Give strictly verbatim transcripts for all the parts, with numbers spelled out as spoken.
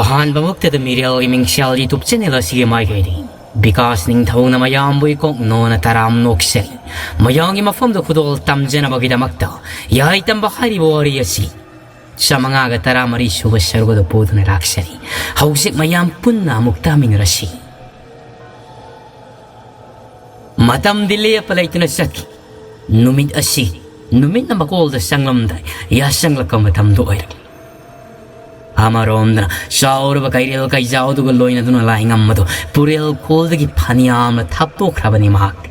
ꯑꯍꯥꯟꯕꯃꯛꯇꯗ ꯃꯤꯔꯦꯜꯒꯤ ꯃꯤꯡꯁꯦꯜ YouTube channel ꯑꯁꯤꯒꯤ ꯃꯥꯏꯀꯩꯗꯒꯤ ꯕꯤꯀꯥꯁ ꯅꯤꯡꯊꯧꯅ ꯃꯌꯥꯝꯕꯨ ꯏꯀꯣꯛ ꯅꯣꯟꯅ ꯇꯔꯥꯝ ꯅꯣꯛꯆꯔꯤ꯫ ꯃꯌꯥꯝꯒꯤ ꯃꯐꯝꯗ ꯈꯨꯗꯣꯜ ꯇꯝꯖꯅꯕꯒꯤꯗꯃꯛꯇ ꯌꯥꯏ ꯇꯝꯕ ꯍꯥꯏꯔꯤꯕ ꯋꯥꯔꯤ ꯑꯁꯤ ꯆꯥꯃꯉꯥꯒ ꯇꯔꯥꯃꯔꯤ ꯁꯨꯕ ꯁꯔꯨꯛ ꯑꯗꯨ ꯄꯨꯗꯨꯅ ꯂꯥꯛꯆꯔꯤ꯫ ꯍꯧꯖꯤꯛ ꯃꯌꯥꯝ ꯄꯨꯟꯅ ꯑꯃꯨꯛ ꯇꯥꯃꯤꯟꯅꯔꯁꯤ꯫ ꯃꯇꯝꯗꯤ ꯂꯦꯞꯄ ꯂꯩꯇꯅ ꯆꯠꯈꯤ꯫ ꯅꯨꯃꯤꯠ ꯑꯁꯤ ꯅꯨꯃꯤꯠꯅ ꯃꯀꯣꯜꯗ ꯆꯪꯂꯝꯗꯥꯏ ꯌꯥꯆꯪꯂꯛꯄ ꯃꯇꯝꯗꯨ ꯑꯣꯏꯔꯛꯂꯤ꯫ ꯑꯃꯔꯣꯝꯗꯅ ꯆꯥꯎꯔꯕ ꯀꯩꯔꯦꯜ ꯀꯩꯖꯥꯎꯗꯨꯒ ꯂꯣꯏꯅꯗꯨꯅ ꯂꯥꯏꯉꯝ ꯑꯗꯨ ꯄꯨꯔꯦꯜ ꯈꯣꯜꯗꯒꯤ ꯐꯅꯌꯥꯝꯅ ꯊꯥꯞꯇꯣꯛꯈ꯭ꯔꯕꯅꯤ ꯃꯍꯥꯛꯇꯤ꯫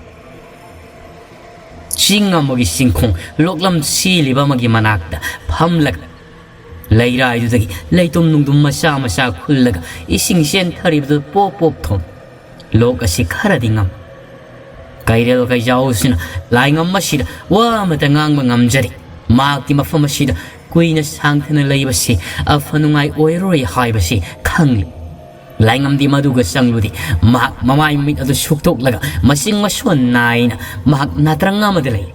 ꯆꯤꯡ ꯑꯃꯒꯤ ꯆꯤꯡꯈꯣꯡ ꯂꯣꯛꯂꯝ ꯁꯤꯜꯂꯤꯕ ꯑꯃꯒꯤ ꯃꯅꯥꯛꯇ ꯐꯝꯂꯒ ꯂꯩꯔꯥꯏꯗꯨꯗꯒꯤ ꯂꯩꯇꯨꯝ ꯅꯨꯡꯗꯨꯝ ꯃꯆꯥ ꯃꯆꯥ ꯈꯨꯜꯂꯒ ꯏꯁꯤꯡ ꯆꯦꯟꯊꯔꯤꯕꯗꯨ ꯄꯣꯞ ꯄꯣꯞ ꯊꯣꯛ꯫ ꯂꯣꯛ ꯑꯁꯤ ꯈꯔꯗꯤ ꯉꯝ꯫ ꯀꯩꯔꯦꯜ ꯀꯩꯖꯥꯎꯁꯤꯅ ꯂꯥꯏꯉꯝ ꯑꯁꯤꯗ ꯋꯥ ꯑꯃꯇ ꯉꯥꯡꯕ ꯉꯝꯖꯔꯤ꯫ ꯃꯍꯥꯛꯇꯤ ꯃꯐꯝ ꯑꯁꯤꯗ ꯀꯨꯏꯅ ꯁꯥꯡꯊꯅ ꯂꯩꯕꯁꯤ ꯑꯐ ꯅꯨꯡꯉꯥꯏ ꯑꯣꯏꯔꯔꯣꯏ ꯍꯥꯏꯕꯁꯤ ꯈꯪꯂꯤ꯫ ꯂꯥꯏꯉꯝꯗꯤ ꯃꯗꯨꯒ ꯆꯪꯂꯨꯗꯦ꯫ ꯃꯍꯥꯛ ꯃꯃꯥꯏ ꯃꯃꯤꯠ ꯑꯗꯨ ꯁꯨꯛꯇꯣꯛꯂꯒ ꯃꯆꯤꯡ ꯃꯁꯣꯟ ꯅꯥꯏꯅ ꯃꯍꯥꯛ ꯅꯥꯇ꯭ꯔꯪ ꯑꯃꯗ ꯂꯩ꯫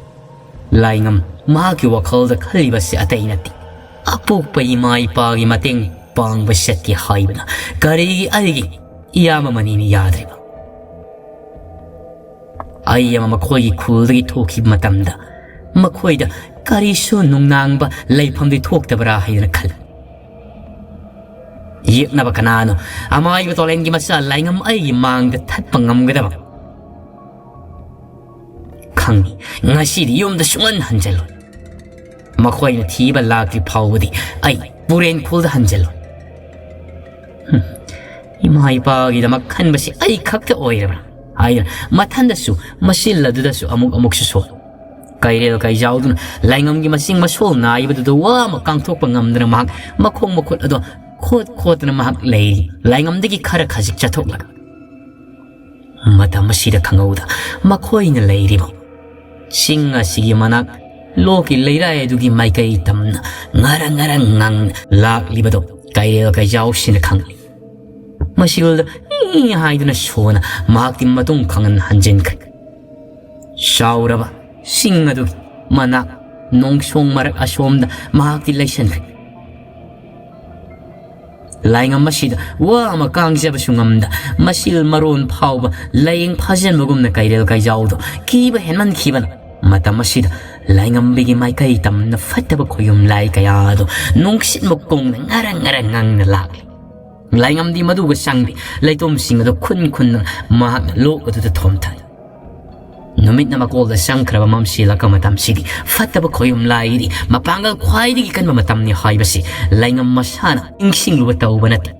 ꯂꯥꯏꯉꯝ ꯃꯍꯥꯛꯀꯤ ꯋꯥꯈꯜꯗ ꯈꯜꯂꯤꯕꯁꯤ ꯑꯇꯩ ꯅꯠꯇꯦ꯫ ꯑꯄꯣꯛꯄ ꯏꯃꯥ ꯏꯄꯥꯒꯤ ꯃꯇꯦꯡ ꯄꯥꯡꯕ ꯆꯠꯀꯦ ꯍꯥꯏꯕꯅ ꯀꯔꯤꯒꯤ ꯑꯩꯒꯤ ꯏꯌꯥꯝꯕ ꯃꯅꯤꯅ ꯌꯥꯗ꯭ꯔꯤꯕ? ꯑꯩ ꯑꯃ ꯃꯈꯣꯏꯒꯤ ꯈꯨꯜꯗꯒꯤ ꯊꯣꯛꯈꯤꯕ ꯃꯇꯝꯗ ꯃꯈꯣꯏꯗ ꯀꯔꯤꯁꯨ ꯅꯨꯡꯅꯥꯡꯕ ꯂꯩꯐꯝꯗꯤ ꯊꯣꯛꯇꯕ꯭ꯔꯥ ꯍꯥꯏꯗꯅ ꯈꯜꯂꯤ꯫ ꯌꯦꯛꯅꯕ ꯀꯅꯥꯅꯣ? ꯑꯃꯥꯏꯕ ꯇꯣꯂꯦꯟꯒꯤ ꯃꯆꯥ ꯂꯥꯏꯉꯝ ꯑꯩꯒꯤ ꯃꯥꯡꯗ ꯊꯠꯄ ꯉꯝꯒꯗꯕ? ꯈꯪꯉꯤ, ꯉꯁꯤꯗꯤ ꯌꯨꯝꯗ ꯁꯨꯡꯍꯟ ꯍꯟꯖꯜꯂꯣꯏ꯫ ꯃꯈꯣꯏꯅ ꯊꯤꯕ ꯂꯥꯛꯇ꯭ꯔꯤ ꯐꯥꯎꯕꯗꯤ ꯑꯩ ꯄꯨꯔꯦꯟ ꯈꯨꯜꯗ ꯍꯟꯖꯜꯂꯣꯏ꯫ ꯍꯨꯝ, ꯏꯃꯥ ꯏꯄꯥꯒꯤꯗꯃꯛ ꯈꯟꯕꯁꯤ ꯑꯩ ꯈꯛꯇ ꯑꯣꯏꯔꯕ꯭ꯔꯥ ꯍꯥꯏꯗꯅ ꯃꯊꯟꯗꯁꯨ ꯃꯆꯤꯜ ꯑꯗꯨꯗꯁꯨ ꯑꯃꯨꯛ ꯑꯃꯨꯛꯁꯨ ꯁꯣꯜꯂꯤ꯫ ꯀꯩꯔꯦꯜ ꯀꯩꯖꯥꯎꯗꯨꯅ ꯂꯥꯏꯉꯝꯒꯤ ꯃꯆꯤꯡ ꯃꯁꯣꯜ ꯅꯥꯏꯕꯗꯨꯗ ꯋꯥ ꯑꯃ ꯀꯥꯡꯊꯣꯛꯄ ꯉꯝꯗꯅ ꯃꯍꯥꯛ ꯃꯈꯣꯡ ꯃꯈꯨꯠ ꯑꯗꯣ ꯈꯣꯠ ꯈꯣꯠꯇꯅ ꯃꯍꯥꯛ ꯂꯩꯔꯤ꯫ ꯂꯥꯏꯉꯝꯗꯒꯤ ꯈꯔ ꯈꯖꯤꯛ ꯆꯠꯊꯣꯛꯂꯒ ꯃꯇꯝ ꯑꯁꯤꯗ ꯈꯪꯍꯧꯗ ꯃꯈꯣꯏꯅ ꯂꯩꯔꯤꯕ ꯆꯤꯡ ꯑꯁꯤꯒꯤ ꯃꯅꯥꯛ ꯂꯣꯛꯀꯤ ꯂꯩꯔꯥꯏ ꯑꯗꯨꯒꯤ ꯃꯥꯏꯀꯩ ꯇꯝꯅ ꯉꯔꯪ ꯉꯔꯪ ꯉꯪꯅ ꯂꯥꯛꯂꯤꯕꯗꯣ ꯀꯩꯔꯦꯜ ꯀꯩꯖꯥꯎꯁꯤꯅ ꯈꯪꯂꯤ꯫ ꯃꯁꯤꯔꯣꯜꯗ "ꯏ" ꯍꯥꯏꯗꯨꯅ ꯁꯣꯅ ꯃꯍꯥꯛꯇꯤ ꯃꯇꯨꯡ ꯈꯪꯍꯟ ꯍꯟꯖꯤꯟꯈ꯭ꯔꯦ꯫ ꯆꯥꯎꯔꯕ ꯆꯤꯡ ꯑꯗꯨꯒꯤ ꯃꯅꯥꯛ ꯅꯣꯡꯁꯣꯡ ꯃꯔꯛ ꯑꯁꯣꯝꯗ ꯃꯍꯥꯛꯇꯤ ꯂꯩꯁꯟꯈ꯭ꯔꯦ꯫ ꯂꯥꯏꯉꯝ ꯑꯁꯤꯗ ꯋꯥ ꯑꯃ ꯀꯥꯡꯖꯕꯁꯨ ꯉꯝꯗ, ꯃꯁꯤꯜ ꯃꯔꯣꯟ ꯐꯥꯎꯕ ꯂꯥꯏꯌꯦꯡ ꯐꯥꯖꯤꯟꯕꯒꯨꯝꯅ ꯀꯩꯔꯦꯜ ꯀꯩꯖꯥꯎꯗꯣ ꯀꯤꯕ ꯍꯦꯟꯃꯟꯈꯤꯕꯅ, ꯃꯇꯝ ꯑꯁꯤꯗ ꯂꯥꯏꯉꯝꯕꯤꯒꯤ ꯃꯥꯏꯀꯩ ꯇꯝꯅ ꯐꯠꯇꯕ ꯈꯣꯌꯨꯝ ꯂꯥꯏ ꯀꯌꯥ ꯑꯗꯨ ꯅꯨꯡꯁꯤꯠ ꯃꯀꯣꯡꯅ ꯉꯔꯪ ꯉꯔꯪ ꯉꯪꯅ ꯂꯥꯛꯂꯤ꯫ ꯂꯥꯏꯉꯝꯗꯤ ꯃꯗꯨꯒ ꯆꯪꯗꯦ, ꯂꯩꯇꯣꯝꯁꯤꯡ ꯑꯗꯨ ꯈꯨꯟ ꯈꯨꯟꯅ ꯃꯍꯥꯛꯅ ꯂꯣꯛ ꯑꯗꯨꯗ ꯊꯣꯝꯊꯔꯤ꯫ ꯅꯨꯃꯤꯠꯅ ꯃꯀꯣꯜꯗ ꯆꯪꯈ꯭ꯔꯕ ꯃꯝꯁꯤꯜꯂꯛꯄ ꯃꯇꯝꯁꯤꯗꯤ ꯐꯠꯇꯕ ꯈꯣꯌꯨꯝ ꯂꯥꯏꯒꯤꯗꯤ ꯃꯄꯥꯡꯒꯜ ꯈ꯭ꯋꯥꯏꯗꯒꯤ ꯀꯟꯕ ꯃꯇꯝꯅꯤ ꯍꯥꯏꯕꯁꯤ ꯂꯥꯏꯉꯝ ꯃꯁꯥꯅ ꯅꯤꯡꯁꯤꯡꯂꯨꯕ ꯇꯧꯕ ꯅꯠꯇꯦ꯫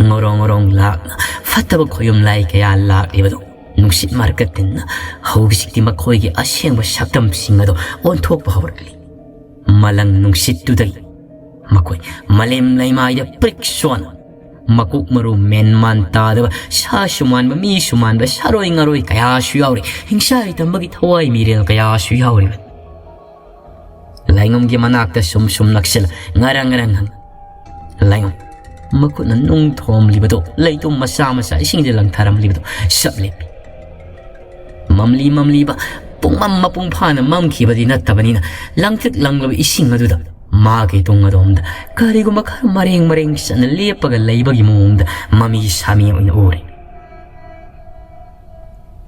ꯉꯣꯔꯣꯡ ꯉꯣꯔꯣꯡ ꯂꯥꯛꯅ ꯐꯠꯇꯕ ꯈꯣꯌꯨꯝ ꯂꯥꯏ ꯀꯌꯥ ꯂꯥꯛꯂꯤꯕꯗꯨ ꯅꯨꯡꯁꯤꯠ ꯃꯔꯛꯇ ꯇꯤꯟꯅ ꯍꯧꯖꯤꯛꯇꯤ ꯃꯈꯣꯏꯒꯤ ꯑꯁꯦꯡꯕ ꯁꯛꯇꯝꯁꯤꯡ ꯑꯗꯨ ꯑꯣꯟꯊꯣꯛꯄ ꯍꯧꯔꯛꯂꯤ꯫ ꯃꯂꯪ ꯅꯨꯡꯁꯤꯠꯇꯨꯗꯒꯤ ꯃꯈꯣꯏ ꯃꯥꯂꯦꯝ ꯂꯩꯃꯥꯏꯗ ꯄ꯭ꯔꯤꯛ ꯁꯣꯟ, ꯃꯀꯣꯛ ꯃꯔꯨ ꯃꯦꯟ ꯃꯥꯟ ꯇꯥꯗꯕ, ꯁꯥꯁꯨ ꯃꯥꯟꯕ, ꯃꯤꯁꯨ ꯃꯥꯟꯕ, ꯁꯥꯔꯣꯏ ꯉꯥꯔꯣꯏ ꯀꯌꯥꯁꯨ ꯌꯥꯎꯔꯤ꯫ ꯍꯤꯡꯁꯥꯏ ꯇꯝꯕꯒꯤ ꯊꯋꯥꯏ ꯃꯤꯔꯦꯜ ꯀꯌꯥꯁꯨ ꯌꯥꯎꯔꯤꯕꯅꯤ꯫ ꯂꯥꯏꯉꯝꯒꯤ ꯃꯅꯥꯛꯇ ꯁꯨꯝ ꯁꯨꯝ ꯅꯛꯁꯤꯜꯂ ꯉꯔꯪ ꯉꯔꯪ ꯍꯪ꯫ ꯂꯥꯏꯉꯝ ꯃꯈꯨꯠꯅ ꯅꯨꯡ ꯊꯣꯝꯂꯤꯕꯗꯨ, ꯂꯩꯇꯨꯝ ꯃꯆꯥ ꯃꯆꯥ ꯏꯁꯤꯡꯗ ꯂꯪꯊꯔꯝꯂꯤꯕꯗꯨ ꯁꯞ ꯂꯦꯞꯄꯤ꯫ ꯃꯝꯂꯤ ꯃꯝꯂꯤꯕ ꯄꯨꯡꯃꯝ ꯃꯄꯨꯡ ꯐꯥꯅ ꯃꯝꯈꯤꯕꯗꯤ ꯅꯠꯇꯕꯅꯤꯅ, ꯂꯪꯇ꯭ꯔꯤꯛ ꯂꯪꯂꯕ ꯏꯁꯤꯡ ꯑꯗꯨꯗ ꯃꯥꯒꯤ ꯇꯨꯡ ꯑꯗꯣꯝꯗ ꯀꯔꯤꯒꯨꯝꯕ ꯈꯔ ꯃꯔꯦꯡ ꯃꯔꯦꯡ ꯆꯠꯅ ꯂꯦꯞꯄꯒ ꯂꯩꯕꯒꯤ ꯃꯑꯣꯡꯗ ꯃꯃꯤ ꯁꯥꯃꯤ ꯑꯣꯏꯅ ꯎꯔꯦ꯫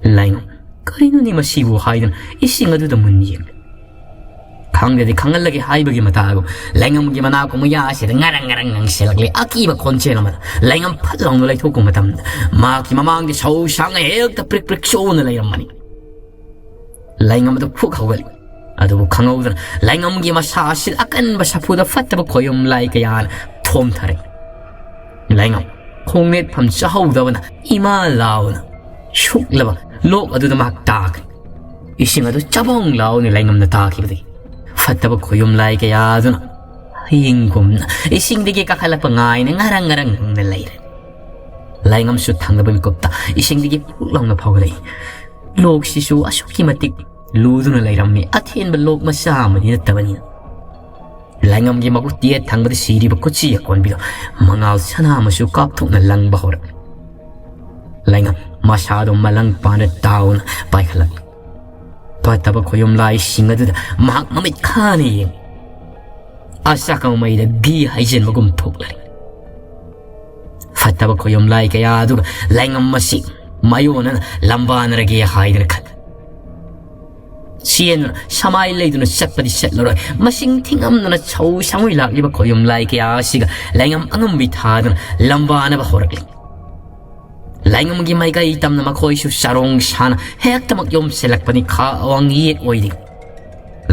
ꯂꯥꯏꯉꯝ, "ꯀꯔꯤꯅꯣꯅꯦ ꯃꯁꯤꯕꯨ?" ꯍꯥꯏꯗꯨꯅ ꯏꯁꯤꯡ ꯑꯗꯨꯗ ꯃꯨꯟ ꯌꯦꯡꯂꯦ꯫ "ꯈꯪꯗ꯭ꯔꯗꯤ ꯈꯪꯍꯜꯂꯒꯦ" ꯍꯥꯏꯕꯒꯤ ꯃꯇꯥꯒꯨꯝ ꯂꯥꯏꯉꯝꯒꯤ ꯃꯅꯥꯀꯣꯡ ꯃꯌꯥ ꯑꯁꯤꯗ ꯉꯔꯪ ꯉꯔꯪ ꯉꯪꯁꯤꯜꯂꯛꯂꯦ꯫ ꯑꯀꯤꯕ ꯈꯣꯟꯖꯦꯜ ꯑꯃꯗ ꯂꯥꯏꯉꯝ ꯐꯠ ꯂꯥꯎꯅ ꯂꯩꯊꯣꯛꯄ ꯃꯇꯝꯗ ꯃꯍꯥꯛꯀꯤ ꯃꯃꯥꯡꯒꯤ ꯁꯧ ꯁꯥꯡꯅ ꯍꯦꯛꯇ ꯄ꯭ꯔꯤꯛ ꯄ꯭ꯔꯤꯛ ꯆꯣꯅ ꯂꯩꯔꯝꯕꯅꯤ꯫ ꯂꯥꯏꯉꯝ ꯑꯗꯨ ꯐꯨꯛ ꯍꯧꯒꯠꯂꯤ꯫ ꯑꯗꯨꯕꯨ ꯈꯪꯍꯧꯗꯅ ꯂꯥꯏꯉꯝꯒꯤ ꯃꯁꯥ ꯑꯁꯤꯗ ꯑꯀꯟꯕ ꯁꯥꯐꯨꯗ ꯐꯠꯇꯕ ꯈꯣꯌꯨꯝ ꯂꯥꯏ ꯀꯌꯥꯅ ꯊꯣꯝꯊꯔꯛꯏ꯫ ꯂꯥꯏꯉꯝ ꯈꯣꯡꯅꯦꯠꯐꯝ ꯆꯥꯍꯧꯗꯕꯅ ꯏꯃꯥ ꯂꯥꯎꯅ ꯁꯨꯛꯂꯕ ꯂꯣꯛ ꯑꯗꯨꯗ ꯃꯍꯥꯛ ꯇꯥꯈ꯭ꯔꯦ꯫ ꯏꯁꯤꯡ ꯑꯗꯨ ꯆꯕꯣꯡ ꯂꯥꯎꯅ ꯂꯥꯏꯉꯝꯅ ꯇꯥꯈꯤꯕꯗꯒꯤ ꯐꯠꯇꯕ ꯈꯣꯌꯨꯝ ꯂꯥꯏ ꯀꯌꯥ ꯑꯗꯨꯅ ꯍꯌꯤꯡꯒꯨꯝꯅ ꯏꯁꯤꯡꯗꯒꯤ ꯀꯥꯈꯠꯂꯛꯄ ꯉꯥꯏꯅ ꯉꯔꯪ ꯉꯔꯪ ꯉꯪꯅ ꯂꯩꯔꯦ꯫ ꯂꯥꯏꯉꯝꯁꯨ ꯊꯪꯅꯕ ꯃꯤꯀꯨꯞꯇ ꯏꯁꯤꯡꯗꯒꯤ ꯐꯨꯛ ꯂꯥꯎꯅ ꯐꯥꯎꯒꯠꯂꯛꯏ꯫ ꯂꯣꯛꯁꯤꯁꯨ ꯑꯁꯨꯛꯀꯤ ꯃꯇꯤꯛ ꯂꯨꯗꯨꯅ ꯂꯩꯔꯝꯃꯤ, ꯑꯊꯦꯟꯕ ꯂꯣꯛ ꯃꯆꯥ ꯑꯃꯗꯤ ꯅꯠꯇꯕꯅꯤꯅ꯫ ꯂꯥꯏꯉꯝꯒꯤ ꯃꯈꯨꯠ ꯌꯦꯠ ꯊꯪꯕꯗ ꯁꯤꯔꯤꯕ ꯈꯨꯠꯁꯤ ꯑꯀꯣꯟꯕꯤꯗꯣ ꯃꯉꯥꯜ ꯁꯅꯥ ꯃꯆꯨ ꯀꯥꯞꯊꯣꯛꯅ ꯂꯪꯕ ꯍꯧꯔꯛꯂꯤ꯫ ꯂꯥꯏꯉꯝ ꯃꯁꯥꯗꯣ ꯃꯂꯪ ꯄꯥꯟꯗ ꯇꯥꯎꯅ ꯄꯥꯏꯈꯠꯂꯛꯂꯤ꯫ ꯐꯠꯇꯕ ꯈꯣꯌꯨꯝ ꯂꯥꯏꯁꯤꯡ ꯑꯗꯨꯗ ꯃꯍꯥꯛ ꯃꯃꯤꯠ ꯈꯥꯅ ꯌꯦꯡꯏ꯫ ꯑꯆꯥꯛꯀ ꯃꯩꯗ ꯘꯤ ꯍꯩꯖꯤꯟꯕꯒꯨꯝ ꯊꯣꯛꯂꯔꯦ꯫ ꯐꯠꯇꯕ ꯈꯣꯌꯨꯝ ꯂꯥꯏ ꯀꯌꯥ ꯑꯗꯨꯒ ꯂꯥꯏꯉꯝ ꯑꯁꯤ ꯃꯥꯌꯣꯟꯅꯅ ꯂꯝꯕꯥꯅꯔꯒꯦ ꯍꯥꯏꯗꯅ ꯈꯜꯂꯤ꯫ ꯆꯦꯟꯗꯨꯅ ꯁꯃꯥꯏ ꯂꯩꯗꯨꯅ ꯆꯠꯄꯗꯤ ꯆꯠꯂꯔꯣꯏ꯫ ꯃꯁꯤꯡ ꯊꯤꯉꯝꯗꯅ ꯁꯧ ꯁꯥꯡꯉꯣꯏ ꯂꯥꯛꯂꯤꯕ ꯈꯣꯌꯨꯝ ꯂꯥꯏ ꯀꯌꯥ ꯑꯁꯤꯒ ꯂꯥꯏꯉꯝ ꯑꯉꯝꯕꯤ ꯊꯥꯗꯨꯅ ꯂꯝꯕꯥꯅꯕ ꯍꯧꯔꯛꯂꯤ꯫ ꯂꯥꯏꯉꯝꯒꯤ ꯃꯥꯏꯀꯩ ꯇꯝꯅ ꯃꯈꯣꯏꯁꯨ ꯆꯔꯣꯡ ꯁꯥꯅ ꯍꯦꯛꯇꯃꯛ ꯌꯣꯝꯁꯤꯜꯂꯛꯄꯅꯤ ꯈꯥ ꯑꯋꯥꯡ ꯌꯦꯠ ꯑꯣꯏꯔꯤ꯫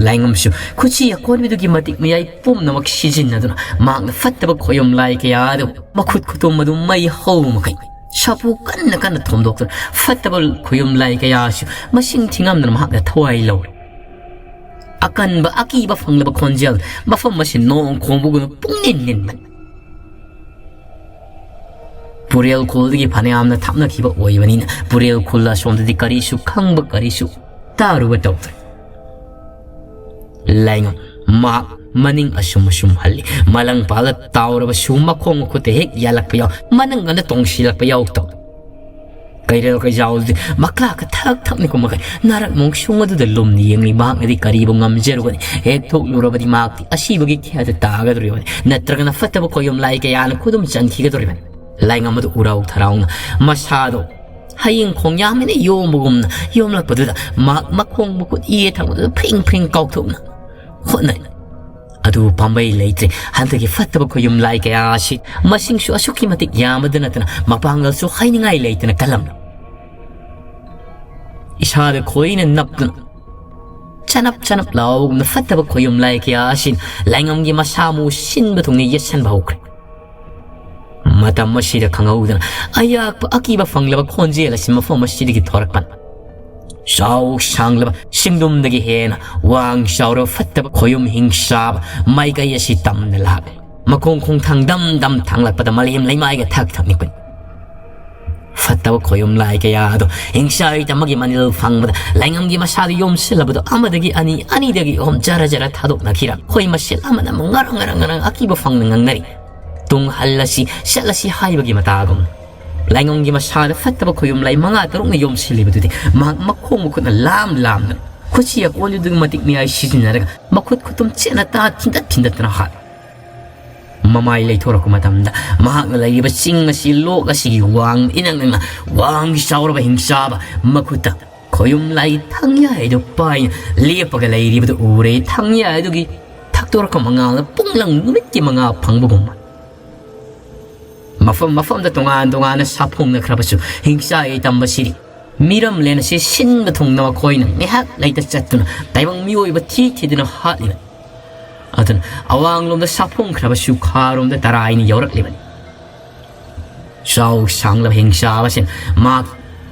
ꯂꯥꯏꯉꯝꯁꯨ ꯈꯨꯠꯁꯤ ꯑꯀꯣꯟꯕꯤꯗꯨꯒꯤ ꯃꯇꯤꯛ ꯃꯌꯥꯏ ꯄꯨꯝꯅꯃꯛ ꯁꯤꯖꯤꯟꯅꯗꯨꯅ ꯃꯍꯥꯛꯅ ꯐꯠꯇꯕ ꯈꯣꯌꯨꯝ ꯂꯥꯏ ꯀꯌꯥ ꯑꯗꯨ ꯃꯈꯨꯠ ꯈꯨꯇꯨꯝ ꯑꯗꯨ ꯃꯩ ꯍꯧ ꯃꯈꯩ ꯁꯥꯐꯨ ꯀꯟꯅ ꯀꯟꯅ ꯊꯣꯝꯗꯣꯛꯇꯨꯅ ꯐꯠꯇꯕ ꯈꯣꯌꯨꯝ ꯂꯥꯏ ꯀꯌꯥꯁꯨ ꯃꯁꯤꯡ ꯊꯤꯉꯝꯗꯅ ꯃꯍꯥꯛꯅ ꯊꯋꯥꯏ ꯂꯧꯔꯦ꯫ ꯑꯀꯟꯕ ꯑꯀꯤꯕ ꯐꯪꯂꯕ ꯈꯣꯟꯖꯦꯜ ꯃꯐꯝ ꯑꯁꯤ ꯅꯣꯡ ꯈꯣꯡꯕꯒꯨꯝꯅ ꯄꯨꯡꯅꯤꯟ ꯅꯤꯟꯕꯅꯤ꯫ ꯄꯨꯔꯦꯜ ꯈꯨꯜꯗꯒꯤ ꯐꯅꯌꯥꯝꯅ ꯊꯥꯞꯅꯈꯤꯕ ꯑꯣꯏꯕꯅꯤꯅ ꯄꯨꯔꯦꯜ ꯈꯨꯜ ꯑꯁꯣꯝꯗꯗꯤ ꯀꯔꯤꯁꯨ ꯈꯪꯕ ꯀꯔꯤꯁꯨ ꯇꯥꯔꯨꯕ ꯇꯧꯗ꯭ꯔꯦ꯫ ꯂꯥꯏꯉꯝ ꯃꯍꯥꯛ ꯃꯅꯤꯡ ꯑꯁꯨꯝ ꯑꯁꯨꯝ ꯍꯜꯂꯤ꯫ ꯃꯂꯪ ꯄꯥꯜꯂ ꯇꯥꯎꯔꯕꯁꯨ ꯃꯈꯣꯡ ꯃꯈꯨꯠꯇ ꯍꯦꯛ ꯌꯥꯜꯂꯛꯄ ꯌꯥꯎ, ꯃꯅꯪꯒꯟꯗ ꯇꯣꯡꯁꯤꯜꯂꯛꯄ ꯌꯥꯎ ꯇꯧ꯫ ꯀꯩꯔꯦꯜ ꯀꯩꯖꯥꯎꯗꯨꯗꯤ ꯃꯈꯥꯒ ꯊꯛ ꯊꯛꯅꯤꯀꯣ ꯃꯈꯩ ꯅꯥꯔꯛ ꯅꯣꯡꯁꯨꯡ ꯑꯗꯨꯗ ꯂꯨꯝꯅ ꯌꯦꯡꯂꯤ꯫ ꯃꯍꯥꯛꯅꯗꯤ ꯀꯔꯤꯕꯨ ꯉꯝꯖꯔꯨꯒꯅꯤ? ꯍꯦꯛ ꯊꯣꯛꯂꯨꯔꯕꯗꯤ ꯃꯍꯥꯛꯇꯤ ꯑꯁꯤꯕꯒꯤ ꯈꯦꯗ ꯇꯥꯒꯗꯧꯔꯤꯕꯅꯤ, ꯅꯠꯇ꯭ꯔꯒꯅ ꯐꯠꯇꯕ ꯈꯣꯌꯨꯝ ꯂꯥꯏ ꯀꯌꯥꯅ ꯈꯨꯗꯨꯝ ꯆꯟꯈꯤꯒꯗꯧꯔꯤꯕꯅꯤ꯫ ꯂꯥꯏꯉꯝ ꯑꯗꯨ ꯎꯔꯥꯎ ꯊꯔꯥꯎꯅ ꯃꯁꯥꯗꯣ ꯍꯌꯤꯡ ꯈꯣꯡꯌꯥꯝ ꯑꯃꯅ ꯌꯣꯝꯕꯒꯨꯝꯅ ꯌꯣꯝꯂꯛꯄꯗꯨꯗ ꯃꯍꯥꯛ ꯃꯈꯣꯡ ꯃꯈꯨꯠ ꯏ ꯊꯪꯕꯗꯨꯗ ꯐ꯭ꯔꯤꯡ ꯐ꯭ꯔꯤꯡ ꯀꯥꯎꯊꯣꯛꯅ ꯍꯣꯠꯅꯩ꯫ ꯑꯗꯨꯕꯨ ꯄꯥꯝꯕꯩ ꯂꯩꯇ꯭ꯔꯦ꯫ ꯍꯟꯗꯛꯀꯤ ꯐꯠꯇꯕ ꯈꯣꯌꯨꯝ ꯂꯥꯏ ꯀꯌꯥ ꯑꯁꯤ ꯃꯁꯤꯡꯁꯨ ꯑꯁꯨꯛꯀꯤ ꯃꯇꯤꯛ ꯌꯥꯝꯕꯗ ꯅꯠꯇꯅ ꯃꯄꯥꯡꯒꯜꯁꯨ ꯍꯥꯏꯅꯤꯡꯉꯥꯏ ꯂꯩꯇꯅ ꯀꯜꯂꯝꯂꯦ꯫ ꯏꯁꯥꯗ ꯈꯣꯏꯅ ꯅꯞꯇꯨꯅ ꯆꯅꯞ ꯆꯅꯞ ꯂꯥꯎꯕꯒꯨꯝꯅ ꯐꯠꯇꯕ ꯈꯣꯌꯨꯝ ꯂꯥꯏ ꯀꯌꯥ ꯑꯁꯤꯅ ꯂꯥꯏꯉꯝꯒꯤ ꯃꯁꯥ ꯃꯎ ꯁꯤꯟꯕ ꯊꯨꯡꯅ ꯌꯦꯠꯁꯟꯕ ꯍꯧꯈ꯭ꯔꯦ꯫ ꯃꯇꯝ ꯑꯁꯤꯗ ꯈꯪꯍꯧꯗꯅ ꯑꯌꯥꯛꯄ ꯑꯀꯤꯕ ꯐꯪꯂꯕ ꯈꯣꯟꯖꯦꯜ ꯑꯁꯤ ꯃꯐꯝ ꯑꯁꯤꯗꯒꯤ ꯊꯣꯔꯛꯄꯅꯤ꯫ ꯆꯥꯎ ꯁꯥꯡꯂꯕ ꯆꯤꯡꯗꯨꯝꯗꯒꯤ ꯍꯦꯟꯅ ꯋꯥꯡ ꯆꯥꯎꯔꯕ ꯐꯠꯇꯕ ꯈꯣꯌꯨꯝ ꯍꯤꯡꯁꯥꯕ ꯃꯥꯏꯀꯩ ꯑꯁꯤ ꯇꯝꯅ ꯂꯥꯛꯂꯦ꯫ ꯃꯈꯣꯡ ꯈꯣꯡꯊꯥꯡ ꯗꯝ ꯗꯝ ꯊꯥꯡꯂꯛꯄꯗ ꯃꯥꯂꯦꯝ ꯂꯩꯃꯥꯏꯒ ꯊꯛ ꯊꯛ ꯅꯤꯛꯄꯅꯤ꯫ ꯐꯠꯇꯕ ꯈꯣꯌꯨꯝ ꯂꯥꯏ ꯀꯌꯥ ꯑꯗꯨ ꯍꯤꯡꯁꯥ ꯍꯩꯇ ꯑꯃꯒꯤ ꯃꯅꯤꯜ ꯐꯪꯕꯗ ꯂꯥꯏꯉꯝꯒꯤ ꯃꯁꯥꯗ ꯌꯣꯝꯁꯤꯜꯂꯕꯗꯨ ꯑꯃꯗꯒꯤ ꯑꯅꯤ, ꯑꯅꯤꯗꯒꯤ ꯑꯍꯨꯝ ꯖꯔ ꯖꯔ ꯊꯥꯗꯣꯛꯅꯈꯤꯔꯝ꯫ ꯈꯣꯏ ꯃꯁꯦꯜ ꯑꯃꯅ ꯑꯃꯨꯛ ꯉꯔꯪ ꯉꯔꯪ ꯉꯔꯪ ꯑꯀꯤꯕ ꯐꯪꯅ ꯉꯪꯅꯔꯤ꯫ ꯇꯨꯡ ꯍꯜꯂꯁꯤ, ꯆꯠꯂꯁꯤ ꯍꯥꯏꯕꯒꯤ ꯃꯇꯥꯒꯨꯝ꯫ ꯂꯥꯏꯉꯝꯒꯤ ꯃꯁꯥꯗ ꯐꯠꯇꯕ ꯈꯣꯌꯨꯝ ꯂꯥꯏ ꯃꯉꯥ ꯇꯔꯨꯛꯅ ꯌꯣꯝꯁꯤꯜꯂꯤꯕꯗꯨꯗꯤ ꯃꯍꯥꯛ ꯃꯈꯣꯡ ꯃꯈꯨꯠꯅ ꯂꯥꯝ ꯂꯥꯝꯅ ꯈꯨꯠꯁꯤ ꯑꯀꯣꯟꯗꯨꯒꯤ ꯃꯇꯤꯛ ꯃꯌꯥꯏ ꯁꯤꯖꯤꯟꯅꯔꯒ ꯃꯈꯨꯠ ꯈꯨꯇꯨꯝ ꯆꯦꯠꯅ ꯇꯥ ꯊꯤꯟꯗꯠ ꯊꯤꯟꯗꯠꯇꯨꯅ ꯍꯥꯠꯂꯤ꯫ ꯃꯃꯥꯏ ꯂꯩꯊꯣꯔꯛꯄ ꯃꯇꯝꯗ ꯃꯍꯥꯛꯅ ꯂꯩꯔꯤꯕ ꯆꯤꯡ ꯑꯁꯤ, ꯂꯣꯛ ꯑꯁꯤꯒꯤ ꯋꯥꯡ ꯏꯅꯪ ꯅꯪꯅ ꯋꯥꯡꯒꯤ ꯆꯥꯎꯔꯕ ꯍꯤꯡꯆꯥꯕ ꯃꯈꯨꯠꯇ ꯈꯣꯌꯨꯝ ꯂꯥꯏ ꯊꯪꯌꯥꯏꯗꯨ ꯄꯥꯏꯅ ꯂꯦꯞꯄꯒ ꯂꯩꯔꯤꯕꯗꯨ ꯎꯔꯦ꯫ ꯊꯪꯌꯥꯏꯗꯨꯒꯤ ꯊꯛꯇꯣꯔꯛꯄ ꯃꯉꯥꯜꯅ ꯄꯨꯡꯂꯪ ꯅꯨꯃꯤꯠꯀꯤ ꯃꯉꯥ ꯐꯪꯕꯒꯨꯝꯕ ꯃꯐꯝ ꯃꯐꯝꯗ ꯇꯣꯉꯥꯟ ꯇꯣꯉꯥꯟꯅ ꯁꯥꯐꯣꯡꯅꯈ꯭ꯔꯕꯁꯨ ꯍꯤꯡꯆꯥꯏ ꯇꯝꯕꯁꯤꯗꯤ ꯃꯤꯔꯝꯂꯦꯟ ꯑꯁꯤ ꯁꯤꯟꯕ ꯊꯨꯡꯅ ꯃꯈꯣꯏꯅ ꯉꯥꯏꯍꯥꯛ ꯂꯩꯇ ꯆꯠꯇꯨꯅ ꯇꯥꯏꯕꯪ ꯃꯤꯑꯣꯏꯕ ꯊꯤ ꯊꯤꯗꯨꯅ ꯍꯥꯠꯂꯤꯕꯅꯤ꯫ ꯑꯗꯨꯅ ꯑꯋꯥꯡꯂꯣꯝꯗ ꯁꯥꯐꯣꯡꯈ꯭ꯔꯕꯁꯨ ꯈꯥꯔꯣꯝꯗ ꯇꯔꯥꯏꯅ ꯌꯧꯔꯛꯂꯤꯕꯅꯤ꯫ ꯆꯥꯎ ꯁꯥꯡꯂꯕ ꯍꯤꯡꯆꯥꯕꯁꯤꯅ ꯃꯍꯥꯛ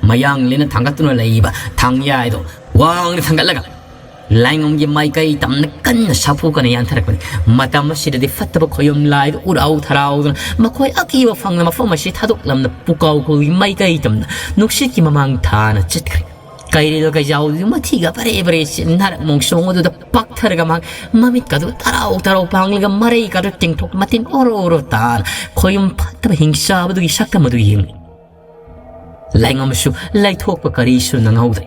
ꯃꯌꯥꯡꯂꯦꯟꯅ ꯊꯥꯡꯒꯠꯇꯨꯅ ꯂꯩꯕ ꯊꯥꯡꯌꯥꯏꯗꯣ ꯋꯥꯡꯅ ꯊꯥꯡꯒꯠꯂꯒ ꯂꯥꯏꯉꯝꯒꯤ ꯃꯥꯏꯀꯩ ꯇꯝꯅ ꯀꯟꯅ ꯁꯥꯐꯨ ꯀꯟꯅ ꯌꯥꯟꯊꯔꯛꯄꯅꯤ꯫ ꯃꯇꯝ ꯑꯁꯤꯗꯗꯤ ꯐꯠꯇꯕ ꯈꯣꯌꯨꯝ ꯂꯥꯏꯗꯨ ꯎꯔꯥꯎ ꯊꯔꯥꯎꯗꯨꯅ ꯃꯈꯣꯏ ꯑꯀꯤꯕ ꯐꯪꯅ ꯃꯐꯝ ꯑꯁꯤ ꯊꯥꯗꯣꯛꯂꯝꯅ ꯄꯨꯀꯥꯎ ꯈꯨꯜꯒꯤ ꯃꯥꯏꯀꯩ ꯇꯝꯅ ꯅꯨꯡꯁꯤꯠꯀꯤ ꯃꯃꯥꯡ ꯊꯥꯅ ꯆꯠꯈ꯭ꯔꯦ꯫ ꯀꯩꯔꯦꯜ ꯀꯩꯖꯥꯎꯗꯨ ꯃꯊꯤꯒ ꯕꯔꯦ ꯕꯔꯦ ꯆꯤꯟꯊꯔꯛ ꯃꯣꯡꯁꯣꯡ ꯑꯗꯨꯗ ꯄꯥꯛꯊꯔꯒ ꯃꯍꯥꯛ ꯃꯃꯤꯠꯀꯗꯨ ꯇꯔꯥꯎ ꯇꯔꯥꯎ ꯄꯥꯡꯂꯒ ꯃꯔꯩꯒꯗꯨ ꯇꯤꯡꯊꯣꯛ ꯃꯇꯤꯟ ꯑꯣꯔꯣ ꯑꯣꯔꯣ ꯇꯥꯅ ꯈꯣꯌꯨꯝ ꯐꯠꯇꯕ ꯍꯤꯡꯆꯥꯕꯗꯨꯒꯤ ꯁꯛꯇꯝ ꯑꯗꯨ ꯌꯦꯡꯂꯤ꯫ ꯂꯥꯏꯉꯝꯁꯨ ꯂꯩꯊꯣꯛꯄ ꯀꯔꯤꯁꯨ ꯅꯪꯍꯧꯗ꯭ꯔꯦ꯫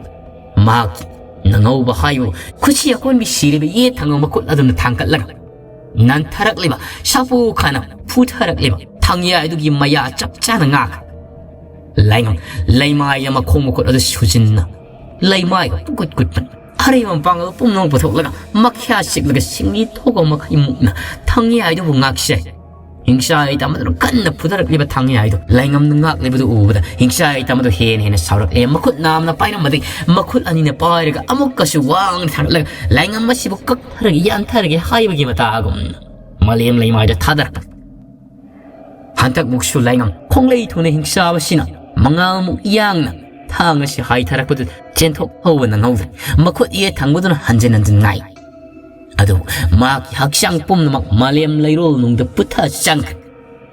ꯃꯍꯥꯛꯀꯤ ꯅꯪꯍꯧꯕ ꯍꯥꯏꯕꯨ ꯈꯨꯠꯁꯤ ꯑꯀꯣꯟꯕꯤ ꯁꯤꯔꯤꯕ ꯌꯦꯠ ꯊꯪꯕ ꯃꯈꯨꯠ ꯑꯗꯨꯅ ꯊꯥꯡꯒꯠꯂꯒ ꯅꯟꯊꯔꯛꯂꯤꯕ ꯁꯥꯐꯨ ꯈꯥꯅ ꯐꯨꯊꯔꯛꯂꯤꯕ ꯊꯥꯡꯌꯥꯏꯗꯨꯒꯤ ꯃꯌꯥ ꯆꯞ ꯆꯥꯅ ꯉꯥꯛꯈ꯭ꯔꯦ꯫ ꯂꯥꯏꯉꯝ ꯂꯩꯃꯥꯏꯗ ꯃꯈꯣꯡ ꯃꯈꯨꯠ ꯑꯗꯨ ꯁꯨꯖꯤꯟꯅ ꯂꯩꯃꯥꯏꯒ ꯄꯨꯡꯀꯨꯠ ꯀꯨꯠꯄꯅ ꯑꯔꯩꯕ ꯃꯄꯥꯡꯒꯜ ꯄꯨꯝꯅꯃꯛ ꯄꯨꯊꯣꯛꯂꯒ ꯃꯈ꯭ꯌꯥ ꯆꯤꯛꯂꯒ ꯁꯤꯡꯂꯤ ꯊꯣꯛꯄ ꯃꯈꯩ ꯃꯨꯛꯅ ꯊꯥꯡꯌꯥꯏꯗꯨꯕꯨ ꯉꯥꯛꯆꯩ꯫ ꯍꯤꯡꯆꯥꯏ ꯇꯝꯕꯗꯨꯅ ꯀꯟꯅ ꯐꯨꯊꯔꯛꯂꯤꯕ ꯊꯥꯡꯌꯥꯏꯗꯨ ꯂꯥꯏꯉꯝꯅ ꯉꯥꯛꯂꯤꯕꯗꯨ ꯎꯕꯗ ꯍꯤꯡꯆꯥꯏ ꯇꯝꯕꯗꯨ ꯍꯦꯟꯅ ꯍꯦꯟꯅ ꯁꯥꯎꯔꯛꯂꯦ꯫ ꯃꯈꯨꯠ ꯅꯥꯝꯅ ꯄꯥꯏꯔꯝꯕꯗꯒꯤ ꯃꯈꯨꯠ ꯑꯅꯤꯅ ꯄꯥꯏꯔꯒ ꯑꯃꯨꯛꯀꯁꯨ ꯋꯥꯡꯅ ꯊꯥꯡꯒꯠꯂꯒ ꯂꯥꯏꯉꯝ ꯑꯁꯤꯕꯨ ꯀꯛꯊꯔꯒꯦ ꯌꯥꯟꯊꯔꯒꯦ ꯍꯥꯏꯕꯒꯤ ꯃꯇꯥꯒꯨꯝꯅ ꯃꯥꯂꯦꯝ ꯂꯩꯃꯥꯏꯗ ꯊꯥꯗꯔꯛꯄ꯫ ꯍꯟꯗꯛꯃꯨꯛꯁꯨ ꯂꯥꯏꯉꯝ ꯈꯣꯡꯂꯩ ꯊꯨꯅ ꯍꯤꯡꯆꯥꯕꯁꯤꯅ ꯃꯉꯥꯜꯃꯨꯛ ꯌꯥꯡꯅ ꯊꯥꯡ ꯑꯁꯤ ꯍꯥꯏꯊꯔꯛꯄꯗꯨ ꯆꯦꯟꯊꯣꯛ ꯍꯧꯕ ꯅꯪꯍꯧꯗ꯭ꯔꯦ꯫ ꯃꯈꯨꯠ ꯌꯦꯠ ꯊꯪꯕꯗꯨꯅ ꯍꯟꯖꯤꯟ ꯍꯟꯖꯤꯟ ꯉꯥꯏ꯫ ꯑꯗꯨꯕꯨ ꯃꯍꯥꯛꯀꯤ ꯍꯛꯆꯥꯡ ꯄꯨꯝꯅꯃꯛ ꯃꯥꯂꯦꯝ ꯂꯩꯔꯣꯜ ꯅꯨꯡꯗ ꯄꯨꯊ ꯆꯪꯈ꯭ꯔꯦ꯫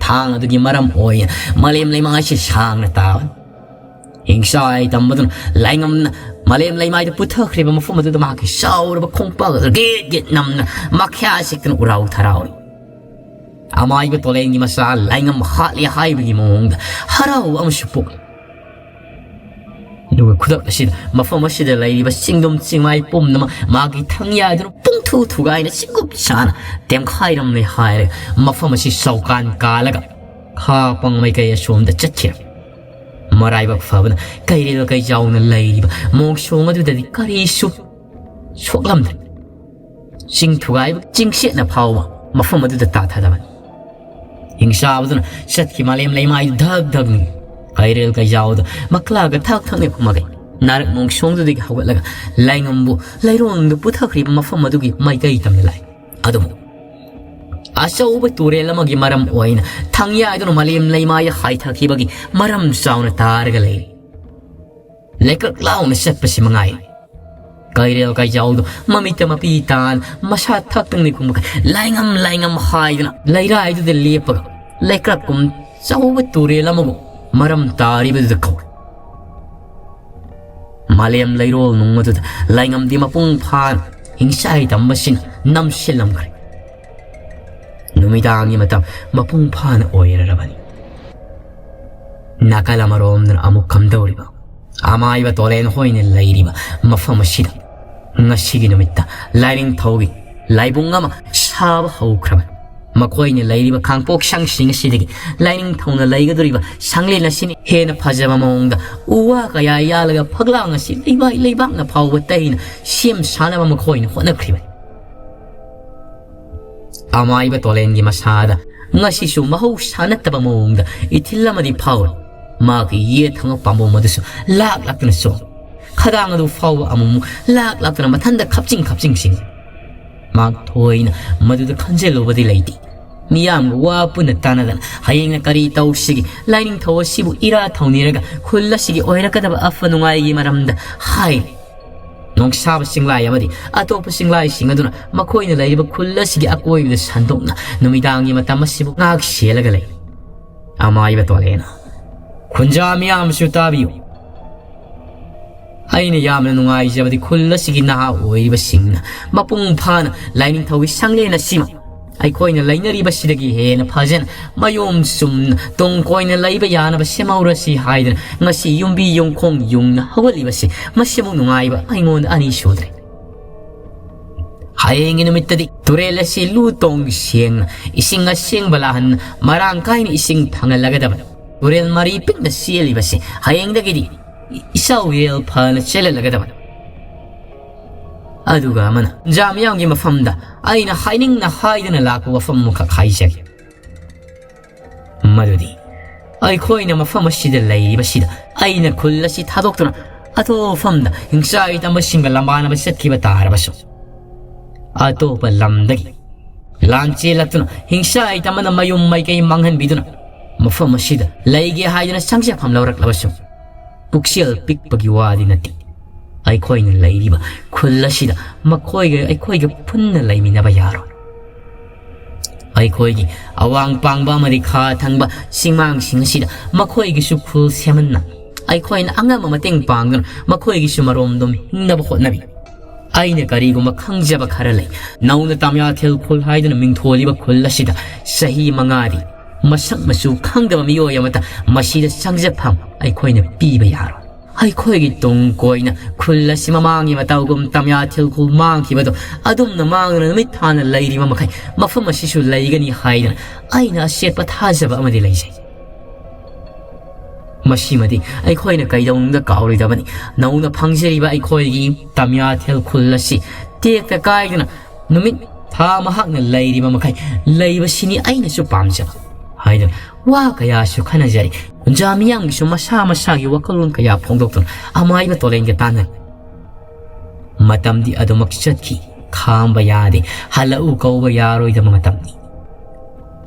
ꯊꯥꯡ ꯑꯗꯨꯒꯤ ꯃꯔꯝ ꯑꯣꯏꯅ ꯃꯥꯂꯦꯝ ꯂꯩꯃꯥꯏꯁꯤ ꯁꯥꯡꯅ ꯇꯥꯕꯅꯤ꯫ ꯍꯤꯡꯆꯥꯏ ꯇꯝꯕꯗꯨꯅ ꯂꯥꯏꯉꯝꯅ ꯃꯥꯂꯦꯝ ꯂꯩꯃꯥꯏꯗ ꯄꯨꯊꯈ꯭ꯔꯤꯕ ꯃꯐꯝ ꯑꯗꯨꯗ ꯃꯍꯥꯛꯀꯤ ꯆꯥꯎꯔꯕ ꯈꯣꯡꯄꯥꯛ ꯑꯗꯨ ꯒꯦꯠ ꯒꯦꯠ ꯅꯝꯅ ꯃꯈ꯭ꯌꯥ ꯁꯤꯛꯇꯨꯅ ꯎꯔꯥꯎ ꯊꯔꯥꯎꯔꯤ꯫ ꯑꯃꯥꯏꯕ ꯇꯣꯂꯦꯟꯒꯤ ꯃꯆꯥ ꯂꯥꯏꯉꯝ ꯍꯥꯠꯂꯦ ꯍꯥꯏꯕꯒꯤ ꯃꯑꯣꯡꯗ ꯍꯔꯥꯎꯕ ꯑꯃꯁꯨ ꯄꯣꯛꯏ꯫ ꯑꯗꯨꯒ ꯈꯨꯗꯛ ꯑꯁꯤꯗ ꯃꯐꯝ ꯑꯁꯤꯗ ꯂꯩꯔꯤꯕ ꯆꯤꯡꯗꯨꯝ ꯆꯤꯡꯃꯥꯏ ꯄꯨꯝꯅꯃꯛ ꯃꯥꯒꯤ ꯊꯪꯌꯥꯏꯗꯨꯅ ꯄꯨꯡꯊꯨ ꯊꯨꯒꯥꯏꯅ ꯆꯤꯡꯒꯨꯞ ꯁꯥꯅ ꯇꯦꯝꯈꯥꯏꯔꯝꯂꯦ ꯍꯥꯏꯔꯒ ꯃꯐꯝ ꯑꯁꯤ ꯆꯥꯎꯀꯥꯟ ꯀꯥꯜꯂꯒ ꯈꯥ ꯄꯪ ꯃꯥꯏꯀꯩ ꯑꯁꯣꯝꯗ ꯆꯠꯈꯤꯔꯝꯃꯤ꯫ ꯃꯔꯥꯏꯕꯛ ꯐꯕꯅ ꯀꯩꯔꯦꯜ ꯀꯩꯖꯥꯎꯅ ꯂꯩꯔꯤꯕ ꯃꯣꯡꯁꯣꯡ ꯑꯗꯨꯗꯗꯤ ꯀꯔꯤꯁꯨ ꯁꯣꯛꯂꯝꯗ꯭ꯔꯦ꯫ ꯆꯤꯡ ꯊꯨꯒꯥꯏꯕ ꯆꯤꯡꯁꯦꯠꯅ ꯐꯥꯎꯕ ꯃꯐꯝ ꯑꯗꯨꯗ ꯇꯥꯊꯗꯕꯅꯤ꯫ ꯍꯤꯡꯆꯥꯕꯗꯨꯅ ꯆꯠꯈꯤ ꯃꯥꯂꯦꯝ ꯂꯩꯃꯥꯏꯗꯨ ꯙꯛ ꯙꯛ ꯅꯤꯛꯏ꯫ ꯀꯩꯔꯦꯜ ꯀꯩꯖꯥꯎꯗ ꯃꯀ꯭ꯂꯥꯒ ꯊꯛ ꯊꯛꯅ ꯈꯨꯝꯃꯒꯩ ꯅꯥꯔꯛ ꯃꯣꯡꯁꯣꯡꯗꯨꯗꯒꯤ ꯍꯧꯒꯠꯂꯒ ꯂꯥꯏꯉꯝꯕꯨ ꯂꯩꯔꯣꯡꯗ ꯄꯨꯊꯈ꯭ꯔꯤꯕ ꯃꯐꯝ ꯑꯗꯨꯒꯤ ꯃꯥꯏꯀꯩ ꯇꯝꯅ ꯂꯥꯛꯏ꯫ ꯑꯗꯨꯕꯨ ꯑꯆꯧꯕ ꯇꯨꯔꯦꯜ ꯑꯃꯒꯤ ꯃꯔꯝ ꯑꯣꯏꯅ ꯊꯪꯌꯥꯏꯗꯨꯅ ꯃꯥꯂꯦꯝ ꯂꯩꯃꯥꯏꯗ ꯍꯥꯏꯊꯈꯤꯕꯒꯤ ꯃꯔꯝ ꯆꯥꯎꯅ ꯇꯥꯔꯒ ꯂꯩꯔꯤ꯫ ꯂꯩꯀ꯭ꯔꯛ ꯂꯥꯎꯅ ꯆꯠꯄꯁꯤ ꯃꯉꯥꯏ꯫ ꯀꯩꯔꯦꯜ ꯀꯩꯖꯥꯎꯗꯨ ꯃꯃꯤꯠꯇ ꯃꯄꯤ ꯇꯥꯅ ꯃꯁꯥ ꯊꯛꯇꯪꯅꯤ ꯈꯨꯝꯕ ꯂꯥꯏꯉꯝ ꯂꯥꯏꯉꯝ ꯍꯥꯏꯗꯨꯅ ꯂꯩꯔꯥꯏꯗꯨꯗ ꯂꯦꯞꯄꯒ ꯂꯩꯀ꯭ꯔꯛꯀꯨꯝ ꯆꯥꯎꯕ ꯇꯨꯔꯦꯜ ꯑꯃꯕꯨ ꯃꯔꯝ ꯇꯥꯔꯤꯕꯗꯨꯗ ꯀꯧꯏ꯫ ꯃꯥꯂꯦꯝ ꯂꯩꯔꯣꯜ ꯅꯨꯡ ꯑꯗꯨꯗ ꯂꯥꯏꯉꯝꯗꯤ ꯃꯄꯨꯡ ꯐꯥꯅ ꯍꯤꯡꯆꯥꯏ ꯇꯝꯕꯁꯤꯅ ꯅꯝꯁꯤꯜꯂꯝꯈ꯭ꯔꯦ꯫ ꯅꯨꯃꯤꯗꯥꯡꯒꯤ ꯃꯇꯝ ꯃꯄꯨꯡ ꯐꯥꯅ ꯑꯣꯏꯔꯔꯕꯅꯤ꯫ ꯅꯥꯀꯜ ꯑꯃꯔꯣꯝꯗꯅ ꯑꯃꯨꯛ ꯀꯝꯗꯧꯔꯤꯕ ꯑꯃꯥꯏꯕ ꯇꯣꯂꯦꯟ ꯍꯣꯏꯅ ꯂꯩꯔꯤꯕ ꯃꯐꯝ ꯑꯁꯤꯗ ꯉꯁꯤꯒꯤ ꯅꯨꯃꯤꯠꯇ ꯂꯥꯏꯅꯤꯡꯊꯧꯒꯤ ꯂꯥꯏꯕꯨꯡ ꯑꯃ ꯁꯥꯕ ꯍꯧꯈ꯭ꯔꯕꯅꯤ꯫ ꯃꯈꯣꯏꯅ ꯂꯩꯔꯤꯕ ꯈꯥꯡꯄꯣꯛꯁꯪꯁꯤꯡ ꯑꯁꯤꯗꯒꯤ ꯂꯥꯏꯅꯤꯡꯊꯧꯅ ꯂꯩꯒꯗꯧꯔꯤꯕ ꯁꯪꯂꯦꯟ ꯑꯁꯤꯅ ꯍꯦꯟꯅ ꯐꯖꯕ ꯃꯑꯣꯡꯗ ꯎ ꯋꯥ ꯀꯌꯥ ꯌꯥꯜꯂꯒ ꯐꯛꯂꯥꯡ ꯑꯁꯤ ꯂꯩꯕꯥꯛ ꯂꯩꯕꯥꯛꯅ ꯐꯥꯎꯕ ꯇꯩꯅ ꯁꯦꯝ ꯁꯥꯅꯕ ꯃꯈꯣꯏꯅ ꯍꯣꯠꯅꯈ꯭ꯔꯤꯕꯅꯤ꯫ ꯑꯃꯥꯏꯕ ꯇꯣꯂꯦꯟꯒꯤ ꯃꯁꯥꯗ ꯉꯁꯤꯁꯨ ꯃꯍꯧꯁꯥ ꯅꯠꯇꯕ ꯃꯑꯣꯡꯗ ꯏꯊꯤꯜ ꯑꯃꯗꯤ ꯐꯥꯎꯔꯤ꯫ ꯃꯍꯥꯛꯀꯤ ꯌꯦꯠ ꯊꯪꯕ ꯄꯥꯝꯕꯣꯝ ꯑꯗꯨꯁꯨ ꯂꯥꯛ ꯂꯥꯛꯇꯨꯅ ꯆꯣꯡꯏ꯫ ꯈꯗꯥꯡ ꯑꯗꯨ ꯐꯥꯎꯕ ꯑꯃꯨꯛꯃꯨꯛ ꯂꯥꯛ ꯂꯥꯛꯇꯨꯅ ꯃꯊꯟꯗ ꯈꯞꯆꯤꯡ ꯈꯞꯆꯤꯡ ꯆꯤꯡꯏ꯫ ꯃꯍꯥꯛ ꯊꯣꯏꯅ ꯃꯗꯨꯗ ꯈꯟꯖꯤꯜꯂꯨꯕꯗꯤ ꯂꯩꯇꯦ꯫ ꯃꯤꯌꯥꯝꯒ ꯋꯥ ꯄꯨꯟꯅ ꯇꯥꯟꯅꯗꯅ ꯍꯌꯦꯡꯅ ꯀꯔꯤ ꯇꯧꯁꯤꯒꯦ, ꯂꯥꯏꯅꯤꯡꯊꯧ ꯑꯁꯤꯕꯨ ꯏꯔꯥ ꯊꯧꯅꯤꯔꯒ ꯈꯨꯜ ꯑꯁꯤꯒꯤ ꯑꯣꯏꯔꯛꯀꯗꯕ ꯑꯐ ꯅꯨꯡꯉꯥꯏꯒꯤ ꯃꯔꯝꯗ ꯍꯥꯏꯔꯤ꯫ ꯅꯣꯡꯁꯥꯕ ꯆꯤꯡꯂꯥꯏ ꯑꯃꯗꯤ ꯑꯇꯣꯞꯄ ꯆꯤꯡꯂꯥꯏꯁꯤꯡ ꯑꯗꯨꯅ ꯃꯈꯣꯏꯅ ꯂꯩꯔꯤꯕ ꯈꯨꯜ ꯑꯁꯤꯒꯤ ꯑꯀꯣꯏꯕꯗ ꯁꯟꯗꯣꯛꯅ ꯅꯨꯃꯤꯗꯥꯡꯒꯤ ꯃꯇꯝ ꯑꯁꯤꯕꯨ ꯉꯥꯛ ꯁꯦꯜꯂꯒ ꯂꯩ꯫ ꯑꯃꯥꯏꯕ ꯇꯣꯂꯦꯅ, "ꯈꯨꯟꯖꯥ ꯃꯤꯌꯥꯝꯁꯨ ꯇꯥꯕꯤꯌꯨ꯫ ꯑꯩꯅ ꯌꯥꯝꯅ ꯅꯨꯡꯉꯥꯏꯖꯕꯗꯤ ꯈꯨꯜ ꯑꯁꯤꯒꯤ ꯅꯍꯥ ꯑꯣꯏꯔꯤꯕꯁꯤꯡꯅ ꯃꯄꯨꯡ ꯐꯥꯅ ꯂꯥꯏꯅꯤꯡꯊꯧꯒꯤ ꯁꯪꯂꯦꯟ ꯑꯁꯤꯃ ꯑꯩꯈꯣꯏꯅ ꯂꯩꯅꯔꯤꯕꯁꯤꯗꯒꯤ ꯍꯦꯟꯅ ꯐꯖꯅ ꯃꯌꯨꯝ ꯆꯨꯝꯅ ꯇꯨꯡ ꯀꯣꯏꯅ ꯂꯩꯕ ꯌꯥꯅꯕ ꯁꯦꯝꯍꯧꯔꯁꯤ ꯍꯥꯏꯗꯅ ꯉꯁꯤ ꯌꯨꯝꯕꯤ ꯌꯨꯝꯈꯣꯡ ꯌꯨꯡꯅ ꯍꯧꯒꯠꯂꯤꯕꯁꯤ, ꯃꯁꯤꯃꯨꯛ ꯅꯨꯡꯉꯥꯏꯕ ꯑꯩꯉꯣꯟꯗ ꯑꯅꯤ ꯁꯨꯗ꯭ꯔꯦ꯫ ꯍꯌꯦꯡꯒꯤ ꯅꯨꯃꯤꯠꯇꯗꯤ ꯇꯨꯔꯦꯜ ꯑꯁꯤ ꯂꯨ ꯇꯣꯡ ꯁꯦꯡꯅ, ꯏꯁꯤꯡ ꯑꯁꯦꯡꯕ ꯂꯥꯛꯍꯟꯅ, ꯃꯔꯥꯡ ꯀꯥꯏꯅ ꯏꯁꯤꯡ ꯐꯪꯍꯜꯂꯒꯗꯕꯅꯤ꯫ ꯇꯨꯔꯦꯜ ꯃꯔꯤ ꯄꯤꯛꯅ ꯆꯦꯜꯂꯤꯕꯁꯤ ꯍꯌꯦꯡꯗꯒꯤꯗꯤ ꯏꯆꯥꯎ ꯏꯔꯦꯜ ꯐꯅ ꯆꯦꯜꯍꯜꯂꯒꯗꯕꯅꯤ꯫ ꯑꯗꯨꯒ ꯑꯃꯅ, ꯖꯥ ꯃꯤꯌꯥꯝꯒꯤ ꯃꯐꯝꯗ ꯑꯩꯅ ꯍꯥꯏꯅꯤꯡꯅ ꯍꯥꯏꯗꯅ ꯂꯥꯛꯄ ꯋꯥꯐꯝ ꯑꯃꯈꯛ ꯍꯥꯏꯖꯒꯦ꯫ ꯃꯗꯨꯗꯤ, ꯑꯩꯈꯣꯏꯅ ꯃꯐꯝ ꯑꯁꯤꯗ ꯂꯩꯔꯤꯕꯁꯤꯗ ꯑꯩꯅ ꯈꯨꯜ ꯑꯁꯤ ꯊꯥꯗꯣꯛꯇꯨꯅ ꯑꯇꯣꯞꯄ ꯃꯐꯝꯗ ꯍꯤꯡꯆꯥꯏ ꯇꯝꯕꯁꯤꯡꯒ ꯂꯝꯕꯥꯅꯕ ꯆꯠꯈꯤꯕ ꯇꯥꯔꯕꯁꯨ, ꯑꯇꯣꯞꯄ ꯂꯝꯗꯒꯤ ꯂꯥꯟ ꯆꯦꯜꯂꯛꯇꯨꯅ ꯍꯤꯡꯆꯥꯏ ꯇꯝꯕꯅ ꯃꯌꯨꯝ ꯃꯥꯏꯀꯩ ꯃꯥꯡꯍꯟꯕꯤꯗꯨꯅ ꯃꯐꯝ ꯑꯁꯤꯗ ꯂꯩꯒꯦ ꯍꯥꯏꯗꯨꯅ ꯆꯪꯖꯐꯝ ꯂꯧꯔꯛꯂꯕꯁꯨ, ꯄꯨꯛꯆꯦꯜ ꯄꯤꯛꯄꯒꯤ ꯋꯥꯗꯤ ꯅꯠꯇꯦ꯫ ꯑꯩꯈꯣꯏꯅ ꯂꯩꯔꯤꯕ ꯈꯨꯜ ꯑꯁꯤꯗ ꯃꯈꯣꯏꯒ ꯑꯩꯈꯣꯏꯒ ꯄꯨꯟꯅ ꯂꯩꯃꯤꯟꯅꯕ ꯌꯥꯔꯣꯏ꯫ ꯑꯩꯈꯣꯏꯒꯤ ꯑꯋꯥꯡ ꯄꯥꯡꯕ ꯑꯃꯗꯤ ꯈꯥ ꯊꯪꯕ ꯆꯤꯡꯃꯥꯡꯁꯤꯡ ꯑꯁꯤꯗ ꯃꯈꯣꯏꯒꯤꯁꯨ ꯈꯨꯜ ꯁꯦꯝꯍꯟꯅ, ꯑꯩꯈꯣꯏꯅ ꯑꯉꯝꯕ ꯃꯇꯦꯡ ꯄꯥꯡꯗꯨꯅ ꯃꯈꯣꯏꯒꯤꯁꯨ ꯃꯔꯣꯝꯗꯣꯝ ꯍꯤꯡꯅꯕ ꯍꯣꯠꯅꯔꯤ꯫ ꯑꯩꯅ ꯀꯔꯤꯒꯨꯝꯕ ꯈꯪꯖꯕ ꯈꯔ ꯂꯩ꯫ ꯅꯧꯅ ꯇꯥꯃꯤꯌꯥꯊꯦꯜ ꯈꯨꯜ ꯍꯥꯏꯗꯨꯅ ꯃꯤꯡꯊꯣꯜꯂꯤꯕ ꯈꯨꯜ ꯑꯁꯤꯗ ꯆꯍꯤ ꯃꯉꯥꯗꯤ ꯃꯁꯛ ꯃꯆꯨ ꯈꯪꯗꯕ ꯃꯤꯑꯣꯏ ꯑꯃꯠꯇ ꯃꯁꯤꯗ ꯆꯪꯖꯐꯝ ꯑꯩꯈꯣꯏꯅ ꯄꯤꯕ ꯌꯥꯔꯣꯏ꯫ ꯑꯩꯈꯣꯏꯒꯤ ꯇꯨꯡ ꯀꯣꯏꯅ ꯈꯨꯜ ꯑꯁꯤ ꯃꯃꯥꯡꯒꯤ ꯃꯇꯧꯒꯨꯝ ꯇꯥꯃꯤꯌꯥꯊꯦꯜ ꯈꯨꯜ ꯃꯥꯡꯈꯤꯕꯗꯣ ꯑꯗꯨꯝꯅ ꯃꯥꯡꯗꯨꯅ ꯅꯨꯃꯤꯠ ꯊꯥꯅ ꯂꯩꯔꯤꯕ ꯃꯈꯩ ꯃꯐꯝ ꯑꯁꯤꯁꯨ ꯂꯩꯒꯅꯤ ꯍꯥꯏꯗꯅ ꯑꯩꯅ ꯑꯆꯦꯠꯄ ꯊꯥꯖꯕ ꯑꯃꯗꯤ ꯂꯩꯖꯩ꯫ ꯃꯁꯤꯃꯗꯤ ꯑꯩꯈꯣꯏꯅ ꯀꯩꯗꯧꯅꯨꯡꯗ ꯀꯥꯎꯔꯣꯏꯗꯕꯅꯤ꯫ ꯅꯧꯅ ꯐꯪꯖꯔꯤꯕ ꯑꯩꯈꯣꯏꯒꯤ ꯇꯥꯃꯤꯌꯥꯊꯦꯜ ꯈꯨꯜ ꯑꯁꯤ ꯇꯦꯛꯇ ꯀꯥꯏꯗꯅ ꯅꯨꯃꯤꯠ ꯊꯥ ꯃꯍꯥꯛꯅ ꯂꯩꯔꯤꯕ ꯃꯈꯩ ꯂꯩꯕꯁꯤꯅꯤ ꯑꯩꯅꯁꯨ ꯄꯥꯝꯖꯕ ꯍꯥꯏꯗꯨꯅ ꯋꯥ ꯀꯌꯥꯁꯨ ꯈꯟꯅꯖꯔꯤ꯫ ꯖꯥ ꯃꯤꯌꯥꯝꯒꯤꯁꯨ ꯃꯁꯥ ꯃꯁꯥꯒꯤ ꯋꯥꯈꯜꯂꯣꯟ ꯀꯌꯥ ꯐꯣꯡꯗꯣꯛꯇꯨꯅ ꯑꯃꯥꯏꯕ ꯇꯣꯂꯦꯟꯒ ꯇꯥꯟꯅꯔꯤ꯫ ꯃꯇꯝꯗꯤ ꯑꯗꯨꯃꯛ ꯆꯠꯈꯤ꯫ ꯈꯥꯝꯕ ꯌꯥꯗꯦ꯫ ꯍꯜꯂꯛꯎ ꯀꯧꯕ ꯌꯥꯔꯣꯏꯗꯕ ꯃꯇꯝꯅꯤ꯫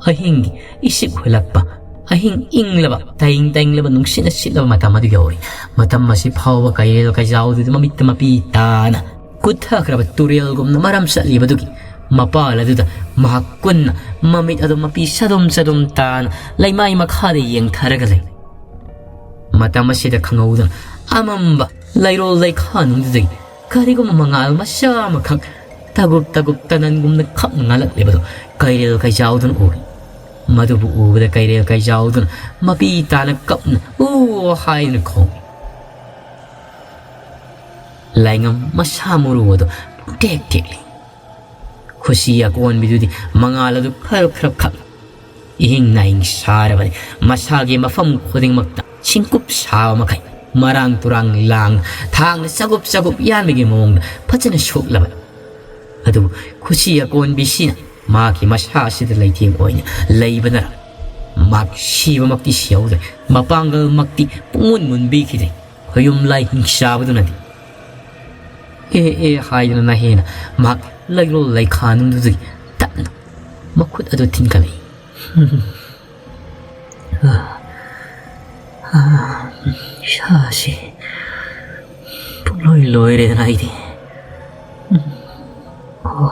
ꯑꯍꯤꯡꯒꯤ ꯏꯁꯤꯛ ꯍꯨꯜꯂꯛꯄ, ꯑꯍꯤꯡ ꯏꯪꯂꯕ, ꯇꯥꯏꯪ ꯇꯥꯏꯪꯂꯕ ꯅꯨꯡꯁꯤꯠꯅ ꯁꯤꯠꯂꯕ ꯃꯇꯝ ꯑꯗꯨ ꯌꯧꯔꯦ꯫ ꯃꯇꯝ ꯑꯁꯤ ꯐꯥꯎꯕ ꯀꯩꯔꯦꯜ ꯀꯩꯖꯥꯎꯗꯨꯗ ꯃꯃꯤꯠꯇ ꯃꯄꯤ ꯇꯥꯅ ꯀꯨꯠꯊꯈ꯭ꯔꯕ ꯇꯨꯔꯦꯜꯒꯨꯝꯅ ꯃꯔꯝ ꯆꯠꯂꯤꯕꯗꯨꯒꯤ ꯃꯄꯥꯜ ꯑꯗꯨꯗ ꯃꯍꯥꯛ ꯀꯨꯟꯅ ꯃꯃꯤꯠ ꯑꯗꯨ ꯃꯄꯤ ꯁꯗꯨꯝ ꯁꯗꯨꯝ ꯇꯥꯅ ꯂꯩꯃꯥꯏ ꯃꯈꯥꯗ ꯌꯦꯡꯊꯔꯒ ꯂꯩ꯫ ꯃꯇꯝ ꯑꯁꯤꯗ ꯈꯪꯍꯧꯗꯅ ꯑꯃꯝꯕ ꯂꯩꯔꯣꯜ ꯂꯩꯈꯥꯅꯨꯡꯗꯨꯗꯒꯤ ꯀꯔꯤꯒꯨꯝꯕ ꯃꯉꯥꯜ ꯃꯆꯥ ꯑꯃꯈꯛ ꯇꯒꯨꯞ ꯇꯒꯨꯞ ꯇꯅꯟꯒꯨꯝꯅ ꯈꯞꯅ ꯉꯥꯜꯂꯛꯂꯤꯕꯗꯨ ꯀꯩꯔꯦꯜ ꯀꯩꯖꯥꯎꯗꯨꯅ ꯎꯏ꯫ ꯃꯗꯨꯕꯨ ꯎꯕꯗ ꯀꯩꯔꯦꯜ ꯀꯩꯖꯥꯎꯗꯨꯅ ꯃꯄꯤ ꯇꯥꯅ ꯀꯞꯅ "ꯎ" ꯍꯥꯏꯗꯨꯅ ꯈꯣꯡꯏ꯫ ꯂꯥꯏꯉꯝ ꯃꯁꯥ ꯃꯎ ꯑꯗꯨ ꯇꯦꯛ ꯇꯦꯛꯂꯤ꯫ ꯈꯨꯁꯤ ꯑꯀꯣꯟꯕꯤꯗꯨꯗꯤ ꯃꯉꯥꯜ ꯑꯗꯨ ꯈꯔꯞ ꯈꯔꯞ ꯈꯞ ꯏꯍꯤꯡ ꯅꯥꯍꯤꯡ ꯁꯥꯔꯕꯅꯤ꯫ ꯃꯁꯥꯒꯤ ꯃꯐꯝ ꯈꯨꯗꯤꯡꯃꯛꯇ ꯁꯤꯡꯀꯨꯞ ꯁꯥꯕ ꯃꯈꯩ ꯃꯔꯥꯡ ꯇꯨꯔꯥꯡ ꯂꯥꯡ ꯊꯥꯡꯅ ꯆꯒꯨꯞ ꯆꯒꯨꯞ ꯌꯥꯟꯕꯒꯤ ꯃꯑꯣꯡꯗ ꯐꯖꯅ ꯁꯣꯛꯂꯕꯅꯤ꯫ ꯑꯗꯨꯕꯨ ꯈꯨꯁꯤ ꯑꯀꯣꯟꯕꯤꯁꯤꯅ ꯃꯍꯥꯛꯀꯤ ꯃꯁꯥ ꯑꯁꯤꯗ ꯂꯩꯊꯦꯡ ꯑꯣꯏꯅ ꯂꯩꯕꯅꯔ ꯃꯍꯥꯛ ꯁꯤꯕꯃꯛꯇꯤ ꯁꯤꯍꯧꯗ꯭ꯔꯦ, ꯃꯄꯥꯡꯒꯜꯃꯛꯇꯤ ꯄꯨꯡꯃꯨꯟ ꯃꯨꯟꯕꯤꯈꯤꯗ꯭ꯔꯦ꯫ ꯈꯣꯌꯨꯝ ꯂꯥꯏ ꯍꯤꯡꯆꯥꯕꯗꯨꯅꯗꯤ "ꯑꯦ ꯑꯦ" ꯍꯥꯏꯗꯨꯅ ꯅꯍꯦꯅ ꯃꯍꯥꯛ ꯂꯩꯔꯣꯜ ꯂꯩꯈꯥꯅꯨꯡꯗꯨꯗꯒꯤ ꯇꯞꯅ ꯃꯈꯨꯠ ꯑꯗꯨ ꯊꯤꯟꯒꯠꯂꯛꯏ꯫ "ꯏꯁꯥꯁꯤ ꯄꯨꯡꯂꯣꯏ ꯂꯣꯏꯔꯦꯗꯅ ꯑꯩꯗꯤ꯫ ꯑꯣ,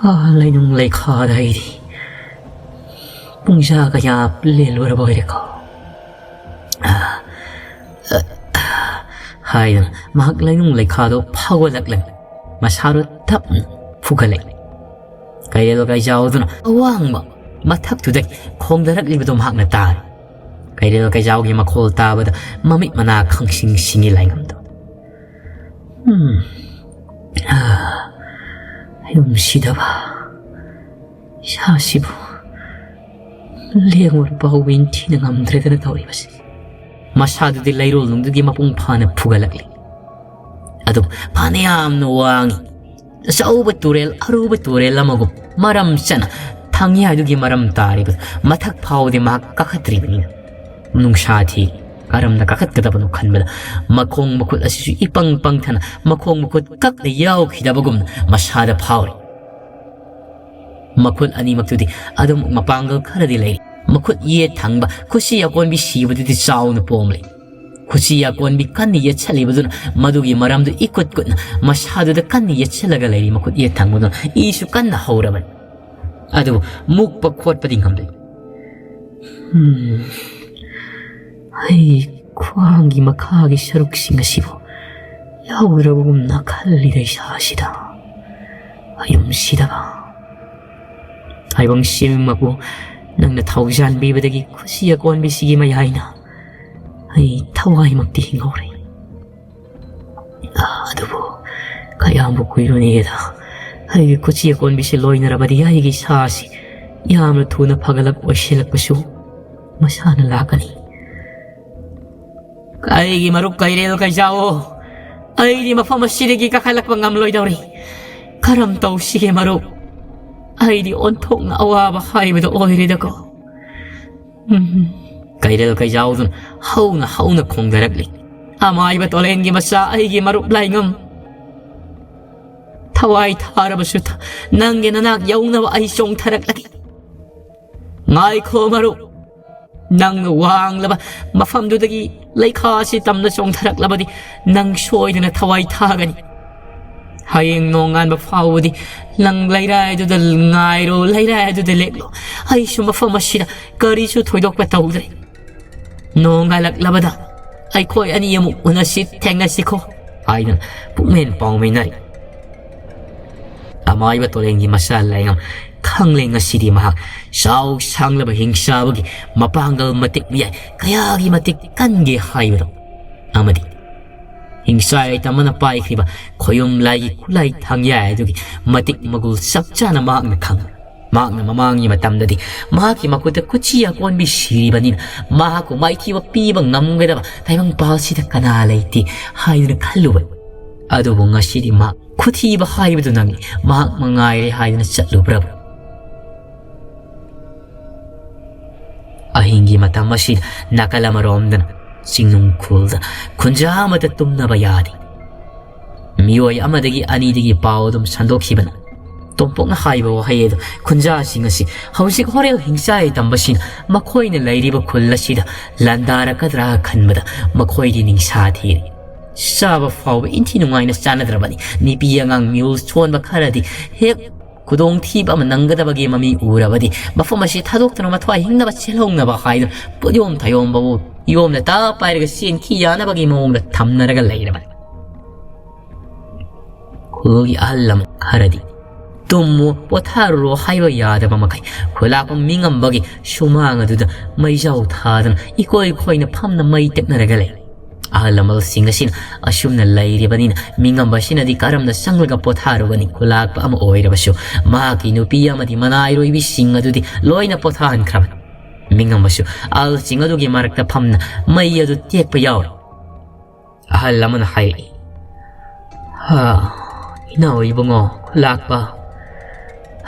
ꯑꯥ, ꯂꯩꯅꯨꯡ ꯂꯩꯈꯥꯗ ꯑꯩꯗꯤ ꯄꯨꯡꯖꯥ ꯀꯌꯥ ꯂꯦꯜꯂꯨꯔꯕ ꯑꯣꯏꯔꯦꯀꯣ?" ꯍꯥꯏꯗꯨꯅ ꯃꯍꯥꯛ ꯂꯩꯅꯨꯡ ꯂꯩꯈꯥꯗꯣ ꯐꯥꯎꯒꯠꯂꯛꯂꯒ ꯃꯁꯥꯗꯣ ꯇꯞꯅ ꯐꯨꯒꯠꯂꯛꯏ꯫ ꯀꯩꯔꯦꯜ ꯀꯩꯖꯥꯎꯗꯨꯅ ꯑꯋꯥꯡꯕ ꯃꯊꯛꯇꯨꯗꯒꯤ ꯈꯣꯡꯗꯔꯛꯂꯤꯕꯗꯨ ꯃꯍꯥꯛꯅ ꯇꯥꯔꯦ꯫ ꯀꯩꯔꯦꯜ ꯀꯩꯖꯥꯎꯒꯤ ꯃꯈꯣꯜ ꯇꯥꯕꯗ ꯃꯃꯤꯠ ꯃꯅꯥ ꯈꯪꯁꯤꯡ ꯁꯤꯡꯉꯤ ꯂꯥꯏꯉꯝꯗꯣ꯫ "ꯎꯝ, ꯑꯥ, ꯌꯨꯝꯁꯤꯗꯕ, ꯏꯁꯥꯁꯤꯕꯨ ꯂꯦꯡꯉꯨꯔ ꯐꯥꯎꯕ ꯏꯟꯊꯤꯅ ꯉꯝꯗ꯭ꯔꯦꯗꯅ ꯇꯧꯔꯤꯕꯁꯤ꯫" ꯃꯁꯥꯗꯨꯗꯤ ꯂꯩꯔꯣꯜꯅꯨꯡꯗꯨꯒꯤ ꯃꯄꯨꯡ ꯐꯥꯅ ꯐꯨꯒꯠꯂꯛꯂꯤ꯫ ꯑꯗꯨꯕꯨ ꯐꯅ ꯌꯥꯝꯅ ꯋꯥꯡꯉꯤ꯫ ꯑꯆꯧꯕ ꯇꯨꯔꯦꯜ, ꯑꯔꯨꯕ ꯇꯨꯔꯦꯜ ꯑꯃꯒꯨꯝ ꯃꯔꯝ ꯆꯥꯅ ꯊꯪꯌꯥꯏꯗꯨꯒꯤ ꯃꯔꯝ ꯇꯥꯔꯤꯕ ꯃꯊꯛ ꯐꯥꯎꯕꯗꯤ ꯃꯍꯥꯛ ꯀꯥꯈꯠꯇ꯭ꯔꯤꯕꯅꯤꯅ ꯅꯨꯡꯁꯥ ꯊꯤ꯫ ꯀꯔꯝꯅ ꯀꯥꯈꯠꯀꯗꯕꯅꯣ ꯈꯟꯕꯗ ꯃꯈꯣꯡ ꯃꯈꯨꯠ ꯑꯁꯤꯁꯨ ꯏꯄꯪ ꯄꯪꯊꯅ ꯃꯈꯣꯡ ꯃꯈꯨꯠ ꯀꯛꯅ ꯌꯥꯎꯈꯤꯗꯕꯒꯨꯝꯅ ꯃꯁꯥꯗ ꯐꯥꯎꯔꯤ꯫ ꯃꯈꯨꯠ ꯑꯅꯤꯃꯛꯇꯨꯗꯤ ꯑꯗꯨꯝ ꯃꯄꯥꯡꯒꯜ ꯈꯔꯗꯤ ꯂꯩꯔꯤ꯫ ꯃꯈꯨꯠ ꯌꯦꯠ ꯊꯪꯕ ꯈꯨꯠꯁꯤ ꯑꯀꯣꯟꯕꯤ ꯁꯤꯕꯗꯨꯗꯤ ꯆꯥꯎꯅ ꯄꯣꯝꯂꯤ꯫ ꯈꯨꯠꯁꯤ ꯑꯀꯣꯟꯕꯤ ꯀꯟꯅ ꯌꯦꯠꯁꯜꯂꯤꯕꯗꯨꯅ ꯃꯗꯨꯒꯤ ꯃꯔꯝꯗꯨ ꯏꯀꯨꯠ ꯀꯨꯠꯅ ꯃꯁꯥꯗꯨꯗ ꯀꯟꯅ ꯌꯦꯠꯁꯜꯂꯒ ꯂꯩꯔꯤ꯫ ꯃꯈꯨꯠ ꯌꯦꯠ ꯊꯪꯕꯗꯨꯅ ꯏꯁꯨ ꯀꯟꯅ ꯍꯧꯔꯕꯅꯤ꯫ ꯑꯗꯨꯕꯨ ꯃꯨꯛꯄ ꯈꯣꯠꯄꯗꯤ ꯉꯝꯗꯦ꯫ "ꯎꯝ, ꯑꯩ ꯈ꯭ꯋꯥꯡꯒꯤ ꯃꯈꯥꯒꯤ ꯁꯔꯨꯛꯁꯤꯡ ꯑꯁꯤꯕꯨ ꯌꯥꯎꯗ꯭ꯔꯕꯒꯨꯝꯅ ꯈꯜꯂꯤꯗ ꯏꯁꯥꯁꯤꯗ꯫ ꯌꯨꯝꯁꯤꯗꯕ, ꯇꯥꯏꯕꯪ ꯁꯤꯃꯛꯄꯨ ꯅꯪꯅ ꯊꯧꯖꯥꯟꯕꯤꯕꯗꯒꯤ ꯈꯨꯠꯁꯤ ꯑꯀꯣꯟꯕꯤꯁꯤꯒꯤ ꯃꯌꯥꯏꯅ ꯑꯩ ꯊꯋꯥꯏꯃꯛꯇꯤ ꯍꯤꯡꯍꯧꯔꯦ꯫ ꯑꯗꯨꯕꯨ ꯀꯌꯥꯝꯕꯨ ꯀꯨꯏꯔꯨꯅꯤꯒꯦꯗ, ꯑꯩꯒꯤ ꯈꯨꯠꯁꯤ ꯑꯀꯣꯟꯕꯤꯁꯤ ꯂꯣꯏꯅꯔꯕꯗꯤ ꯑꯩꯒꯤ ꯏꯁꯥꯁꯤ ꯌꯥꯝꯅ ꯊꯨꯅ ꯐꯒꯠꯂꯛ ꯑꯣꯏꯁꯤꯜꯂꯛꯄꯁꯨ ꯃꯁꯥꯅ ꯂꯥꯛꯀꯅꯤ꯫ ꯑꯩꯒꯤ ꯃꯔꯨꯞ ꯀꯩꯔꯦꯜ ꯀꯩꯖꯥꯎ, ꯑꯩꯗꯤ ꯃꯐꯝ ꯑꯁꯤꯗꯒꯤ ꯀꯥꯈꯠꯂꯛꯄ ꯉꯝꯂꯣꯏꯗꯧꯔꯤ꯫ ꯀꯔꯝ ꯇꯧꯁꯤꯒꯦ ꯃꯔꯨꯞ? ꯑꯩꯗꯤ ꯑꯣꯟꯊꯣꯛꯅ ꯑꯋꯥꯕ ꯍꯥꯏꯕꯗꯨ ꯑꯣꯏꯔꯦꯗꯀꯣ꯫ ꯎꯝ꯫ ꯀꯩꯔꯦꯜ ꯀꯩꯖꯥꯎꯗꯨꯅ ꯍꯧꯅ ꯍꯧꯅ ꯈꯣꯡꯗꯔꯛꯂꯤ꯫ ꯑꯃꯥꯏꯕ ꯇꯣꯂꯦꯟꯒꯤ ꯃꯆꯥ ꯑꯩꯒꯤ ꯃꯔꯨꯞ ꯂꯥꯏꯉꯝ, ꯊꯋꯥꯏ ꯊꯥꯔꯕꯁꯨ ꯊ-, ꯅꯪꯒꯤ ꯅꯅꯥꯛ ꯌꯧꯅꯕ ꯑꯩ ꯆꯣꯡꯊꯔꯛꯂꯒꯦ꯫ ꯉꯥꯏꯈꯣ ꯃꯔꯨꯞ, ꯅꯪꯅ ꯋꯥꯡꯂꯕ ꯃꯐꯝꯗꯨꯗꯒꯤ ꯂꯩꯈꯥꯁꯤ ꯇꯝꯅ ꯆꯣꯡꯊꯔꯛꯂꯕꯗꯤ ꯅꯪ ꯁꯣꯏꯗꯅ ꯊꯋꯥꯏ ꯊꯥꯒꯅꯤ꯫ ꯍꯌꯦꯡ ꯅꯣꯡꯉꯥꯟꯕ ꯐꯥꯎꯕꯗꯤ ꯅꯪ ꯂꯩꯔꯥꯏꯗꯨꯗ ꯉꯥꯏꯔꯣ, ꯂꯩꯔꯥꯏ ꯑꯗꯨꯗ ꯂꯦꯛꯂꯣ꯫ ꯑꯩꯁꯨ ꯃꯐꯝ ꯑꯁꯤꯗ ꯀꯔꯤꯁꯨ ꯊꯣꯏꯗꯣꯛꯄ ꯇꯧꯗ꯭ꯔꯦ꯫ ꯅꯣꯡꯉꯥꯜꯂꯛꯂꯕꯗ ꯑꯩꯈꯣꯏ ꯑꯅꯤ ꯑꯃꯨꯛ ꯎꯅꯁꯤ, ꯊꯦꯡꯅꯁꯤꯀꯣ ꯍꯥꯏꯗꯨꯅ ꯄꯨꯛꯃꯦꯟ ꯄꯥꯎꯃꯤꯟꯅꯔꯤ꯫ ꯑꯃꯥꯏꯕ ꯇꯣꯔꯦꯟꯒꯤ ꯃꯆꯥ ꯂꯥꯏꯉꯝ ꯈꯪꯂꯦ ꯉꯁꯤꯗꯤ ꯃꯍꯥꯛ ꯆꯥꯎ ꯁꯥꯡꯂꯕ ꯍꯤꯡꯆꯥꯕꯒꯤ ꯃꯄꯥꯡꯒꯜ ꯃꯇꯤꯛ ꯃꯌꯥꯏ ꯀꯌꯥꯒꯤ ꯃꯇꯤꯛ ꯀꯟꯒꯦ ꯍꯥꯏꯕꯗꯣ, ꯑꯃꯗꯤ ꯍꯤꯡꯆꯥꯏ ꯇꯝꯕꯅ ꯄꯥꯏꯈ꯭ꯔꯤꯕ ꯈꯣꯌꯨꯝ ꯂꯥꯏꯒꯤ ꯈꯨꯠꯂꯥꯏ ꯊꯥꯡꯌꯥꯏ ꯑꯗꯨꯒꯤ ꯃꯇꯤꯛ ꯃꯒꯨꯜ ꯆꯞ ꯆꯥꯅ ꯃꯍꯥꯛꯅ ꯈꯪꯂꯦ꯫ ꯃꯍꯥꯛꯅ ꯃꯃꯥꯡꯒꯤ ꯃꯇꯝꯗꯗꯤ ꯃꯍꯥꯛꯀꯤ ꯃꯈꯨꯠꯇ ꯈꯨꯠꯁꯤ ꯑꯀꯣꯟꯕꯤ ꯁꯤꯔꯤꯕꯅꯤꯅ ꯃꯍꯥꯛꯄꯨ ꯃꯥꯏꯊꯤꯕ ꯄꯤꯕ ꯉꯝꯒꯗꯕ ꯇꯥꯏꯕꯪꯄꯥꯜꯁꯤꯗ ꯀꯅꯥ ꯂꯩꯇꯦ ꯍꯥꯏꯗꯨꯅ ꯈꯜꯂꯨꯕꯅꯤ꯫ ꯑꯗꯨꯕꯨ ꯉꯁꯤꯗꯤ ꯃꯍꯥꯛ ꯈꯨꯊꯤꯕ ꯍꯥꯏꯕꯗꯨ ꯅꯪꯉꯤ, ꯃꯍꯥꯛ ꯃꯉꯥꯏꯔꯦ ꯍꯥꯏꯗꯨꯅ ꯆꯠꯂꯨꯕ꯭ꯔꯕ? ꯑꯍꯤꯡꯒꯤ ꯃꯇꯝ ꯑꯁꯤꯗ ꯅꯥꯀꯜ ꯑꯃꯔꯣꯝꯗꯅ ꯆꯤꯡꯅꯨꯡ ꯈꯨꯜꯗ ꯈꯨꯟꯖꯥ ꯑꯃꯠꯇ ꯇꯨꯝꯅꯕ ꯌꯥꯗꯦ꯫ ꯃꯤꯑꯣꯏ ꯑꯃꯗꯒꯤ ꯑꯅꯤꯗꯒꯤ ꯄꯥꯎ ꯑꯗꯨꯝ ꯁꯟꯗꯣꯛꯈꯤꯕꯅ ꯇꯣꯝꯄꯣꯛꯅ ꯍꯥꯏꯕ ꯋꯥꯍꯩ ꯑꯗꯨ ꯈꯨꯟꯖꯥꯁꯤꯡ ꯑꯁꯤ ꯍꯧꯖꯤꯛ ꯍꯣꯔꯦꯜ ꯍꯤꯡꯆꯥꯏ ꯇꯝꯕꯁꯤꯅ ꯃꯈꯣꯏꯅ ꯂꯩꯔꯤꯕ ꯈꯨꯜ ꯑꯁꯤꯗ ꯂꯥꯟꯗꯥꯔꯛꯀꯗ꯭ꯔꯥ ꯈꯟꯕꯗ ꯃꯈꯣꯏꯗꯤ ꯅꯤꯡꯁꯥ ꯊꯤꯔꯦ꯫ ꯆꯥꯕ ꯐꯥꯎꯕ ꯏꯟꯊꯤ ꯅꯨꯡꯉꯥꯏꯅ ꯆꯥꯅꯗ꯭ꯔꯕꯅꯤ꯫ ꯅꯨꯄꯤ ꯑꯉꯥꯡ ꯃꯤꯍꯨꯜ ꯁꯣꯟꯕ ꯈꯔꯗꯤ ꯍꯦꯛ ꯈꯨꯗꯣꯡꯊꯤꯕ ꯑꯃ ꯅꯪꯒꯗꯕꯒꯤ ꯃꯃꯤ ꯎꯔꯕꯗꯤ ꯃꯐꯝ ꯑꯁꯤ ꯊꯥꯗꯣꯛꯇꯨꯅ ꯃꯊ꯭ꯋꯥꯏ ꯍꯤꯡꯅꯕ ꯆꯦꯜꯍꯧꯅꯕ ꯍꯥꯏꯗꯨꯅ ꯄꯣꯠꯌꯣꯝ ꯊꯌꯣꯝꯕꯕꯨ ꯌꯣꯝꯅ ꯇꯥ ꯄꯥꯏꯔꯒ ꯆꯦꯟꯈꯤ ꯌꯥꯅꯕꯒꯤ ꯃꯑꯣꯡꯗ ꯊꯝꯅꯔꯒ ꯂꯩꯔꯕꯅꯤ꯫ ꯈꯨꯜꯒꯤ ꯑꯍꯜ ꯂꯃꯟ ꯈꯔꯗꯤ ꯇꯨꯝꯃꯨ, ꯄꯣꯊꯥꯔꯨꯔꯣ ꯍꯥꯏꯕ ꯌꯥꯗꯕ ꯃꯈꯩ ꯈꯨꯂꯥꯛꯄ ꯃꯤꯉꯝꯕꯒꯤ ꯁꯨꯃꯥꯡ ꯑꯗꯨꯗ ꯃꯩꯖꯥꯎ ꯊꯥꯗꯨꯅ ꯏꯀꯣꯏ ꯀꯣꯏꯅ ꯐꯝꯅ ꯃꯩ ꯇꯦꯛꯅꯔꯒ ꯂꯩ꯫ ꯑꯍꯜ ꯂꯃꯟꯁꯤꯡ ꯑꯁꯤꯅ ꯑꯁꯨꯝꯅ ꯂꯩꯔꯤꯕꯅꯤꯅ ꯃꯤꯉꯝꯕ ꯑꯁꯤꯅꯗꯤ ꯀꯔꯝꯅ ꯆꯪꯂꯒ ꯄꯣꯊꯥꯔꯨꯒꯅꯤ? ꯈꯨꯂꯥꯛꯄ ꯑꯃ ꯑꯣꯏꯔꯕꯁꯨ ꯃꯍꯥꯛꯀꯤ ꯅꯨꯄꯤ ꯑꯃꯗꯤ ꯃꯅꯥꯏꯔꯣꯏꯕꯤꯁꯤꯡ ꯑꯗꯨꯗꯤ ꯂꯣꯏꯅ ꯄꯣꯊꯥꯍꯟꯈ꯭ꯔꯕꯅꯤ꯫ ꯃꯤꯉꯝꯕꯁꯨ ꯑꯍꯜꯁꯤꯡ ꯑꯗꯨꯒꯤ ꯃꯔꯛꯇ ꯐꯝꯅ ꯃꯩ ꯑꯗꯨ ꯇꯦꯛꯄ ꯌꯥꯎꯔꯤ꯫ ꯑꯍꯜ ꯑꯃꯅ ꯍꯥꯏꯔꯛꯏ, "ꯍꯥ, ꯏꯅꯥꯎ ꯏꯕꯨꯡꯉꯣ ꯈꯨꯂꯥꯛꯄ,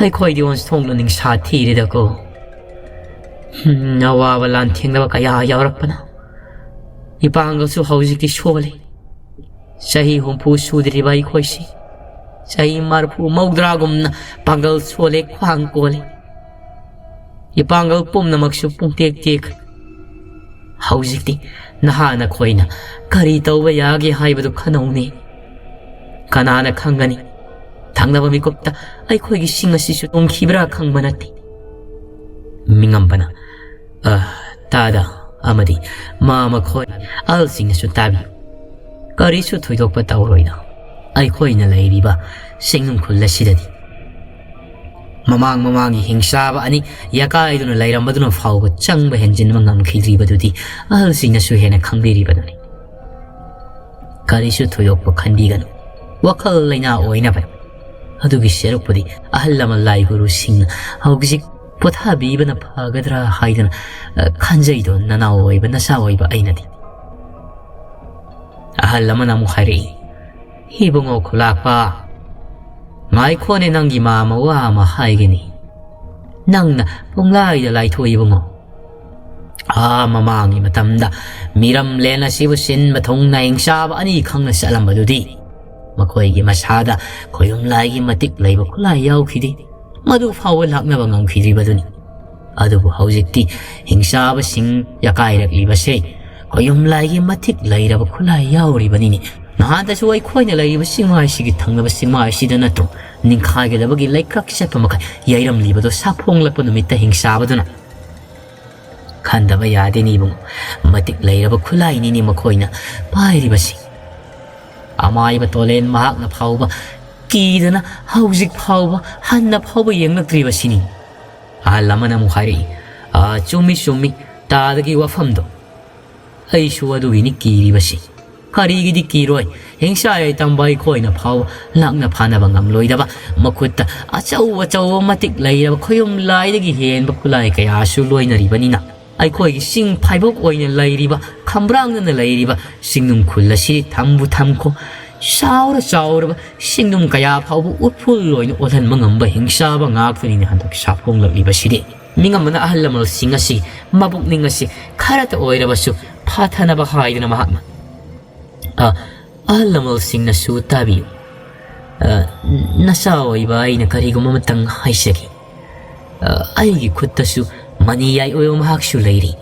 ꯑꯩꯈꯣꯏꯗꯤ ꯑꯣꯟꯊꯣꯛꯅ ꯅꯤꯡꯁꯥ ꯊꯤꯔꯦꯗꯀꯣ꯫ ꯍꯝ, ꯑꯋꯥꯕ ꯂꯥꯟꯊꯦꯡꯅꯕ ꯀꯌꯥ ꯌꯥꯎꯔꯛꯄꯅ ꯏꯄꯥꯡꯒꯜꯁꯨ ꯍꯧꯖꯤꯛꯇꯤ ꯁꯣꯜꯂꯤ꯫ ꯆꯍꯤ ꯍꯨꯝꯐꯨ ꯁꯨꯗ꯭ꯔꯤꯕ ꯑꯩꯈꯣꯏꯁꯤ ꯆꯍꯤ ꯃꯔꯐꯨ ꯃꯧꯗ꯭ꯔꯥꯒꯨꯝꯅ ꯄꯥꯡꯒꯜ ꯁꯣꯜꯂꯦ, ꯈ꯭ꯋꯥꯡ ꯀꯣꯜꯂꯦ꯫ ꯏꯄꯥꯡꯒꯜ ꯄꯨꯝꯅꯃꯛꯁꯨ ꯄꯨꯡꯇꯦꯛ ꯇꯦꯛꯈ꯭ꯔꯦ꯫ ꯍꯧꯖꯤꯛꯇꯤ ꯅꯍꯥ ꯅꯈꯣꯏꯅ ꯀꯔꯤ ꯇꯧꯕ ꯌꯥꯒꯦ ꯍꯥꯏꯕꯗꯨ ꯈꯟꯅꯧꯅꯦ꯫ ꯀꯅꯥꯅ ꯈꯪꯒꯅꯤ? ꯊꯪꯅꯕ ꯃꯤꯀꯨꯞꯇ ꯑꯩꯈꯣꯏꯒꯤ ꯁꯤꯡ ꯑꯁꯤꯁꯨ ꯇꯨꯝꯈꯤꯕ꯭ꯔꯥ ꯈꯪꯕ ꯅꯠꯇꯦ꯫" ꯃꯤꯉꯝꯕꯅ, "ꯑ, ꯇꯥꯗ ꯑꯃꯗꯤ ꯃꯥ ꯃꯈꯣꯏ ꯑꯍꯜꯁꯤꯡꯅꯁꯨ ꯇꯥꯕꯤꯌꯨ꯫ ꯀꯔꯤꯁꯨ ꯊꯣꯏꯗꯣꯛꯄ ꯇꯧꯔꯣꯏꯗ꯫ ꯑꯩꯈꯣꯏꯅ ꯂꯩꯔꯤꯕ ꯆꯤꯡꯅꯨꯡ ꯈꯨꯜ ꯑꯁꯤꯗꯗꯤ ꯃꯃꯥꯡ ꯃꯃꯥꯡꯒꯤ ꯍꯤꯡꯆꯥꯕ ꯑꯅꯤ ꯌꯥꯀꯥꯏꯗꯨꯅ ꯂꯩꯔꯝꯕꯗꯨꯅ ꯐꯥꯎꯕ ꯆꯪꯕ ꯍꯦꯟꯖꯤꯟꯕ ꯉꯝꯈꯤꯗ꯭ꯔꯤꯕꯗꯨꯗꯤ ꯑꯍꯜꯁꯤꯡꯅꯁꯨ ꯍꯦꯟꯅ ꯈꯪꯕꯤꯔꯤꯕꯗꯨꯅꯤ꯫ ꯀꯔꯤꯁꯨ ꯊꯣꯏꯗꯣꯛꯄ ꯈꯟꯕꯤꯒꯅꯨ꯫ ꯋꯥꯈꯜ ꯂꯩꯅꯥ ꯑꯣꯏꯅꯕꯅꯤ꯫ ꯑꯗꯨꯒꯤ ꯁꯔꯨꯛꯄꯨꯗꯤ ꯑꯍꯜ ꯂꯃꯟ ꯂꯥꯏ ꯒꯨꯔꯨꯁꯤꯡꯅ ꯍꯧꯖꯤꯛ ꯄꯣꯊꯥꯕꯤꯕꯅ ꯐꯒꯗ꯭ꯔꯥ ꯍꯥꯏꯗꯅ, ꯑ, ꯈꯟꯖꯩꯗꯣ ꯅꯅꯥꯎ ꯑꯣꯏꯕ, ꯅꯆꯥ ꯑꯣꯏꯕ ꯑꯩꯅꯗꯤ꯫" ꯑꯍꯜ ꯑꯃꯅ ꯑꯃꯨꯛ ꯍꯥꯏꯔꯛꯏ, "ꯏꯕꯨꯡꯉꯣ ꯈꯨꯂꯥꯛꯄ, ꯉꯥꯏꯈꯣꯅꯦ, ꯅꯪꯒꯤ ꯃꯥꯃ ꯋꯥ ꯑꯃ ꯍꯥꯏꯒꯅꯤ꯫ ꯅꯪꯅ ꯄꯨꯡꯂꯥꯏꯗ ꯂꯥꯏꯊꯣꯛꯏ ꯏꯕꯨꯡꯉꯣ꯫ ꯑꯥ ꯃꯃꯥꯡꯒꯤ ꯃꯇꯝꯗ ꯃꯤꯔꯝꯂꯦꯟ ꯑꯁꯤꯕꯨ ꯁꯤꯟꯕ ꯊꯨꯡꯅ ꯍꯤꯡꯆꯥꯕ ꯑꯅꯤ ꯈꯪꯅ ꯆꯠꯂꯝꯕꯗꯨꯗꯤ ꯃꯈꯣꯏꯒꯤ ꯃꯁꯥꯗ ꯈꯣꯌꯨꯝ ꯂꯥꯏꯒꯤ ꯃꯇꯤꯛ ꯂꯩꯕ ꯈꯨꯠꯂꯥꯏ ꯌꯥꯎꯈꯤꯗꯦ꯫ ꯃꯗꯨ ꯐꯥꯎꯕ ꯂꯥꯛꯅꯕ ꯉꯝꯈꯤꯗ꯭ꯔꯤꯕꯗꯨꯅꯤ꯫ ꯑꯗꯨꯕꯨ ꯍꯧꯖꯤꯛꯇꯤ ꯍꯤꯡꯆꯥꯕꯁꯤꯡ ꯌꯥꯀꯥꯏꯔꯛꯂꯤꯕꯁꯦ ꯈꯣꯌꯨꯝ ꯂꯥꯏꯒꯤ ꯃꯇꯤꯛ ꯂꯩꯔꯕ ꯈꯨꯠꯂꯥꯏ ꯌꯥꯎꯔꯤꯕꯅꯤꯅꯦ꯫ ꯅꯍꯥꯟꯗꯁꯨ ꯑꯩꯈꯣꯏꯅ ꯂꯩꯔꯤꯕ ꯆꯤꯡꯃꯥꯏꯁꯤꯒꯤ ꯊꯪꯅꯕ ꯆꯤꯡꯃꯥꯏꯁꯤꯗ ꯅꯠꯇ꯭ꯔꯣ ꯅꯤꯡꯈꯥꯏꯒꯗꯕꯒꯤ ꯂꯩꯀ꯭ꯔꯛ ꯆꯠꯄ ꯃꯈꯩ ꯌꯩꯔꯝꯂꯤꯕꯗꯣ ꯁꯥꯐꯣꯡꯂꯛꯄ ꯅꯨꯃꯤꯠꯇ ꯍꯤꯡꯆꯥꯕꯗꯨꯅ?" ꯈꯟꯗꯕ ꯌꯥꯗꯦꯅꯦ ꯏꯕꯨꯡꯉꯣ꯫ ꯃꯇꯤꯛ ꯂꯩꯔꯕ ꯈꯨꯠꯂꯥꯏꯅꯤꯅꯦ ꯃꯈꯣꯏꯅ ꯄꯥꯏꯔꯤꯕꯁꯤ꯫ ꯑꯃꯥꯏꯕ ꯇꯣꯂꯦꯟ ꯃꯍꯥꯛꯅ ꯐꯥꯎꯕ ꯀꯤꯗꯅ ꯍꯧꯖꯤꯛ ꯐꯥꯎꯕ ꯍꯟꯅ ꯐꯥꯎꯕ ꯌꯦꯡꯂꯛꯇ꯭ꯔꯤꯕꯁꯤꯅꯤ꯫ ꯑꯍꯜ ꯑꯃꯅ ꯑꯃꯨꯛ ꯍꯥꯏꯔꯛꯏ, "ꯑꯥ, ꯆꯨꯝꯃꯤ, ꯆꯨꯝꯃꯤ, ꯇꯥꯗꯒꯤ ꯋꯥꯐꯝꯗꯣ꯫ ꯑꯩꯁꯨ ꯑꯗꯨꯒꯤꯅꯤ ꯀꯤꯔꯤꯕꯁꯤ꯫ ꯀꯔꯤꯒꯤꯗꯤ ꯀꯤꯔꯣꯏ? ꯍꯤꯡꯁꯥ ꯌꯥꯏꯇꯝꯕ ꯑꯩꯈꯣꯏꯅ ꯐꯥꯎꯕ ꯂꯥꯛꯅ ꯐꯥꯅꯕ ꯉꯝꯂꯣꯏꯗꯕ, ꯃꯈꯨꯠꯇ ꯑꯆꯧ ꯑꯆꯧꯕ ꯃꯇꯤꯛ ꯂꯩꯔꯕ ꯈꯨꯌꯨꯝ ꯂꯥꯏꯗꯒꯤ ꯍꯦꯟꯕ ꯈꯨꯠꯂꯥꯏ ꯀꯌꯥꯁꯨ ꯂꯣꯏꯅꯔꯤꯕꯅꯤꯅ, ꯑꯩꯈꯣꯏꯒꯤ ꯆꯤꯡ ꯐꯥꯏꯕꯣꯛ ꯑꯣꯏꯅ ꯂꯩꯔꯤꯕ, ꯈꯝꯕ꯭ꯔꯥꯡꯗꯅ ꯂꯩꯔꯤꯕ ꯆꯤꯡꯅꯨꯡ ꯈꯨꯜ ꯑꯁꯤ ꯊꯝꯕꯨ ꯊꯝꯈꯣ, ꯆꯥꯎꯔ ꯆꯥꯎꯔꯕ ꯆꯤꯡꯅꯨꯡ ꯀꯌꯥ ꯐꯥꯎꯕ ꯎꯠꯐꯨꯜ ꯑꯣꯏꯅ ꯑꯣꯜꯍꯟꯕ ꯉꯝꯕ ꯍꯤꯡꯁꯥꯕ ꯉꯥꯛꯇꯅꯤꯅ ꯍꯟꯗꯛ ꯁꯥꯐꯣꯡꯂꯛꯂꯤꯕꯁꯤꯗꯤ꯫" ꯃꯤꯉꯝꯕꯅ ꯑꯍꯜ ꯂꯃꯟꯁꯤꯡ ꯑꯁꯤ ꯃꯕꯨꯛꯅꯤꯡ ꯑꯁꯤ ꯈꯔꯇ ꯑꯣꯏꯔꯕꯁꯨ ꯐꯥꯊꯅꯕ ꯍꯥꯏꯗꯨꯅ ꯃꯍꯥꯛꯅ, "ꯑ, ꯑꯍꯜ ꯂꯃꯟꯁꯤꯡꯅꯁꯨ ꯇꯥꯕꯤꯌꯨ꯫ ꯑ, ꯅꯆꯥ ꯑꯣꯏꯕ ꯑꯩꯅ ꯀꯔꯤꯒꯨꯝꯕ ꯑꯃꯇꯪ ꯍꯥꯏꯖꯒꯦ꯫ ꯑ, ꯑꯩꯒꯤ ꯈꯨꯠꯇꯁꯨ ꯃꯅꯤꯌꯥꯏ ꯑꯣꯏꯕ ꯃꯍꯥꯛꯁꯨ ꯂꯩꯔꯤ꯫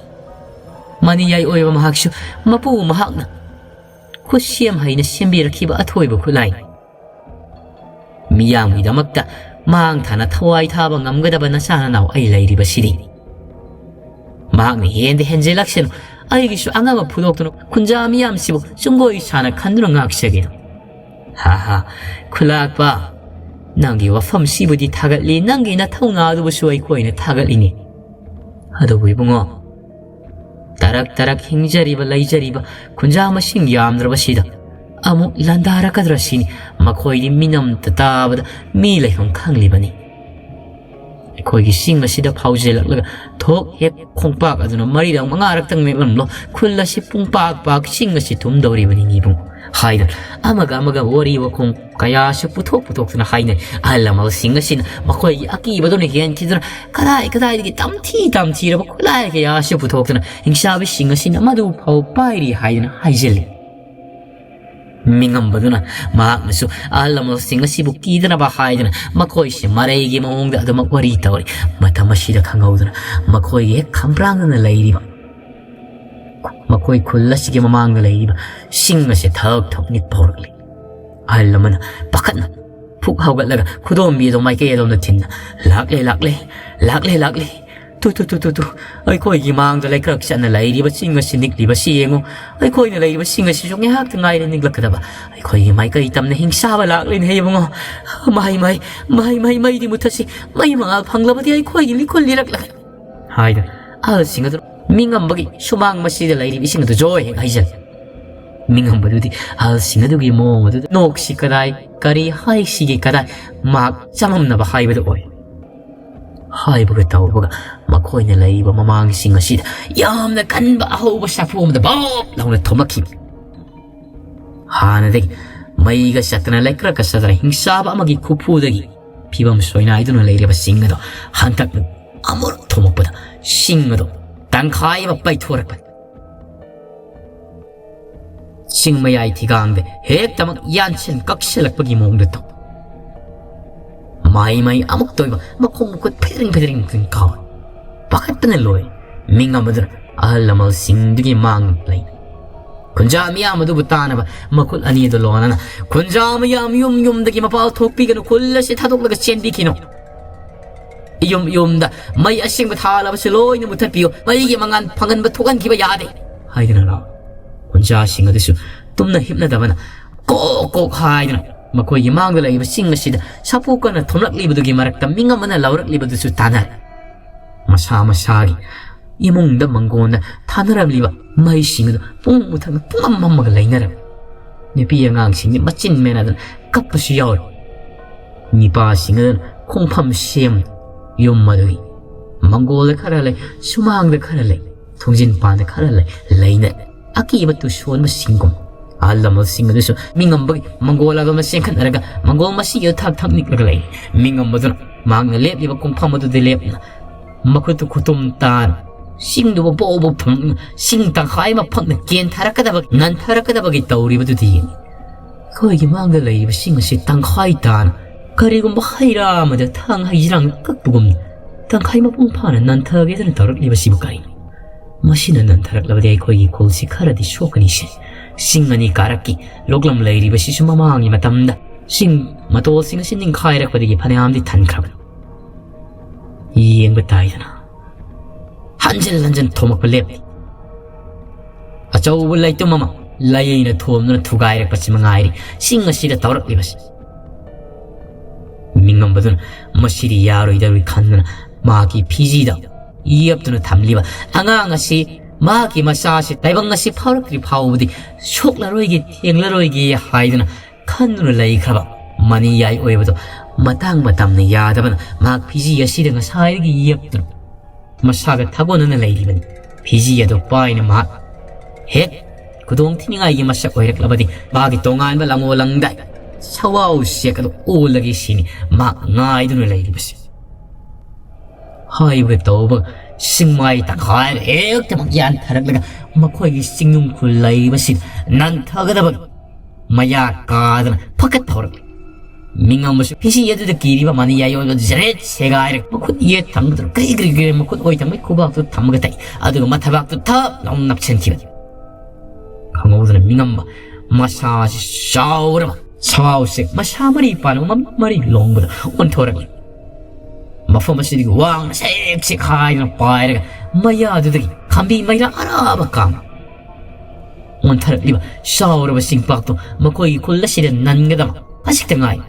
ꯃꯅꯤꯌꯥꯏ ꯑꯣꯏꯕ ꯃꯍꯥꯛꯁꯨ ꯃꯄꯨ ꯃꯍꯥꯛꯅ ꯈꯨꯠꯁꯦꯝ ꯍꯩꯅ ꯁꯦꯝꯕꯤꯔꯛꯈꯤꯕ ꯑꯊꯣꯏꯕ ꯈꯨꯠꯂꯥꯏꯅꯤ꯫ ꯃꯤꯌꯥꯝꯒꯤꯗꯃꯛꯇ ꯃꯥꯡ ꯊꯥꯅ ꯊꯋꯥꯏ ꯊꯥꯕ ꯉꯝꯒꯗꯕ ꯅꯆꯥ ꯅꯅꯥꯎ ꯑꯩ ꯂꯩꯔꯤꯕꯁꯤꯗꯤ꯫ ꯃꯍꯥꯛꯅ ꯍꯦꯟꯗ ꯍꯦꯟꯖꯤꯜꯂꯛꯁꯅꯨ, ꯑꯩꯒꯤꯁꯨ ꯑꯉꯝꯕ ꯐꯨꯗꯣꯛꯇꯨꯅ ꯈꯨꯟꯖꯥ ꯃꯤꯌꯥꯝꯁꯤꯕꯨ ꯆꯨꯡꯒꯣꯏ ꯁꯥꯅ ꯈꯟꯗꯨꯅ ꯉꯥꯛꯆꯒꯦ꯫" "ꯍꯥ ꯍꯥ, ꯈꯨꯂꯥꯛꯄ, ꯅꯪꯒꯤ ꯋꯥꯐꯝꯁꯤꯕꯨꯗꯤ ꯊꯥꯒꯠꯂꯤ, ꯅꯪꯒꯤ ꯅꯊꯧꯅꯥ ꯑꯗꯨꯕꯨꯁꯨ ꯑꯩꯈꯣꯏꯅ ꯊꯥꯒꯠꯂꯤꯅꯤ꯫ ꯑꯗꯨꯕꯨ ꯏꯕꯨꯡꯉꯣ, ꯇꯔꯛ ꯇꯔꯛ ꯍꯤꯡꯖꯔꯤꯕ ꯂꯩꯖꯔꯤꯕ ꯈꯨꯟꯖꯥ ꯃꯁꯤꯡ ꯌꯥꯝꯗ꯭ꯔꯕꯁꯤꯗ ꯑꯃꯨꯛ ꯂꯥꯟꯗꯥꯔꯛꯀꯗ꯭ꯔꯥ ꯁꯤꯅꯤ꯫ ꯃꯈꯣꯏꯗꯤ ꯃꯤꯅꯝꯇ ꯇꯥꯕꯗ ꯃꯤ ꯂꯩꯐꯝ ꯈꯪꯂꯤꯕꯅꯤ꯫ ꯑꯩꯈꯣꯏꯒꯤ ꯆꯤꯡ ꯑꯁꯤꯗ ꯐꯥꯎꯖꯤꯜꯂꯛꯂꯒ ꯊꯣꯛ ꯍꯦꯛ ꯈꯣꯡꯄꯥꯛ ꯑꯗꯨꯅ ꯃꯔꯤꯔꯛ ꯃꯉꯥꯔꯛꯇꯪ ꯅꯦꯠꯂꯝꯂꯣ, ꯈꯨꯜ ꯑꯁꯤ ꯄꯨꯡꯄꯥꯛ ꯄꯥꯛ ꯆꯤꯡ ꯑꯁꯤ ꯊꯨꯝꯗꯧꯔꯤꯕꯅꯤ ꯏꯕꯨꯡ" ꯍꯥꯏꯗꯨꯅ ꯑꯃꯒ ꯑꯃꯒ ꯋꯥꯔꯤ ꯋꯥꯈꯣꯡ ꯀꯌꯥꯁꯨ ꯄꯨꯊꯣꯛ ꯄꯨꯊꯣꯛꯇꯨꯅ ꯍꯥꯏꯅꯩ꯫ ꯑꯍꯜ ꯂꯃꯟꯁꯤꯡ ꯑꯁꯤꯅ ꯃꯈꯣꯏꯒꯤ ꯑꯀꯤꯕꯗꯨꯅ ꯍꯦꯟꯈꯤꯗꯨꯅ ꯀꯗꯥꯏ ꯀꯗꯥꯏꯗꯒꯤ ꯇꯝꯊꯤ ꯇꯝꯊꯤꯔꯕ ꯈꯨꯠꯂꯥꯏ ꯀꯌꯥꯁꯨ ꯄꯨꯊꯣꯛꯇꯨꯅ ꯍꯤꯡꯆꯥꯕꯤꯁꯤꯡ ꯑꯁꯤꯅ ꯃꯗꯨ ꯐꯥꯎ ꯄꯥꯏꯔꯤ ꯍꯥꯏꯗꯨꯅ ꯍꯥꯏꯖꯤꯜꯂꯤ꯫ ꯃꯤꯉꯝꯕꯗꯨꯅ ꯃꯍꯥꯛꯅꯁꯨ ꯑꯍꯜ ꯂꯃꯟꯁꯤꯡ ꯑꯁꯤꯕꯨ ꯀꯤꯗꯅꯕ ꯍꯥꯏꯗꯨꯅ ꯃꯈꯣꯏꯁꯦ ꯃꯔꯩꯒꯤ ꯃꯑꯣꯡꯗ ꯑꯗꯨꯃꯛ ꯋꯥꯔꯤ ꯇꯧꯔꯤ꯫ ꯃꯇꯝ ꯑꯁꯤꯗ ꯈꯪꯍꯧꯗꯅ ꯃꯈꯣꯏꯒꯤ ꯍꯦꯛ ꯈꯝꯕ꯭ꯔꯥꯡꯗꯅ ꯂꯩꯔꯤꯕ, ꯃꯈꯣꯏ ꯈꯨꯜ ꯑꯁꯤꯒꯤ ꯃꯃꯥꯡꯗ ꯂꯩꯔꯤꯕ ꯁꯤꯡ ꯑꯁꯦ ꯊꯛ ꯊꯛ ꯅꯤꯛꯄ ꯍꯧꯔꯛꯂꯤ꯫ ꯑꯍꯜ ꯑꯃꯅ ꯄꯥꯈꯠꯅ ꯐꯨꯛ ꯍꯧꯒꯠꯂꯒ ꯈꯨꯗꯣꯝꯕꯤ ꯑꯗꯨ ꯃꯥꯏꯀꯩ ꯑꯗꯣꯝꯗ ꯊꯤꯟꯅ, "ꯂꯥꯛꯂꯦ, ꯂꯥꯛꯂꯦ, ꯂꯥꯛꯂꯦ, ꯂꯥꯛꯂꯦ, two two two two two ꯑꯩꯈꯣꯏꯒꯤ ꯃꯥꯡꯗ ꯂꯩꯀ꯭ꯔꯛ ꯆꯠꯅ ꯂꯩꯔꯤꯕ ꯆꯤꯡ ꯑꯁꯤ ꯅꯤꯛꯂꯤꯕꯁꯤ ꯌꯦꯡꯉꯨ꯫ ꯑꯩꯈꯣꯏꯅ ꯂꯩꯔꯤꯕ ꯆꯤꯡ ꯑꯁꯤꯁꯨ ꯉꯥꯏꯍꯥꯛꯇ ꯉꯥꯏꯔꯦ ꯅꯤꯛꯂꯛꯀꯗꯕ꯫ ꯑꯩꯈꯣꯏꯒꯤ ꯃꯥꯏꯀꯩ ꯇꯝꯅ ꯍꯤꯡꯁꯥꯕ ꯂꯥꯛꯂꯦꯅꯦ ꯏꯕꯨꯡꯉꯣ꯫ ꯃꯍꯩ ꯃꯍꯩ ꯃꯍꯩ ꯃꯍꯩ ꯃꯩꯗꯤ ꯃꯨꯊꯠꯁꯤ꯫ ꯃꯩ ꯃꯉꯥꯜ ꯐꯪꯂꯕꯗꯤ ꯑꯩꯈꯣꯏꯒꯤ ꯂꯤꯛꯈꯨꯜ ꯂꯤꯔꯛꯂꯒ ꯍꯥꯏꯗꯨꯅ ꯑꯍꯜꯁꯤꯡ ꯑꯗꯨ ꯃꯤꯉꯝꯕꯒꯤ ꯁꯨꯃꯥꯡ ꯃꯁꯤꯗ ꯂꯩꯔꯤꯕ ꯏꯁꯤꯡ ꯑꯗꯨ ꯖꯣꯏ ꯍꯦꯛ ꯍꯩꯖꯜꯂꯤ꯫ ꯃꯤꯉꯝꯕꯗꯨꯗꯤ ꯑꯍꯜꯁꯤꯡ ꯑꯗꯨꯒꯤ ꯃꯑꯣꯡ ꯑꯗꯨꯗ ꯅꯣꯛꯁꯤ ꯀꯗꯥꯏ, ꯀꯔꯤ ꯍꯥꯏꯁꯤꯒꯦ ꯀꯗꯥꯏ, ꯃꯍꯥꯛ ꯆꯃꯝꯅꯕ ꯍꯥꯏꯕꯗꯨ ꯑꯣꯏ꯫ ꯍꯥꯏꯕꯒ ꯇꯧꯕꯒ ꯃꯈꯣꯏꯅ ꯂꯩꯔꯤꯕ ꯃꯃꯥꯡꯁꯤꯡ ꯑꯁꯤꯗ ꯌꯥꯝꯅ ꯀꯟꯕ ꯑꯍꯧꯕ ꯁꯥꯐꯨ ꯑꯃꯗ ꯕꯣꯞ ꯂꯥꯎꯅ ꯊꯣꯝꯂꯛꯈꯤ꯫ ꯍꯥꯟꯅꯗꯒꯤ ꯃꯩꯒ ꯆꯠꯇꯅ ꯂꯩꯀ꯭ꯔꯛꯀ ꯆꯠꯇꯅ ꯍꯤꯡꯆꯥꯕ ꯑꯃꯒꯤ ꯈꯨꯐꯨꯗꯒꯤ ꯐꯤꯕꯝ ꯁꯣꯏꯅꯥꯏꯗꯨꯅ ꯂꯩꯔꯤꯕ ꯆꯤꯡ ꯑꯗꯣ ꯍꯟꯗꯛ ꯑꯃꯨꯔꯛ ꯊꯣꯝꯃꯛꯄꯗ ꯆꯤꯡ ꯑꯗꯣ ꯇꯪꯈꯥꯏ ꯑꯃ ꯄꯩꯊꯣꯔꯛꯄ꯫ ꯆꯤꯡ ꯃꯌꯥꯏ ꯊꯤꯒꯥꯡꯗ ꯍꯦꯛꯇꯃꯛ ꯌꯥꯟꯁꯤꯟ ꯀꯛꯁꯤꯜꯂꯛꯄꯒꯤ ꯃꯑꯣꯡꯗ ꯇꯧ꯫ ꯃꯥꯏ ꯃꯥꯏ ꯑꯃꯨꯛ ꯇꯣꯏꯕ ꯃꯈꯣꯡ ꯃꯈꯨꯠ ꯐꯤꯗ꯭ꯔꯤꯡ ꯐꯤꯗ꯭ꯔꯤꯡ ꯐꯤꯗ꯭ꯔꯤꯡ ꯀꯥꯎꯏ꯫ ꯄꯥꯈꯠꯄꯅ ꯂꯣꯏ꯫ ꯃꯤꯉꯝ ꯑꯗꯨꯅ ꯑꯍꯜ ꯂꯃꯟꯁꯤꯡꯗꯨꯒꯤ ꯃꯥꯡ ꯂꯩ꯫ ꯈꯨꯟꯖꯥ ꯃꯤꯌꯥꯝ ꯑꯗꯨꯕꯨ ꯇꯥꯅꯕ ꯃꯈꯨꯠ ꯑꯅꯤ ꯑꯗꯨ ꯂꯣꯟꯅꯅ ꯈꯨꯟꯖꯥ ꯃꯤꯌꯥꯝ ꯌꯨꯝ ꯌꯨꯝꯗꯒꯤ ꯃꯄꯥꯜ ꯊꯣꯛꯄꯤꯒꯅꯨ, ꯈꯨꯜ ꯑꯁꯤ ꯊꯥꯗꯣꯛꯂꯒ ꯆꯦꯟꯕꯤꯈꯤꯅꯨ꯫ ꯌꯨꯝ ꯌꯨꯝꯗ ꯃꯩ ꯑꯁꯦꯡꯕ ꯊꯥꯜꯂꯕꯁꯨ ꯂꯣꯏꯅ ꯃꯨꯊꯠꯄꯤꯌꯨ, ꯃꯩꯒꯤ ꯃꯉꯥꯜ ꯐꯪꯍꯟꯕ ꯊꯣꯛꯍꯟꯈꯤꯕ ꯌꯥꯗꯦ ꯍꯥꯏꯗꯨꯅ ꯂꯥꯎ꯫ ꯈꯨꯟꯖꯥꯁꯤꯡ ꯑꯗꯨꯁꯨ ꯇꯨꯝꯅ ꯍꯤꯞꯅꯗꯕꯅ ꯀꯣꯛ ꯀꯣꯛ ꯍꯥꯏꯗꯨꯅ ꯃꯈꯣꯏꯒꯤ ꯃꯥꯡꯗ ꯂꯩꯔꯤꯕ ꯆꯤꯡ ꯑꯁꯤꯗ ꯁꯥꯐꯨ ꯀꯟꯅ ꯊꯣꯝꯂꯛꯂꯤꯕꯗꯨꯒꯤ ꯃꯔꯛꯇ ꯃꯤꯉꯝ ꯑꯃꯅ ꯂꯥꯎꯔꯛꯂꯤꯕꯗꯨꯁꯨ ꯇꯥꯟꯅꯔꯦ꯫ ꯃꯁꯥ ꯃꯁꯥꯒꯤ ꯏꯃꯨꯡꯗ ꯃꯪꯒꯣꯟꯗ ꯊꯥꯅꯔꯝꯂꯤꯕ ꯃꯩꯁꯤꯡ ꯑꯗꯨ ꯄꯨꯡ ꯃꯨꯊꯠꯅ ꯄꯨꯡꯃꯝ ꯃꯝꯃꯒ ꯂꯩꯅꯔꯝꯃꯤ꯫ ꯅꯨꯄꯤ ꯑꯉꯥꯡꯁꯤꯡꯗꯤ ꯃꯆꯤꯟ ꯃꯦꯅꯗꯨꯅ ꯀꯞꯄꯁꯨ ꯌꯥꯎꯔꯤ꯫ ꯅꯤꯄꯥꯁꯤꯡ ꯑꯗꯨꯅ ꯈꯣꯡꯐꯝ ꯁꯦꯝ ꯌꯨꯝ ꯑꯗꯨꯒꯤ ꯃꯪꯒꯣꯜꯗ ꯈꯔ ꯂꯩ, ꯁꯨꯃꯥꯡꯗ ꯈꯔ ꯂꯩ, ꯊꯣꯡꯖꯤꯟ ꯄꯥꯟꯗ ꯈꯔ ꯂꯩ, ꯂꯩꯅ ꯑꯀꯤꯕ ꯇꯨꯁꯣꯟꯕꯁꯤꯡꯒꯨꯝ꯫ ꯑꯍꯜ ꯂꯃꯟꯁꯤꯡ ꯑꯗꯨꯁꯨ ꯃꯤꯉꯝꯕꯒꯤ ꯃꯪꯒꯣꯜ ꯑꯗꯣꯝꯗ ꯆꯦꯟꯈꯠꯅꯔꯒ ꯃꯪꯒꯣꯜ ꯃꯁꯤꯒꯤ ꯊꯛ ꯊꯛ ꯅꯤꯛꯂꯒ ꯂꯩ꯫ ꯃꯤꯉꯝꯕꯗꯨꯅ ꯃꯍꯥꯛꯅ ꯂꯦꯞꯂꯤꯕ ꯀꯣꯡꯐꯝ ꯑꯗꯨꯗ ꯂꯦꯞꯅ ꯃꯈꯨꯠꯇꯨ ꯈꯨꯇꯨꯝ ꯇꯥꯅ ꯆꯤꯡꯗꯨꯕꯨ ꯕꯣꯛ ꯕꯣꯛ ꯊꯨꯝ ꯆꯤꯡ ꯇꯪꯈꯥꯏ ꯑꯃ ꯐꯛꯅ ꯀꯦꯟꯊꯔꯛꯀꯗꯕ, ꯅꯟꯊꯔꯛꯀꯗꯕꯒꯤ ꯇꯧꯔꯤꯕꯗꯨꯗꯤ ꯌꯦꯡꯉꯤ꯫ ꯑꯩꯈꯣꯏꯒꯤ ꯃꯥꯡꯗ ꯂꯩꯔꯤꯕꯁꯤꯡ ꯑꯁꯤ ꯇꯪꯈꯥꯏ ꯇꯥꯅ ꯀꯔꯤꯒꯨꯝꯕ ꯍꯩ ꯔꯥ ꯑꯃꯗ ꯊꯥꯡ ꯍꯩꯖꯤꯔꯥꯡꯅ ꯀꯛꯄꯒꯨꯝꯅ ꯇꯪꯈꯥꯏ ꯃꯄꯨꯡ ꯐꯥꯅ ꯅꯟꯊꯒꯦꯗꯅ ꯇꯧꯔꯛꯂꯤꯕꯁꯤꯕꯨ ꯀꯔꯤꯅꯣ? ꯃꯁꯤꯅ ꯅꯟꯊꯔꯛꯂꯕꯗꯤ ꯑꯩꯈꯣꯏꯒꯤ ꯈꯨꯜꯁꯤ ꯈꯔꯗꯤ ꯁꯣꯛꯀꯅꯤꯁꯦ꯫ ꯆꯤꯡ ꯑꯅꯤ ꯀꯥꯔꯛꯀꯤ ꯂꯣꯛꯂꯝ ꯂꯩꯔꯤꯕꯁꯤꯁꯨ ꯃꯃꯥꯡꯒꯤ ꯃꯇꯝꯗ ꯆꯤꯡ ꯃꯇꯣꯜꯁꯤꯡ ꯑꯁꯤ ꯅꯤꯡꯈꯥꯏꯔꯛꯄꯗꯒꯤ ꯐꯅꯌꯥꯝꯗꯤ ꯊꯟꯈ꯭ꯔꯕꯅꯤ꯫ ꯌꯦꯡꯕ ꯇꯥꯏꯗꯅ꯫ ꯍꯟꯖꯤꯟ ꯍꯟꯖꯤꯟ ꯊꯣꯝꯃꯛꯄ ꯂꯦꯞꯇꯦ꯫ ꯑꯆꯧꯕ ꯂꯩꯇꯨꯝ ꯑꯃ ꯂꯩꯅ ꯊꯣꯝꯗꯨꯅ ꯊꯨꯒꯥꯏꯔꯛꯄꯁꯤ ꯃꯉꯥꯏꯔꯤ ꯆꯤꯡ ꯑꯁꯤꯗ ꯇꯧꯔꯛꯂꯤꯕꯁꯤ꯫ ꯃꯤꯉꯝꯕꯗꯨꯅ ꯃꯁꯤꯗꯤ ꯌꯥꯔꯣꯏꯗꯧꯔꯤ ꯈꯟꯗꯨꯅ ꯃꯍꯥꯛꯀꯤ ꯐꯤꯖꯤꯗ ꯌꯦꯞꯇꯨꯅ ꯊꯝꯂꯤꯕ ꯑꯉꯥꯡ ꯑꯁꯤ, ꯃꯍꯥꯛꯀꯤ ꯃꯆꯥ ꯑꯁꯤ ꯇꯥꯏꯕꯪ ꯑꯁꯤ ꯐꯥꯎꯔꯛꯇ꯭ꯔꯤ ꯐꯥꯎꯕꯗꯤ ꯁꯣꯛꯂꯔꯣꯏꯒꯦ, ꯊꯦꯡꯂꯔꯣꯏꯒꯦ ꯍꯥꯏꯗꯨꯅ ꯈꯟꯗꯨꯅ ꯂꯩꯈ꯭ꯔꯕ ꯃꯅꯤꯌꯥꯏ ꯑꯣꯏꯕꯗꯣ ꯃꯇꯥꯡ ꯃꯇꯝꯅ ꯌꯥꯗꯕꯅ ꯃꯍꯥꯛ ꯐꯤꯖꯤ ꯑꯁꯤꯗ ꯉꯁꯥꯏꯗꯒꯤ ꯌꯦꯞꯇꯨꯅ ꯃꯁꯥꯒ ꯊꯥꯒꯣꯟꯅꯅ ꯂꯩꯔꯤꯕꯅꯤ꯫ ꯐꯤꯖꯤ ꯑꯗꯨ ꯄꯥꯏꯅ ꯃꯍꯥꯛ ꯍꯦꯛ ꯈꯨꯗꯣꯡ ꯊꯤꯅꯤꯡꯉꯥꯏꯒꯤ ꯃꯁꯛ ꯑꯣꯏꯔꯛꯂꯕꯗꯤ ꯃꯥꯒꯤ ꯇꯣꯉꯥꯟꯕ ꯂꯥꯡꯑꯣ ꯂꯥꯡꯗꯥꯏ ꯁꯋꯥꯎ ꯁꯦꯛ ꯑꯗꯨ ꯑꯣꯜꯂꯒꯦ ꯁꯤꯅꯤ ꯃꯍꯥꯛ ꯉꯥꯏꯗꯨꯅ ꯂꯩꯔꯤꯕꯁꯤ꯫ ꯍꯥꯏꯕ ꯇꯧꯕ ꯁꯤꯡꯃꯥꯏ ꯇꯪꯈꯥꯏ ꯍꯦꯛꯇꯃꯛ ꯌꯥꯟꯊꯔꯛꯂꯒ ꯃꯈꯣꯏꯒꯤ ꯆꯤꯡꯅꯨꯡ ꯈꯨꯜ ꯂꯩꯕꯁꯤꯗ ꯅꯟꯊꯒꯗꯕ ꯃꯌꯥ ꯀꯥꯗꯅ ꯐꯀꯠ ꯍꯧꯔꯛꯂꯤ꯫ ꯃꯤꯉꯝꯕꯁꯨ ꯐꯤꯁꯤ ꯑꯗꯨꯗ ꯀꯤꯔꯤꯕ ꯃꯅꯤ ꯌꯥꯏ ꯑꯣꯏꯕ ꯖꯔꯦꯠ ꯁꯦꯒꯥꯏꯔꯦ꯫ ꯃꯈꯨꯠ ꯌꯦꯠ ꯊꯪꯕꯗꯨꯅ ꯀ꯭ꯔꯤ ꯀ꯭ꯔꯤ ꯀ꯭ꯔꯤ ꯃꯈꯨꯠ ꯑꯣꯏ ꯊꯪꯕꯒꯤ ꯈꯨꯕꯥꯛꯇꯨ ꯊꯝꯃꯒ ꯇꯩ, ꯑꯗꯨꯒ ꯃꯊꯕꯥꯛꯇꯨ ꯊꯞ ꯂꯥꯎꯅ ꯅꯞꯁꯤꯟꯈꯤꯕꯅꯤ꯫ ꯈꯪꯍꯧꯗꯅ ꯃꯤꯉꯝꯕ ꯃꯁꯥꯁꯤ ꯆꯥꯎꯔꯕ ꯁꯋꯥꯎꯁꯦ ꯃꯁꯥ ꯃꯔꯤ ꯄꯥꯟꯕ ꯃꯃꯤꯠ ꯃꯔꯤ ꯂꯣꯡꯕꯗ ꯑꯣꯟꯊꯣꯔꯛꯂꯤ꯫ ꯃꯐꯝ ꯑꯁꯤꯗꯒꯤ ꯋꯥꯡꯅ ꯁꯦꯛ ꯁꯦꯛ ꯍꯥꯏꯗꯨꯅ ꯄꯥꯏꯔꯒ ꯃꯌꯥꯗꯨꯗꯒꯤ ꯈꯥꯝꯕꯤ ꯃꯩꯔꯥ ꯑꯔꯥꯕ ꯀꯥꯝ ꯑꯣꯟꯊꯔꯛꯂꯤꯕ ꯆꯥꯎꯔꯕ ꯆꯤꯡꯄꯥꯛꯇꯨ ꯃꯈꯣꯏꯒꯤ ꯈꯨꯜ ꯑꯁꯤꯗ ꯅꯟꯒꯗꯕ ꯈꯖꯤꯛꯇ ꯉꯥꯏ꯫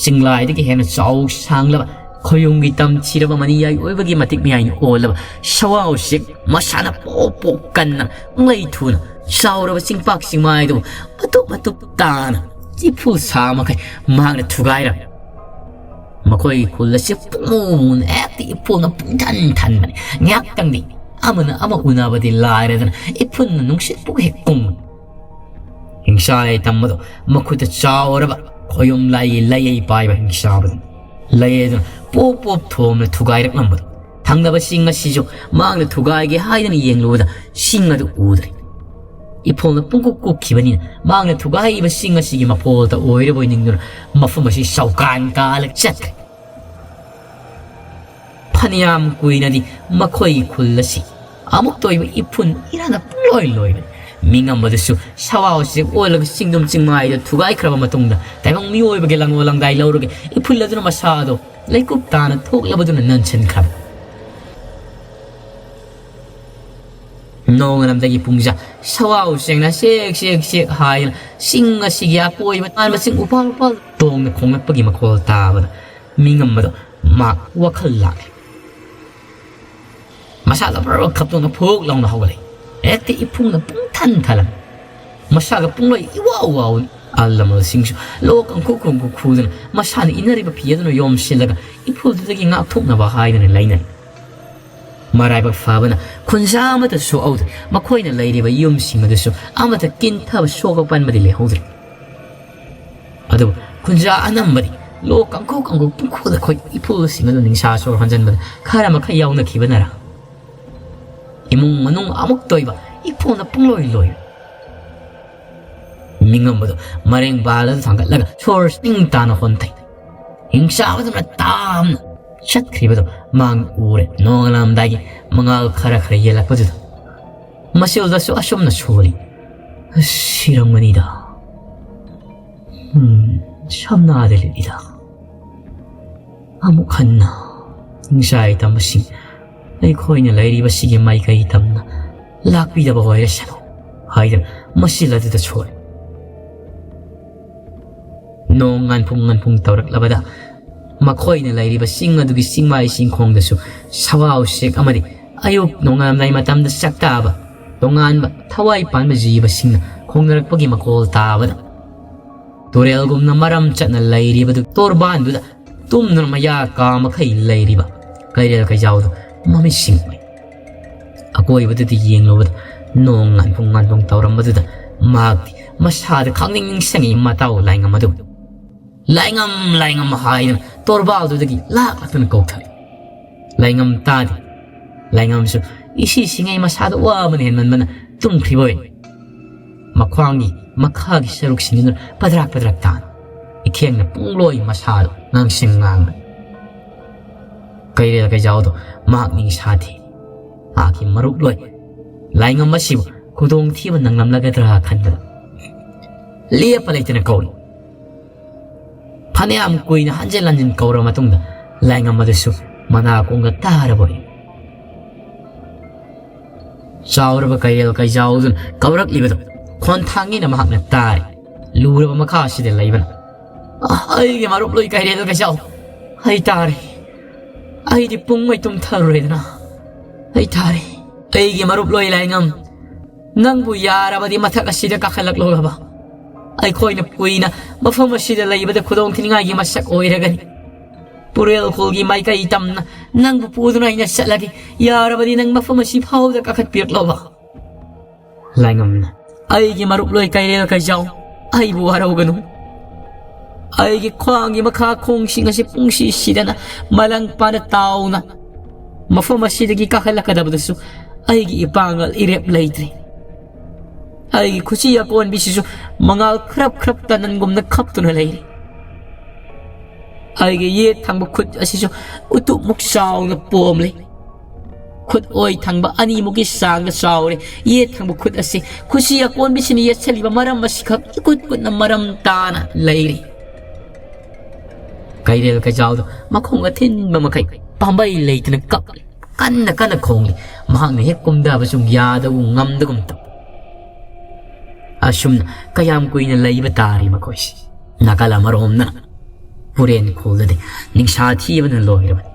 ꯆꯤꯡꯂꯥꯏꯗꯒꯤ ꯍꯦꯟꯅ ꯆꯥꯎ ꯁꯥꯡꯂꯕ, ꯈꯣꯌꯨꯝꯒꯤ ꯇꯝ ꯊꯤꯔꯕ ꯃꯅꯤꯌꯥꯏ ꯑꯣꯏꯕꯒꯤ ꯃꯇꯤꯛ ꯃꯌꯥꯏꯅ ꯑꯣꯜꯂꯕ ꯁꯋꯥꯎ ꯎꯆꯦꯛ ꯃꯁꯥꯅ ꯄꯣꯞ ꯄꯣꯞ ꯀꯟꯅ ꯃꯩ ꯊꯨꯅ ꯆꯥꯎꯔꯕ ꯆꯤꯡꯄꯥꯛ ꯆꯤꯡꯃꯥꯏꯗꯨ ꯃꯇꯨꯞ ꯃꯇꯨꯞ ꯇꯥꯅ ꯏꯐꯨꯜ ꯁꯥ ꯃꯈꯩ ꯃꯍꯥꯛꯅ ꯊꯨꯒꯥꯏꯔꯝꯃꯤ꯫ ꯃꯈꯣꯏꯒꯤ ꯈꯨꯜ ꯑꯁꯤ ꯄꯨꯡꯃꯨ ꯃꯨꯅ ꯍꯦꯛꯇ ꯏꯐꯨꯜꯅ ꯄꯨꯡꯊꯟ ꯊꯟꯕꯅꯤ꯫ ꯉꯥꯏꯍꯥꯛꯇꯪꯗꯤ ꯑꯃꯅ ꯑꯃ ꯎꯅꯕꯗꯤ ꯂꯥꯏꯔꯗꯅ ꯏꯐꯨꯜꯅ ꯅꯨꯡꯁꯤꯠꯄꯨ ꯍꯦꯛ ꯀꯨꯝꯕꯅꯤ꯫ ꯍꯤꯡꯁꯥ ꯂꯩꯇꯝꯕꯗꯣ ꯃꯈꯨꯠꯇ ꯆꯥꯎꯔꯕ ꯈꯣꯌꯨꯝ ꯂꯥꯏꯒꯤ ꯂꯩꯌꯩ ꯄꯥꯏꯕ ꯍꯤꯡꯁꯥꯕꯗꯨ ꯂꯩꯌꯩꯗꯨꯅ ꯄꯣꯞ ꯄꯣꯞ ꯊꯣꯝꯅ ꯊꯨꯒꯥꯏꯔꯛꯂꯝꯕꯗꯣ ꯊꯪꯅꯕ ꯆꯤꯡ ꯑꯁꯤꯁꯨ ꯃꯍꯥꯛꯅ ꯊꯨꯒꯥꯏꯒꯦ ꯍꯥꯏꯗꯅ ꯌꯦꯡꯂꯨꯕꯗ ꯆꯤꯡ ꯑꯗꯨ ꯎꯗ꯭ꯔꯦ꯫ ꯏꯐꯣꯜꯅ ꯄꯨꯡꯀꯨꯞ ꯀꯨꯞꯈꯤꯕꯅꯤꯅ ꯃꯍꯥꯛꯅ ꯊꯨꯒꯥꯏꯔꯤꯕ ꯆꯤꯡ ꯑꯁꯤꯒꯤ ꯃꯐꯣꯜꯗ ꯑꯣꯏꯔꯕꯣꯏ ꯅꯤꯡꯗꯨꯅ ꯃꯐꯝ ꯑꯁꯤ ꯆꯥꯎꯀꯥꯟ ꯀꯥꯜꯂꯒ ꯆꯠꯈ꯭ꯔꯦ꯫ ꯐꯅꯌꯥꯝ ꯀꯨꯏꯅꯗꯤ ꯃꯈꯣꯏꯒꯤ ꯈꯨꯜ ꯑꯁꯤ ꯑꯃꯨꯛꯇ ꯑꯣꯏꯕ ꯏꯐꯨꯟ ꯏꯔꯥꯅ ꯄꯨꯡꯂꯣꯏ ꯂꯣꯏꯕꯅꯤ꯫ ꯃꯤꯉꯝꯕꯗꯨꯁꯨ ꯁꯋꯥ ꯎꯆꯦꯛ ꯑꯣꯜꯂꯒ ꯆꯤꯡꯗꯨꯝ ꯆꯤꯡꯃꯥꯏꯗ ꯊꯨꯒꯥꯏꯈ꯭ꯔꯕ ꯃꯇꯨꯡꯗ ꯇꯥꯏꯕꯪ ꯃꯤꯑꯣꯏꯕꯒꯤ ꯂꯥꯡꯑꯣ ꯂꯥꯡꯗꯥꯏ ꯂꯧꯔꯒ ꯏꯐꯨꯜ ꯑꯗꯨꯅ ꯃꯁꯥ ꯑꯗꯣ ꯂꯩꯀꯨꯞ ꯇꯥꯅ ꯊꯣꯛꯂꯕꯗꯨꯅ ꯅꯟꯁꯤꯟꯈ꯭ꯔꯕ꯫ ꯅꯣꯡꯉꯥꯜꯂꯝꯗꯥꯏꯒꯤ ꯄꯨꯡꯖꯥ ꯁꯋꯥꯎ ꯁꯦꯡꯅ ꯁꯦꯛ ꯁꯦꯛ ꯁꯦꯛ ꯍꯥꯏꯗꯅ ꯁꯤꯡ ꯑꯁꯤꯒꯤ ꯑꯀꯣꯏꯕ ꯃꯁꯤꯡ ꯎꯄꯥꯜ ꯎꯄꯥꯜ ꯇꯣꯡꯅ ꯈꯣꯡꯂꯛꯄꯒꯤ ꯃꯈꯣꯜ ꯇꯥꯕꯗ ꯃꯤꯉꯝꯕꯗꯣ ꯃꯍꯥꯛ ꯋꯥꯈꯜ ꯂꯥꯛꯂꯦ꯫ ꯃꯁꯥꯗ ꯕꯔ ꯈꯞꯇꯣꯛꯅ ꯐꯨꯛ ꯂꯥꯎꯅ ꯍꯧꯒꯠꯂꯛꯏ꯫ ꯍꯦꯛꯇ ꯏꯐꯨꯡꯅ ꯄꯨꯡꯊꯟ ꯊꯜꯂꯝꯃꯤ꯫ ꯃꯁꯥꯒ ꯄꯨꯡꯂꯣꯏ ꯏꯋꯥꯎ ꯋꯥꯎ꯫ ꯑꯍꯜ ꯂꯃꯟꯁꯤꯡꯁꯨ ꯂꯣꯛ ꯀꯪꯈꯨ ꯀꯪꯈꯨ ꯈꯨꯗꯨꯅ ꯃꯁꯥꯅ ꯏꯟꯅꯔꯤꯕ ꯐꯤ ꯑꯗꯨꯅ ꯌꯣꯝꯁꯤꯜꯂꯒ ꯏꯐꯨꯜꯗꯨꯗꯒꯤ ꯉꯥꯛꯊꯣꯛꯅꯕ ꯍꯥꯏꯗꯨꯅ ꯂꯩꯅꯔꯤ꯫ ꯃꯔꯥꯏꯕꯛ ꯐꯕꯅ ꯈꯨꯟꯖꯥ ꯑꯃꯠꯇ ꯁꯣꯛꯍꯧꯗ꯭ꯔꯦ꯫ ꯃꯈꯣꯏꯅ ꯂꯩꯔꯤꯕ ꯌꯨꯝꯁꯤꯡ ꯑꯗꯨꯁꯨ ꯑꯃꯠꯇ ꯀꯤꯟꯊꯕ ꯁꯣꯛꯄ ꯄꯟꯕꯗꯤ ꯂꯩꯍꯧꯗ꯭ꯔꯦ꯫ ꯑꯗꯨꯕꯨ ꯈꯨꯟꯖꯥ ꯑꯅꯝꯕꯗꯤ ꯂꯣꯛ ꯀꯥꯡꯈꯨ ꯀꯥꯡꯈꯨ ꯄꯨꯡꯈꯨꯗ ꯈꯣꯏ ꯏꯐꯨꯜꯁꯤꯡ ꯑꯗꯨ ꯅꯤꯡꯁꯥ ꯁꯣꯔ ꯍꯣꯟꯖꯟꯕꯗ ꯈꯔ ꯃꯈꯩ ꯌꯥꯎꯅꯈꯤꯕꯅꯔ ꯏꯃꯨꯡ ꯃꯅꯨꯡ ꯑꯃꯨꯛꯇ ꯑꯣꯏꯕ ꯏꯐꯨꯜꯅ ꯄꯨꯡꯂꯣꯏ ꯂꯣꯏ꯫ ꯃꯤꯉꯝꯕꯗꯣ ꯃꯔꯦꯡ ꯕꯥꯜ ꯑꯗꯨ ꯊꯥꯡꯒꯠꯂꯒ ꯁꯣꯔ ꯆꯤꯡ ꯇꯥꯅ ꯍꯣꯟꯊꯩ꯫ ꯍꯤꯡꯆꯥꯕꯗꯨꯅ ꯇꯥꯝꯅ ꯆꯠꯈ꯭ꯔꯤꯕꯗꯣ ꯃꯥꯡ ꯎꯔꯦ꯫ ꯅꯣꯡꯉꯥꯜꯂꯝꯗꯥꯏꯒꯤ ꯃꯉꯥꯜ ꯈꯔ ꯈꯔ ꯌꯦꯜꯂꯛꯄꯗꯨꯗ ꯃꯁꯤꯜꯗꯁꯨ ꯑꯁꯨꯝꯅ ꯁꯣꯜꯂꯤ꯫ ꯁꯤꯔꯝꯒꯅꯤꯗ꯫ ꯎꯝ, ꯁꯝꯅꯥꯗ ꯂꯤꯠꯂꯤꯗ꯫ ꯑꯃꯨꯛ ꯍꯟꯅ ꯅꯤꯡꯁꯥꯏ ꯇꯝꯕꯁꯤꯡ ꯑꯩꯈꯣꯏꯅ ꯂꯩꯔꯤꯕꯁꯤꯒꯤ ꯃꯥꯏꯀꯩ ꯇꯝꯅ ꯂꯥꯛꯄꯤꯗꯕ ꯑꯣꯏꯔꯁꯅꯨ ꯍꯥꯏꯗꯨꯅ ꯃꯁꯤꯜ ꯑꯗꯨꯗ ꯁꯣꯜꯂꯤ꯫ ꯅꯣꯡ ꯉꯥꯟꯐꯨꯡ ꯉꯥꯟꯐꯨꯡ ꯇꯧꯔꯛꯂꯕꯗ ꯃꯈꯣꯏꯅ ꯂꯩꯔꯤꯕ ꯆꯤꯡ ꯑꯗꯨꯒꯤ ꯆꯤꯡꯃꯥꯏ ꯆꯤꯡꯈꯣꯡꯗꯁꯨ ꯁꯋꯥ ꯎꯆꯦꯛ ꯑꯃꯗꯤ ꯑꯌꯨꯛ ꯅꯣꯡꯉꯥꯜꯂꯝꯗꯥꯏ ꯃꯇꯝꯗ ꯆꯥꯛꯇꯥꯕ ꯇꯣꯉꯥꯟꯕ ꯊꯋꯥꯏ ꯄꯥꯟꯕ ꯖꯤꯕꯁꯤꯡꯅ ꯈꯣꯡꯅꯔꯛꯄꯒꯤ ꯃꯈꯣꯜ ꯇꯥꯕꯗ ꯇꯨꯔꯦꯜꯒꯨꯝꯅ ꯃꯔꯝ ꯆꯠꯅ ꯂꯩꯔꯤꯕꯗꯨ ꯇꯣꯔꯕꯥꯟꯗꯨꯗ ꯇꯨꯝꯗꯨꯅ ꯃꯌꯥ ꯀꯥ ꯃꯈꯩ ꯂꯩꯔꯤꯕ ꯀꯩꯔꯦꯜ ꯀꯩꯖꯥꯎꯗꯨ ꯃꯃꯤꯠꯁꯤꯡ ꯎꯏ꯫ ꯑꯀꯣꯏꯕꯗꯨꯗ ꯌꯦꯡꯂꯨꯕꯗ ꯅꯣꯡ ꯉꯥꯟꯐꯨꯡ ꯉꯥꯟꯐꯨꯡ ꯇꯧꯔꯝꯕꯗꯨꯗ ꯃꯍꯥꯛꯇꯤ ꯃꯁꯥꯗ ꯈꯪꯅꯤꯡ ꯅꯤꯡꯁꯤꯡꯉꯤ ꯃꯇꯥꯎ ꯂꯥꯏꯉꯝ ꯑꯗꯨ꯫ "ꯂꯥꯏꯉꯝ, ꯂꯥꯏꯉꯝ" ꯍꯥꯏꯗꯨꯅ ꯇꯣꯔꯕꯥꯜꯗꯨꯗꯒꯤ ꯂꯥꯛꯂꯛꯇꯨꯅ ꯀꯧꯊꯔꯦ꯫ ꯂꯥꯏꯉꯝ ꯇꯥꯗꯦ꯫ ꯂꯥꯏꯉꯝꯁꯨ ꯏꯁꯤ ꯁꯤꯡꯉꯩ ꯃꯁꯥꯗ ꯋꯥꯕꯅ ꯍꯦꯟꯃꯟꯕꯅ ꯇꯨꯝꯈ꯭ꯔꯤꯕ ꯑꯣꯏ꯫ ꯃꯈ꯭ꯋꯥꯡꯒꯤ ꯃꯈꯥꯒꯤ ꯁꯔꯨꯛꯁꯤꯡꯗꯨꯅ ꯄꯗ꯭ꯔꯥꯛ ꯄꯗ꯭ꯔꯥꯛ ꯇꯥꯅ ꯏꯈꯦꯡꯅ ꯄꯨꯡꯂꯣꯏ ꯃꯁꯥꯗꯨ ꯉꯥꯡꯁꯪ ꯉꯥꯡꯅ ꯀꯩꯔꯦꯜ ꯀꯩꯖꯥꯎꯗꯣ ꯃꯍꯥꯛ ꯅꯤꯡꯁꯥ ꯊꯤ꯫ ꯃꯍꯥꯛꯀꯤ ꯃꯔꯨꯞꯂꯣꯏ ꯂꯥꯏꯉꯝ ꯑꯁꯤꯕꯨ ꯈꯨꯗꯣꯡꯊꯤꯕ ꯅꯪꯂꯝꯂꯒꯗ꯭ꯔꯥ ꯈꯟꯕꯗ ꯂꯦꯞꯄ ꯂꯩꯇꯅ ꯀꯧꯔꯤ꯫ ꯐꯅꯌꯥꯝ ꯀꯨꯏꯅ ꯍꯟꯖꯤꯟ ꯍꯟꯖꯤꯟ ꯀꯧꯔꯕ ꯃꯇꯨꯡꯗ ꯂꯥꯏꯉꯝ ꯑꯗꯨꯁꯨ ꯃꯅꯥꯀꯣꯡꯗ ꯇꯥꯔꯕ ꯑꯣꯏ꯫ ꯆꯥꯎꯔꯕ ꯀꯩꯔꯦꯜ ꯀꯩꯖꯥꯎꯗꯨꯅ ꯀꯧꯔꯛꯂꯤꯕꯗꯨ ꯈꯣꯟꯊꯥꯡꯉꯤꯅ ꯃꯍꯥꯛꯅ ꯇꯥꯔꯦ꯫ ꯂꯨꯔꯕ ꯃꯈꯥ ꯑꯁꯤꯗ ꯂꯩꯕꯅ, "ꯑ, ꯑꯩꯒꯤ ꯃꯔꯨꯞ ꯂꯣꯏ ꯀꯩꯔꯦꯜ ꯀꯩꯖꯥꯎ, ꯑꯩ ꯇꯥꯔꯦ꯫ ꯑꯩꯗꯤ ꯄꯨꯡꯃꯩ ꯇꯨꯝꯊꯔꯨꯔꯦꯗꯅ꯫ ꯑꯩ ꯇꯥꯔꯦ꯫ ꯑꯩꯒꯤ ꯃꯔꯨꯞ ꯂꯣꯏ ꯂꯥꯏꯉꯝ, ꯅꯪꯕꯨ ꯌꯥꯔꯕꯗꯤ ꯃꯊꯛ ꯑꯁꯤꯗ ꯀꯥꯈꯠꯂꯛꯂꯣ ꯍꯥꯏꯕ꯫ ꯑꯩꯈꯣꯏꯅ ꯀꯨꯏꯅ ꯃꯐꯝ ꯑꯁꯤꯗ ꯂꯩꯕꯗ ꯈꯨꯗꯣꯡ ꯊꯤꯅꯤꯡꯉꯥꯏꯒꯤ ꯃꯁꯛ ꯑꯣꯏꯔꯒꯅꯤ꯫ ꯄꯨꯔꯦꯜ ꯈꯨꯜꯒꯤ ꯃꯥꯏꯀꯩ ꯇꯝꯅ ꯅꯪꯕꯨ ꯄꯨꯗꯨꯅ ꯑꯩꯅ ꯆꯠꯂꯒꯦ꯫ ꯌꯥꯔꯕꯗꯤ ꯅꯪ ꯃꯐꯝ ꯑꯁꯤ ꯐꯥꯎꯕꯗ ꯀꯥꯈꯠꯄꯤꯔꯛꯂꯣꯕ꯫" ꯂꯥꯏꯉꯝꯅ, "ꯑꯩꯒꯤ ꯃꯔꯨꯞ ꯂꯣꯏ ꯀꯩꯔꯦꯜ ꯀꯩꯖꯥꯎ, ꯑꯩꯕꯨ ꯋꯥꯔꯧꯒꯅꯨ꯫ ꯑꯩꯒꯤ ꯈ꯭ꯋꯥꯡꯒꯤ ꯃꯈꯥ ꯈꯣꯡꯁꯤꯡ ꯑꯁꯤ ꯄꯨꯡꯁꯤ ꯁꯤꯗꯅ ꯃꯂꯪ ꯄꯥꯅ ꯇꯥꯎꯅ ꯃꯐꯝ ꯑꯁꯤꯗꯒꯤ ꯀꯥꯈꯠꯂꯛꯀꯗꯕꯗꯨꯁꯨ ꯑꯩꯒꯤ ꯏꯄꯥꯡꯒꯜ ꯏꯔꯦꯞ ꯂꯩꯇ꯭ꯔꯦ꯫ ꯑꯩꯒꯤ ꯈꯨꯠꯁꯤ ꯑꯀꯣꯟꯕꯤꯁꯤꯁꯨ ꯃꯉꯥꯜ ꯈ꯭ꯔꯞ ꯈ꯭ꯔꯞ ꯇꯅꯟꯒꯨꯝꯅ ꯈꯞꯇꯨꯅ ꯂꯩꯔꯤ꯫ ꯑꯩꯒꯤ ꯌꯦꯠ ꯊꯪꯕ ꯈꯨꯠ ꯑꯁꯤꯁꯨ ꯎꯇꯨꯞꯃꯨꯛ ꯆꯥꯎꯅ ꯄꯣꯝꯂꯤ꯫ ꯈꯨꯠ ꯑꯣꯏ ꯊꯪꯕ ꯑꯅꯤꯃꯨꯛꯀꯤ ꯆꯥꯡꯗ ꯆꯥꯎꯔꯦ꯫ ꯌꯦꯠ ꯊꯪꯕ ꯈꯨꯠ ꯑꯁꯤ ꯈꯨꯠꯁꯤ ꯑꯀꯣꯟꯕꯤꯁꯤꯅ ꯌꯦꯠꯁꯜꯂꯤꯕ ꯃꯔꯝ ꯑꯁꯤꯈꯛ ꯏꯀꯨꯠ ꯀꯨꯠꯅ ꯃꯔꯝ ꯇꯥꯅ ꯂꯩꯔꯤ꯫" ꯀꯩꯔꯦꯜ ꯀꯩꯖꯥꯎꯗꯣ ꯃꯈꯣꯡ ꯑꯊꯤꯟꯕ ꯃꯈꯩ ꯄꯥꯝꯕꯩ ꯂꯩꯇꯅ ꯀꯞꯂꯤ꯫ ꯀꯟꯅ ꯀꯟꯅ ꯈꯣꯡꯂꯤ꯫ ꯃꯍꯥꯛꯅ ꯍꯦꯛ ꯀꯨꯝꯗꯕꯁꯨ ꯌꯥꯗꯒꯨꯝ ꯉꯝꯗꯒꯨꯝ ꯇꯧ꯫ ꯑꯁꯨꯝꯅ ꯀꯌꯥꯝ ꯀꯨꯏꯅ ꯂꯩꯕ ꯇꯥꯔꯤ ꯃꯈꯣꯏꯁꯤ? ꯅꯥꯀꯜ ꯑꯃꯔꯣꯝꯗꯅ ꯄꯨꯔꯦꯟ ꯈꯨꯜꯗꯗꯤ ꯅꯤꯡꯁꯥ ꯊꯤꯕꯅ ꯂꯣꯏꯔꯕꯅꯤ꯫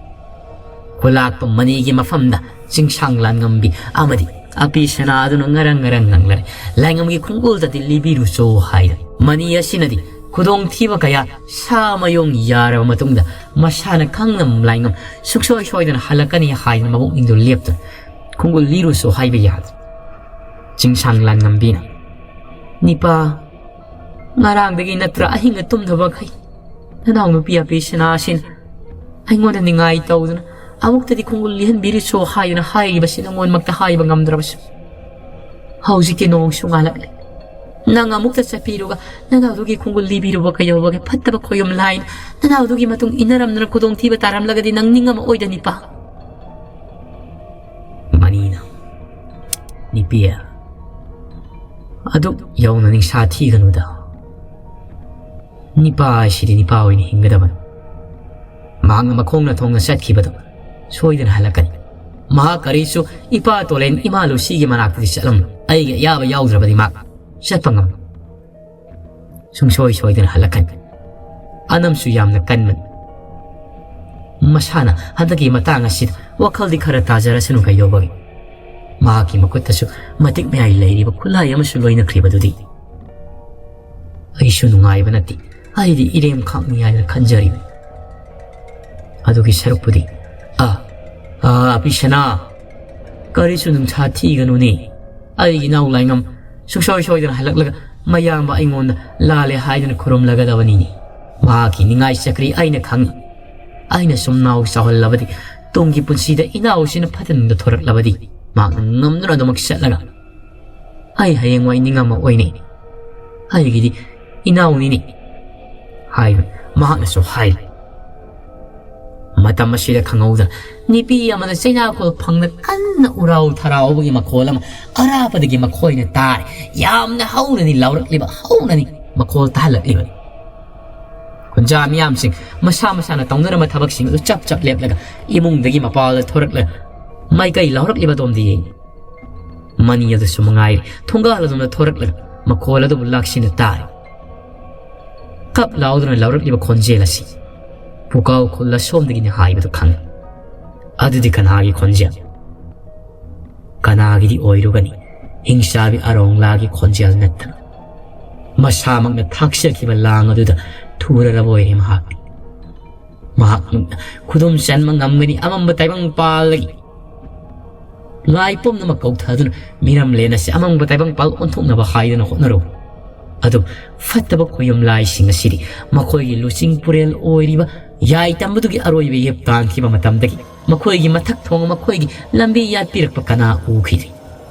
ꯈꯨꯂꯥꯛꯄ ꯃꯅꯤꯒꯤ ꯃꯐꯝꯗ ꯆꯤꯡꯁꯥꯡ ꯂꯥꯟꯉꯝꯕꯤ ꯑꯃꯗꯤ ꯑꯄꯤ ꯁꯅꯥꯗꯨꯅ ꯉꯔꯪ ꯉꯔꯪ ꯉꯪꯂꯔꯦ꯫ ꯂꯥꯏꯉꯝꯒꯤ ꯈꯣꯡꯒꯨꯜꯗꯗꯤ ꯂꯤꯕꯤꯔꯨꯆꯣ ꯍꯥꯏꯗꯅ꯫ ꯃꯅꯤ ꯑꯁꯤꯅꯗꯤ ꯈꯨꯗꯣꯡꯊꯤꯕ ꯀꯌꯥ ꯁꯥ ꯃꯌꯣꯡ ꯌꯥꯔꯕ ꯃꯇꯨꯡꯗ ꯃꯁꯥꯅ ꯈꯪꯅ ꯂꯥꯏꯉꯝ ꯁꯨꯛꯁꯣꯏ ꯁꯣꯏꯗꯅ ꯍꯜꯂꯛꯀꯅꯤ ꯍꯥꯏꯗꯅ ꯃꯕꯨꯛꯅꯤꯡꯗꯣ ꯂꯦꯞꯇꯨꯅ ꯈꯣꯡꯒꯨꯜ ꯂꯤꯔꯨꯆꯣ ꯍꯥꯏꯕ ꯌꯥꯗ꯭ꯔꯦ꯫ ꯆꯤꯡꯁꯥꯡ ꯂꯥꯟꯉꯝꯕꯤꯅ, "ꯅꯤꯄꯥ, ꯉꯔꯥꯡꯗꯒꯤ ꯅꯠꯇ꯭ꯔ ꯑꯍꯤꯡꯒ ꯇꯨꯝꯗꯕꯈꯩ ꯅꯅꯥꯎ ꯅꯨꯄꯤ ꯑꯄꯤ ꯁꯅꯥꯁꯤꯅ ꯑꯩꯉꯣꯟꯗ ꯅꯤꯡꯉꯥꯏ ꯇꯧꯗꯨꯅ ꯑꯃꯨꯛꯇꯗꯤ ꯈꯣꯡꯒꯨꯜ ꯂꯤꯍꯟꯕꯤꯔꯨꯆꯣ ꯍꯥꯏꯗꯨꯅ ꯍꯥꯏꯔꯤꯕꯁꯤ ꯅꯉꯣꯟꯃꯛꯇ ꯍꯥꯏꯕ ꯉꯝꯗ꯭ꯔꯕꯁꯨ ꯍꯧꯖꯤꯛꯇꯤ ꯅꯣꯡꯁꯨ ꯉꯥꯜꯂꯛꯂꯦ꯫ ꯅꯪ ꯑꯃꯨꯛꯇ ꯆꯠꯄꯤꯔꯨꯒ ꯅꯅꯥꯎꯗꯨꯒꯤ ꯈꯣꯡꯒꯨꯜ ꯂꯤꯕꯤꯔꯨꯕ ꯀꯩꯗꯧꯕꯒꯦ? ꯐꯠꯇꯕ ꯈꯣꯏꯌꯨꯝ ꯂꯥꯏꯅ ꯅꯅꯥꯎꯗꯨꯒꯤ ꯃꯇꯨꯡ ꯏꯟꯅꯔꯝꯗꯅ ꯈꯨꯗꯣꯡꯊꯤꯕ ꯇꯥꯔꯝꯂꯒꯗꯤ ꯅꯪ ꯅꯤꯡꯉꯝꯃꯛꯑꯣꯏꯗ ꯅꯤꯄꯥ꯫" ꯃꯅꯤꯅ, "ꯅꯤꯄꯤ, ꯑꯗꯨꯛ ꯌꯧꯅ ꯅꯤꯡꯁꯥ ꯊꯤꯒꯅꯨꯗ꯫ ꯅꯤꯄꯥ ꯍꯥꯏꯁꯤꯗꯤ ꯅꯤꯄꯥ ꯑꯣꯏꯅ ꯍꯤꯡꯒꯗꯕꯅꯤ꯫ ꯃꯍꯥꯛꯅ ꯃꯈꯣꯡꯅ ꯊꯣꯡꯅ ꯆꯠꯈꯤꯕꯗꯨ ꯁꯣꯏꯗꯅ ꯍꯜꯂꯛꯀꯅꯤ꯫ ꯃꯍꯥꯛ ꯀꯔꯤꯁꯨ ꯏꯄꯥ ꯇꯣꯂꯦꯟ, ꯏꯃꯥ ꯂꯨꯁꯤꯒꯤ ꯃꯅꯥꯛꯇꯗꯤ ꯆꯠꯂꯝꯂꯣꯏ꯫ ꯑꯩꯒꯤ ꯑꯌꯥꯕ ꯌꯥꯎꯗ꯭ꯔꯕꯗꯤ ꯃꯍꯥꯛ ꯆꯠꯄ ꯉꯝꯂꯣꯏ꯫ ꯁꯨꯡꯁꯣꯏ ꯁꯣꯏꯗꯅ ꯍꯜꯂꯛꯀꯅꯤ꯫ ꯑꯅꯝꯁꯨ ꯌꯥꯝꯅ ꯀꯟꯕꯅꯤ꯫ ꯃꯁꯥꯅ ꯍꯟꯗꯛꯀꯤ ꯃꯇꯥꯡ ꯑꯁꯤꯗ ꯋꯥꯈꯜꯗꯤ ꯈꯔ ꯇꯥꯖꯔꯁꯅꯨ ꯀꯩꯗꯧꯕꯒꯦ? ꯃꯍꯥꯛꯀꯤ ꯃꯈꯨꯠꯇꯁꯨ ꯃꯇꯤꯛ ꯃꯌꯥꯏ ꯂꯩꯔꯤꯕ ꯈꯨꯠꯂꯥꯏ ꯑꯃꯁꯨ ꯂꯣꯏꯅꯈ꯭ꯔꯤꯕꯗꯨꯗꯤ꯫ ꯑꯩꯁꯨ ꯅꯨꯡꯉꯥꯏꯕ ꯅꯠꯇꯦ꯫ ꯑꯩꯗꯤ ꯏꯔꯦꯝ ꯈꯥꯛꯅꯤ ꯍꯥꯏꯅ ꯈꯟꯖꯔꯤꯕꯅꯤ꯫ ꯑꯗꯨꯒꯤ ꯁꯔꯨꯛꯄꯨꯗꯤ, ꯑ, ꯑ, ꯑꯕꯤꯁꯅꯥ, ꯀꯔꯤꯁꯨ ꯅꯨꯡꯁꯥ ꯊꯤꯒꯅꯨꯅꯦ꯫ ꯑꯩꯒꯤ ꯏꯅꯥꯎ ꯂꯥꯏꯉꯝ ꯁꯨꯡꯁꯣꯏ ꯁꯣꯏꯗꯅ ꯍꯜꯂꯛꯂꯒ ꯃꯌꯥꯝꯕ ꯑꯩꯉꯣꯟꯗ ꯂꯥꯜꯂꯦ ꯍꯥꯏꯗꯨꯅ ꯈꯨꯔꯨꯝꯂꯒꯗꯕꯅꯤꯅꯦ꯫ ꯃꯍꯥꯛꯀꯤ ꯅꯤꯡꯉꯥꯏ ꯆꯀ꯭ꯔꯤ ꯑꯩꯅ ꯈꯪꯏ꯫ ꯑꯩꯅ ꯁꯨꯝ ꯅꯥꯎ ꯆꯥꯎꯍꯜꯂꯕꯗꯤ, ꯇꯨꯡꯒꯤ ꯄꯨꯟꯁꯤꯗ ꯏꯅꯥꯎꯁꯤꯅ ꯐꯠꯇꯅꯨꯡꯗ ꯊꯣꯔꯛꯂꯕꯗꯤ, ꯃꯍꯥꯛꯅ ꯉꯝꯗꯨꯅ ꯑꯗꯨꯃꯛ ꯆꯠꯂꯒ ꯑꯩ ꯍꯌꯦꯡꯋꯥꯏ ꯅꯤꯡꯉꯝꯃꯛꯑꯣꯏꯅꯦ꯫ ꯑꯩꯒꯤꯗꯤ ꯏꯅꯥꯎꯅꯤꯅꯦ ꯍꯥꯏꯕ ꯃꯍꯥꯛꯅꯁꯨ ꯍꯥꯏꯔꯤ꯫ ꯃꯇꯝ ꯑꯁꯤꯗ ꯈꯪꯍꯧꯗꯅ ꯅꯨꯄꯤ ꯑꯃꯅ ꯆꯩꯅꯥꯈꯣꯜ ꯐꯪꯅ ꯀꯟꯅ ꯎꯔꯥꯎ ꯊꯔꯥꯎꯕꯒꯤ ꯃꯈꯣꯜ ꯑꯃ ꯑꯔꯥꯞꯄꯗꯒꯤ ꯃꯈꯣꯏꯅ ꯇꯥꯔꯦ꯫ ꯌꯥꯝꯅ ꯍꯧꯅꯅꯤ ꯂꯥꯎꯔꯛꯂꯤꯕ, ꯍꯧꯅꯅꯤ ꯃꯈꯣꯜ ꯇꯥꯍꯜꯂꯛꯂꯤꯕꯅꯤ꯫ ꯈꯨꯟꯖꯥ ꯃꯤꯌꯥꯝꯁꯤꯡ ꯃꯁꯥ ꯃꯁꯥꯅ ꯇꯧꯅꯔꯝꯕ ꯊꯕꯛꯁꯤꯡ ꯑꯗꯨ ꯆꯞ ꯆꯞ ꯂꯦꯞꯂꯒ ꯏꯃꯨꯡꯗꯒꯤ ꯃꯄꯥꯜꯗ ꯊꯣꯔꯛꯂꯒ ꯃꯥꯏꯀꯩ ꯂꯥꯎꯔꯛꯂꯤꯕ ꯑꯗꯣꯝꯗ ꯌꯦꯡꯏ꯫ ꯃꯅꯤ ꯑꯗꯨꯁꯨ ꯃꯉꯥꯏꯔꯦ, ꯊꯣꯡꯒꯥꯜ ꯑꯗꯣꯝꯗ ꯊꯣꯔꯛꯂꯒ ꯃꯈꯣꯜ ꯑꯗꯨꯕꯨ ꯂꯥꯛꯁꯤꯟꯅ ꯇꯥꯔꯤ꯫ ꯀꯞ ꯂꯥꯎꯗꯨꯅ ꯂꯥꯎꯔꯛꯂꯤꯕ ꯈꯣꯟꯖꯦꯜ ꯑꯁꯤ ꯄꯨꯀꯥꯎ ꯈꯨꯜ ꯑꯁꯣꯝꯗꯒꯤꯅꯤ ꯍꯥꯏꯕꯗꯨ ꯈꯪꯏ꯫ ꯑꯗꯨꯗꯤ ꯀꯅꯥꯒꯤ ꯈꯣꯟꯖꯦꯜ? ꯀꯅꯥꯒꯤꯗꯤ ꯑꯣꯏꯔꯨꯒꯅꯤ? ꯍꯤꯡꯆꯥꯕꯤ ꯑꯔꯣꯡꯂꯥꯒꯤ ꯈꯣꯟꯖꯦꯜ ꯅꯠꯇꯅ꯫ ꯃꯁꯥꯃꯛꯅ ꯊꯥꯛꯆꯈꯤꯕ ꯂꯥꯡ ꯑꯗꯨꯗ ꯊꯨꯔꯔꯕ ꯑꯣꯏꯔꯦ ꯃꯍꯥꯛꯇꯤ꯫ ꯃꯍꯥꯛ ꯈꯨꯗꯨꯝ ꯆꯟꯕ ꯉꯝꯒꯅꯤ ꯑꯃꯝꯕ ꯇꯥꯏꯕꯪ ꯄꯥꯜꯗꯒꯤ꯫ ꯂꯥꯏ ꯄꯨꯝꯅꯃꯛ ꯀꯧꯊꯗꯨꯅ ꯃꯤꯔꯝꯂꯦꯟ ꯑꯁꯤ ꯑꯃꯝꯕ ꯇꯥꯏꯕꯪ ꯄꯥꯜ ꯑꯣꯟꯊꯣꯛꯅꯕ ꯍꯥꯏꯗꯨꯅ ꯍꯣꯠꯅꯔꯨ꯫ ꯑꯗꯨ ꯐꯠꯇꯕ ꯈꯣꯌꯨꯝ ꯂꯥꯏꯁꯤꯡ ꯑꯁꯤꯗꯤ ꯃꯈꯣꯏꯒꯤ ꯂꯨꯆꯤꯡ ꯄꯨꯔꯦꯜ ꯑꯣꯏꯔꯤꯕ ꯌꯥꯏ ꯇꯝꯕꯗꯨꯒꯤ ꯑꯔꯣꯏꯕ ꯌꯦꯞ ꯇꯥꯟꯈꯤꯕ ꯃꯇꯝꯗꯒꯤ ꯃꯈꯣꯏꯒꯤ ꯃꯊꯛ ꯊꯣꯡ, ꯃꯈꯣꯏꯒꯤ ꯂꯝꯕꯤ ꯌꯥꯠꯄꯤꯔꯛꯄ ꯀꯅꯥ ꯎꯈꯤꯗ꯭ꯔꯤ?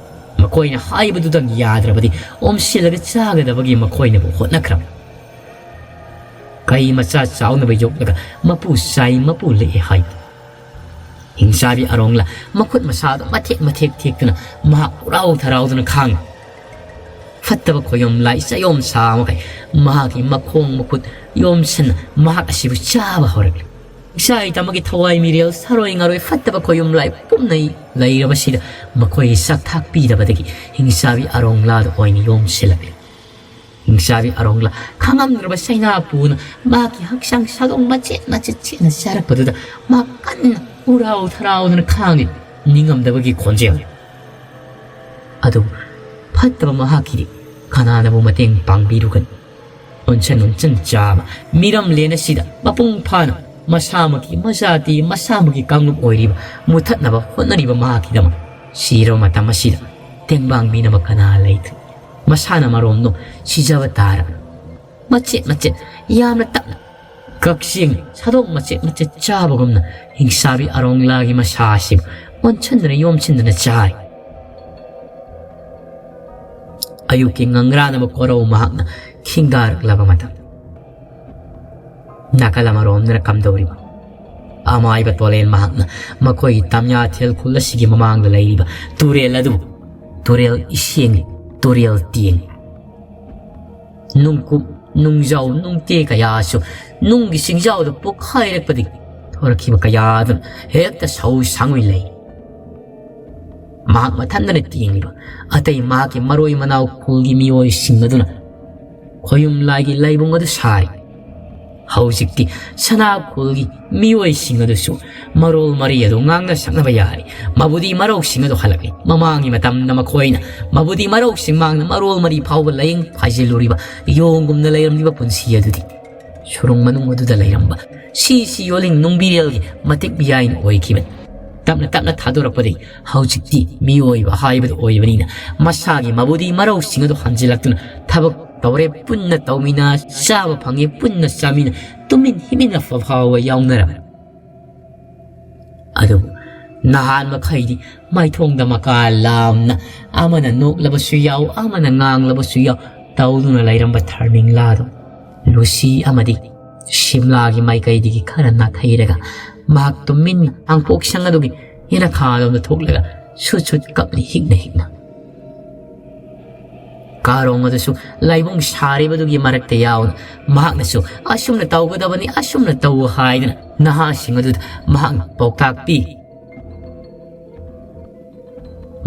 ꯃꯈꯣꯏꯅ ꯍꯥꯏꯕꯗꯨꯗꯪ ꯌꯥꯗ꯭ꯔꯕꯗꯤ ꯑꯣꯝꯁꯤꯜꯂꯒ ꯆꯥꯒꯗꯕꯒꯤ ꯃꯈꯣꯏꯅꯕꯨ ꯍꯣꯠꯅꯈ꯭ꯔꯕ꯫ ꯀꯩ ꯃꯆꯥ ꯆꯥꯎꯅꯕ ꯌꯣꯛꯂꯒ ꯃꯄꯨ ꯆꯥꯏ, ꯃꯄꯨ ꯂꯦꯛꯑꯦ ꯍꯥꯏꯕ꯫ ꯍꯤꯡꯆꯥꯕꯤ ꯑꯔꯣꯡꯂ ꯃꯈꯨꯠ ꯃꯁꯥꯗ ꯃꯊꯦꯛ ꯃꯊꯦꯛ ꯊꯦꯛꯇꯨꯅ ꯃꯍꯥꯛ ꯎꯔꯥꯎ ꯊꯔꯥꯎꯗꯨꯅ ꯈꯥꯡꯏ꯫ ꯐꯠꯇꯕ ꯈꯣꯌꯣꯝ ꯂꯥꯏ ꯆꯌꯣꯝ ꯁꯥ ꯃꯈꯩ ꯃꯍꯥꯛꯀꯤ ꯃꯈꯣꯡ ꯃꯈꯨꯠ ꯌꯣꯝꯁꯤꯟꯅ ꯃꯍꯥꯛ ꯑꯁꯤꯕꯨ ꯆꯥꯕ ꯍꯧꯔꯛꯂꯤ꯫ ꯏꯆꯥ ꯏꯇꯥꯃꯛꯀꯤ ꯊꯋꯥꯏ ꯃꯤꯔꯦꯜ, ꯁꯥꯔꯣꯏ ꯉꯥꯔꯣꯏ, ꯐꯠꯇꯕ ꯈꯣꯌꯨꯝ ꯂꯥꯏ ꯄꯨꯝꯅ ꯂꯩꯔꯕꯁꯤꯗ ꯃꯈꯣꯏꯒꯤ ꯁꯛ ꯊꯥꯛꯄꯤꯗꯕꯗꯒꯤ ꯍꯤꯡꯆꯥꯕꯤ ꯑꯔꯣꯡꯂꯥꯗ ꯑꯣꯏꯅ ꯌꯣꯝꯁꯤꯜꯂꯛꯂꯤ꯫ ꯍꯤꯡꯆꯥꯕꯤ ꯑꯔꯣꯡꯂꯥ ꯈꯥꯡꯉꯝꯗ꯭ꯔꯕ ꯆꯩꯅꯥ ꯄꯨꯅ ꯃꯍꯥꯛꯀꯤ ꯍꯛꯆꯥꯡ ꯁꯥꯗꯣꯡ ꯃꯆꯦꯠ ꯃꯆꯦꯠ ꯆꯦꯠꯅ ꯆꯥꯔꯛꯄꯗꯨꯗ ꯃꯥ ꯀꯟꯅ ꯎꯔꯥꯎ ꯊꯔꯥꯎꯗꯨꯅ ꯈꯥꯡꯉꯤ꯫ ꯅꯤꯡꯉꯝꯗꯕꯒꯤ ꯈꯣꯟꯖꯦꯜ꯫ ꯑꯗꯨꯕꯨ ꯐꯠꯇꯕ ꯃꯍꯥꯛꯀꯤꯗꯤ ꯀꯅꯥꯅꯕꯨ ꯃꯇꯦꯡ ꯄꯥꯡꯕꯤꯔꯨꯒꯅꯤ? ꯑꯣꯟꯁꯟ ꯑꯣꯟꯁꯟ ꯆꯥꯕ ꯃꯤꯔꯝꯂꯦꯟ ꯑꯁꯤꯗ ꯃꯄꯨꯡ ꯐꯥꯅ ꯃꯁꯥꯃꯛꯀꯤ ꯃꯆꯥꯇꯤ ꯃꯁꯥꯃꯛꯀꯤ ꯀꯥꯡꯂꯨꯞ ꯑꯣꯏꯔꯤꯕ ꯃꯨꯊꯠꯅꯕ ꯍꯣꯠꯅꯔꯤꯕ ꯃꯍꯥꯛꯀꯤꯗꯃꯛ ꯁꯤꯔꯕ ꯃꯇꯝ ꯑꯁꯤꯗ ꯇꯦꯡꯕꯥꯡꯕꯤꯅꯕ ꯀꯅꯥ ꯂꯩꯇ꯭ꯔꯤ? ꯃꯁꯥꯅ ꯃꯔꯣꯝꯗꯣꯝ ꯁꯤꯖꯕ ꯇꯥꯔꯕꯅꯤ꯫ ꯃꯆꯦꯠ ꯃꯆꯦꯠ ꯌꯥꯝꯅ ꯇꯞꯅ ꯀꯛꯆꯦꯡ ꯁꯥꯗꯣꯡ ꯃꯆꯦꯠ ꯃꯆꯦꯠ ꯆꯥꯕꯒꯨꯝꯅ ꯍꯤꯡꯁꯥꯕꯤ ꯑꯔꯣꯡꯂꯥꯒꯤ ꯃꯁꯥ ꯑꯁꯤꯕꯨ ꯑꯣꯟꯁꯤꯟꯗꯨꯅ ꯌꯣꯝꯁꯤꯟꯗꯨꯅ ꯆꯥꯔꯤ꯫ ꯑꯌꯨꯛꯀꯤ ꯉꯪꯔꯥꯅꯕ ꯀꯣꯔꯧ ꯃꯍꯥꯛꯅ ꯈꯤꯡꯒꯥꯔꯛꯂꯕ ꯃꯇꯝ꯫ ꯅꯥꯀꯜ ꯑꯃꯔꯣꯝꯗꯅ ꯀꯝꯗꯧꯔꯤꯕ? ꯑꯃꯥꯏꯕ ꯇꯣꯂꯦꯟ ꯃꯍꯥꯛꯅ ꯃꯈꯣꯏꯒꯤ ꯇꯝꯌꯥꯊꯦꯜ ꯈꯨꯜ ꯑꯁꯤꯒꯤ ꯃꯃꯥꯡꯗ ꯂꯩꯔꯤꯕ ꯇꯨꯔꯦꯜ ꯑꯗꯨꯕꯨ ꯇꯨꯔꯦꯜ ꯏꯁꯦꯡꯂꯤ, ꯇꯨꯔꯦꯜ ꯇꯦꯡꯂꯤ꯫ ꯅꯨꯡꯀꯨꯞ, ꯅꯨꯡꯖꯥꯎ, ꯅꯨꯡꯇꯦ ꯀꯌꯥꯁꯨ ꯅꯨꯡꯒꯤ ꯆꯤꯡꯖꯥꯎꯗ ꯄꯣꯛꯈꯥꯏꯔꯛꯄꯗꯒꯤ ꯊꯣꯔꯛꯈꯤꯕ ꯀꯌꯥ ꯑꯗꯨꯅ ꯍꯦꯛꯇ ꯁꯧ ꯁꯥꯡꯉꯣꯏ ꯂꯩ꯫ ꯃꯍꯥꯛ ꯃꯊꯟꯇꯅ ꯇꯦꯡꯂꯤꯕ ꯑꯇꯩ ꯃꯍꯥꯛꯀꯤ ꯃꯔꯣꯏ ꯃꯅꯥꯎ ꯈꯨꯜꯒꯤ ꯃꯤꯑꯣꯏꯁꯤꯡ ꯑꯗꯨꯅ ꯈꯣꯌꯨꯝ ꯂꯥꯏꯒꯤ ꯂꯥꯏꯕꯨꯡ ꯑꯗꯨ ꯁꯥꯔꯤ꯫ ꯍꯧꯖꯤꯛꯇꯤ ꯁꯅꯥ ꯈꯨꯜꯒꯤ ꯃꯤꯑꯣꯏꯁꯤꯡ ꯑꯗꯨꯁꯨ ꯃꯔꯣꯜ ꯃꯔꯤ ꯑꯗꯨ ꯉꯥꯡꯅ ꯁꯛꯅꯕ ꯌꯥꯔꯤ꯫ ꯃꯕꯨꯗꯤ ꯃꯔꯧꯁꯤꯡ ꯑꯗꯨ ꯍꯜꯂꯛꯂꯤ꯫ ꯃꯃꯥꯡꯒꯤ ꯃꯇꯝꯗ ꯃꯈꯣꯏꯅ ꯃꯕꯨꯗꯤ ꯃꯔꯧꯁꯤꯡ ꯃꯥꯡꯅ ꯃꯔꯣꯜ ꯃꯔꯤ ꯐꯥꯎꯕ ꯂꯥꯏꯌꯦꯡ ꯐꯥꯏꯖꯤꯜꯂꯨꯔꯤꯕ ꯌꯣꯡꯒꯨꯝꯅ ꯂꯩꯔꯝꯂꯤꯕ ꯄꯨꯟꯁꯤ ꯑꯗꯨꯗꯤ ꯁꯨꯔꯨꯡ ꯃꯅꯨꯡ ꯑꯗꯨꯗ ꯂꯩꯔꯝꯕ ꯁꯤ ꯁꯤ ꯌꯣꯜꯂꯤꯡ ꯅꯨꯡꯕꯤ ꯔꯦꯜꯒꯤ ꯃꯇꯤꯛ ꯃꯤꯌꯥꯏꯅ ꯑꯣꯏꯈꯤꯕꯅꯤ꯫ ꯇꯞꯅ ꯇꯞꯅ ꯊꯥꯗꯣꯔꯛꯄꯗꯒꯤ ꯍꯧꯖꯤꯛꯇꯤ ꯃꯤꯑꯣꯏꯕ ꯍꯥꯏꯕꯗꯨ ꯑꯣꯏꯕꯅꯤꯅ ꯃꯁꯥꯒꯤ ꯃꯕꯨꯗꯤ ꯃꯔꯧꯁꯤꯡ ꯑꯗꯨ ꯍꯟꯖꯤꯜꯂꯛꯇꯨꯅ ꯊꯕꯛ ꯇꯧꯔꯦ ꯄꯨꯟꯅ ꯇꯧꯃꯤꯟꯅ, ꯆꯥꯕ ꯐꯪꯉꯦ ꯄꯨꯟꯅ ꯆꯥꯃꯤꯟꯅ, ꯇꯨꯃꯤꯟ ꯍꯤꯃꯤꯟꯅ ꯐꯥꯎꯕ ꯌꯥꯎꯅꯔꯝꯃꯤ꯫ ꯑꯗꯨꯕꯨ ꯅꯍꯥꯟ ꯃꯈꯩꯗꯤ ꯃꯥꯏꯊꯣꯡꯗ ꯃꯀꯥ ꯂꯥꯝꯅ ꯑꯃꯅ ꯅꯣꯛꯂꯕꯁꯨ ꯌꯥꯎ, ꯑꯃꯅ ꯉꯥꯡꯂꯕꯁꯨ ꯌꯥꯎ ꯇꯧꯗꯨꯅ ꯂꯩꯔꯝꯕ ꯊꯔꯃꯤꯡꯂꯥꯗꯨ ꯂꯨꯁꯤ ꯑꯃꯗꯤ ꯁꯤꯝꯂꯥꯒꯤ ꯃꯥꯏꯀꯩꯗꯒꯤ ꯈꯔ ꯅꯥꯊꯩꯔꯒ ꯃꯍꯥꯛ ꯇꯨꯃꯤꯟꯅ ꯍꯥꯡꯄꯣꯛꯁꯪ ꯑꯗꯨꯒꯤ ꯌꯦꯅꯈꯥꯂꯣꯝꯗ ꯊꯣꯛꯂꯒ ꯁꯨꯠ ꯁꯨꯠ ꯀꯞꯂꯤ ꯍꯤꯛꯅ ꯍꯤꯛꯅ꯫ ꯀꯥꯔꯣꯡ ꯑꯗꯨꯁꯨ ꯂꯥꯏꯕꯨꯡ ꯁꯥꯔꯤꯕꯗꯨꯒꯤ ꯃꯔꯛꯇ ꯌꯥꯎꯅ ꯃꯍꯥꯛꯅꯁꯨ "ꯑꯁꯨꯝꯅ ꯇꯧꯒꯗꯕꯅꯤ, ꯑꯁꯨꯝꯅ ꯇꯧ" ꯍꯥꯏꯗꯨꯅ ꯅꯍꯥꯁꯤꯡ ꯑꯗꯨꯗ ꯃꯍꯥꯛꯅ ꯄꯥꯎꯇꯥꯛ ꯄꯤ꯫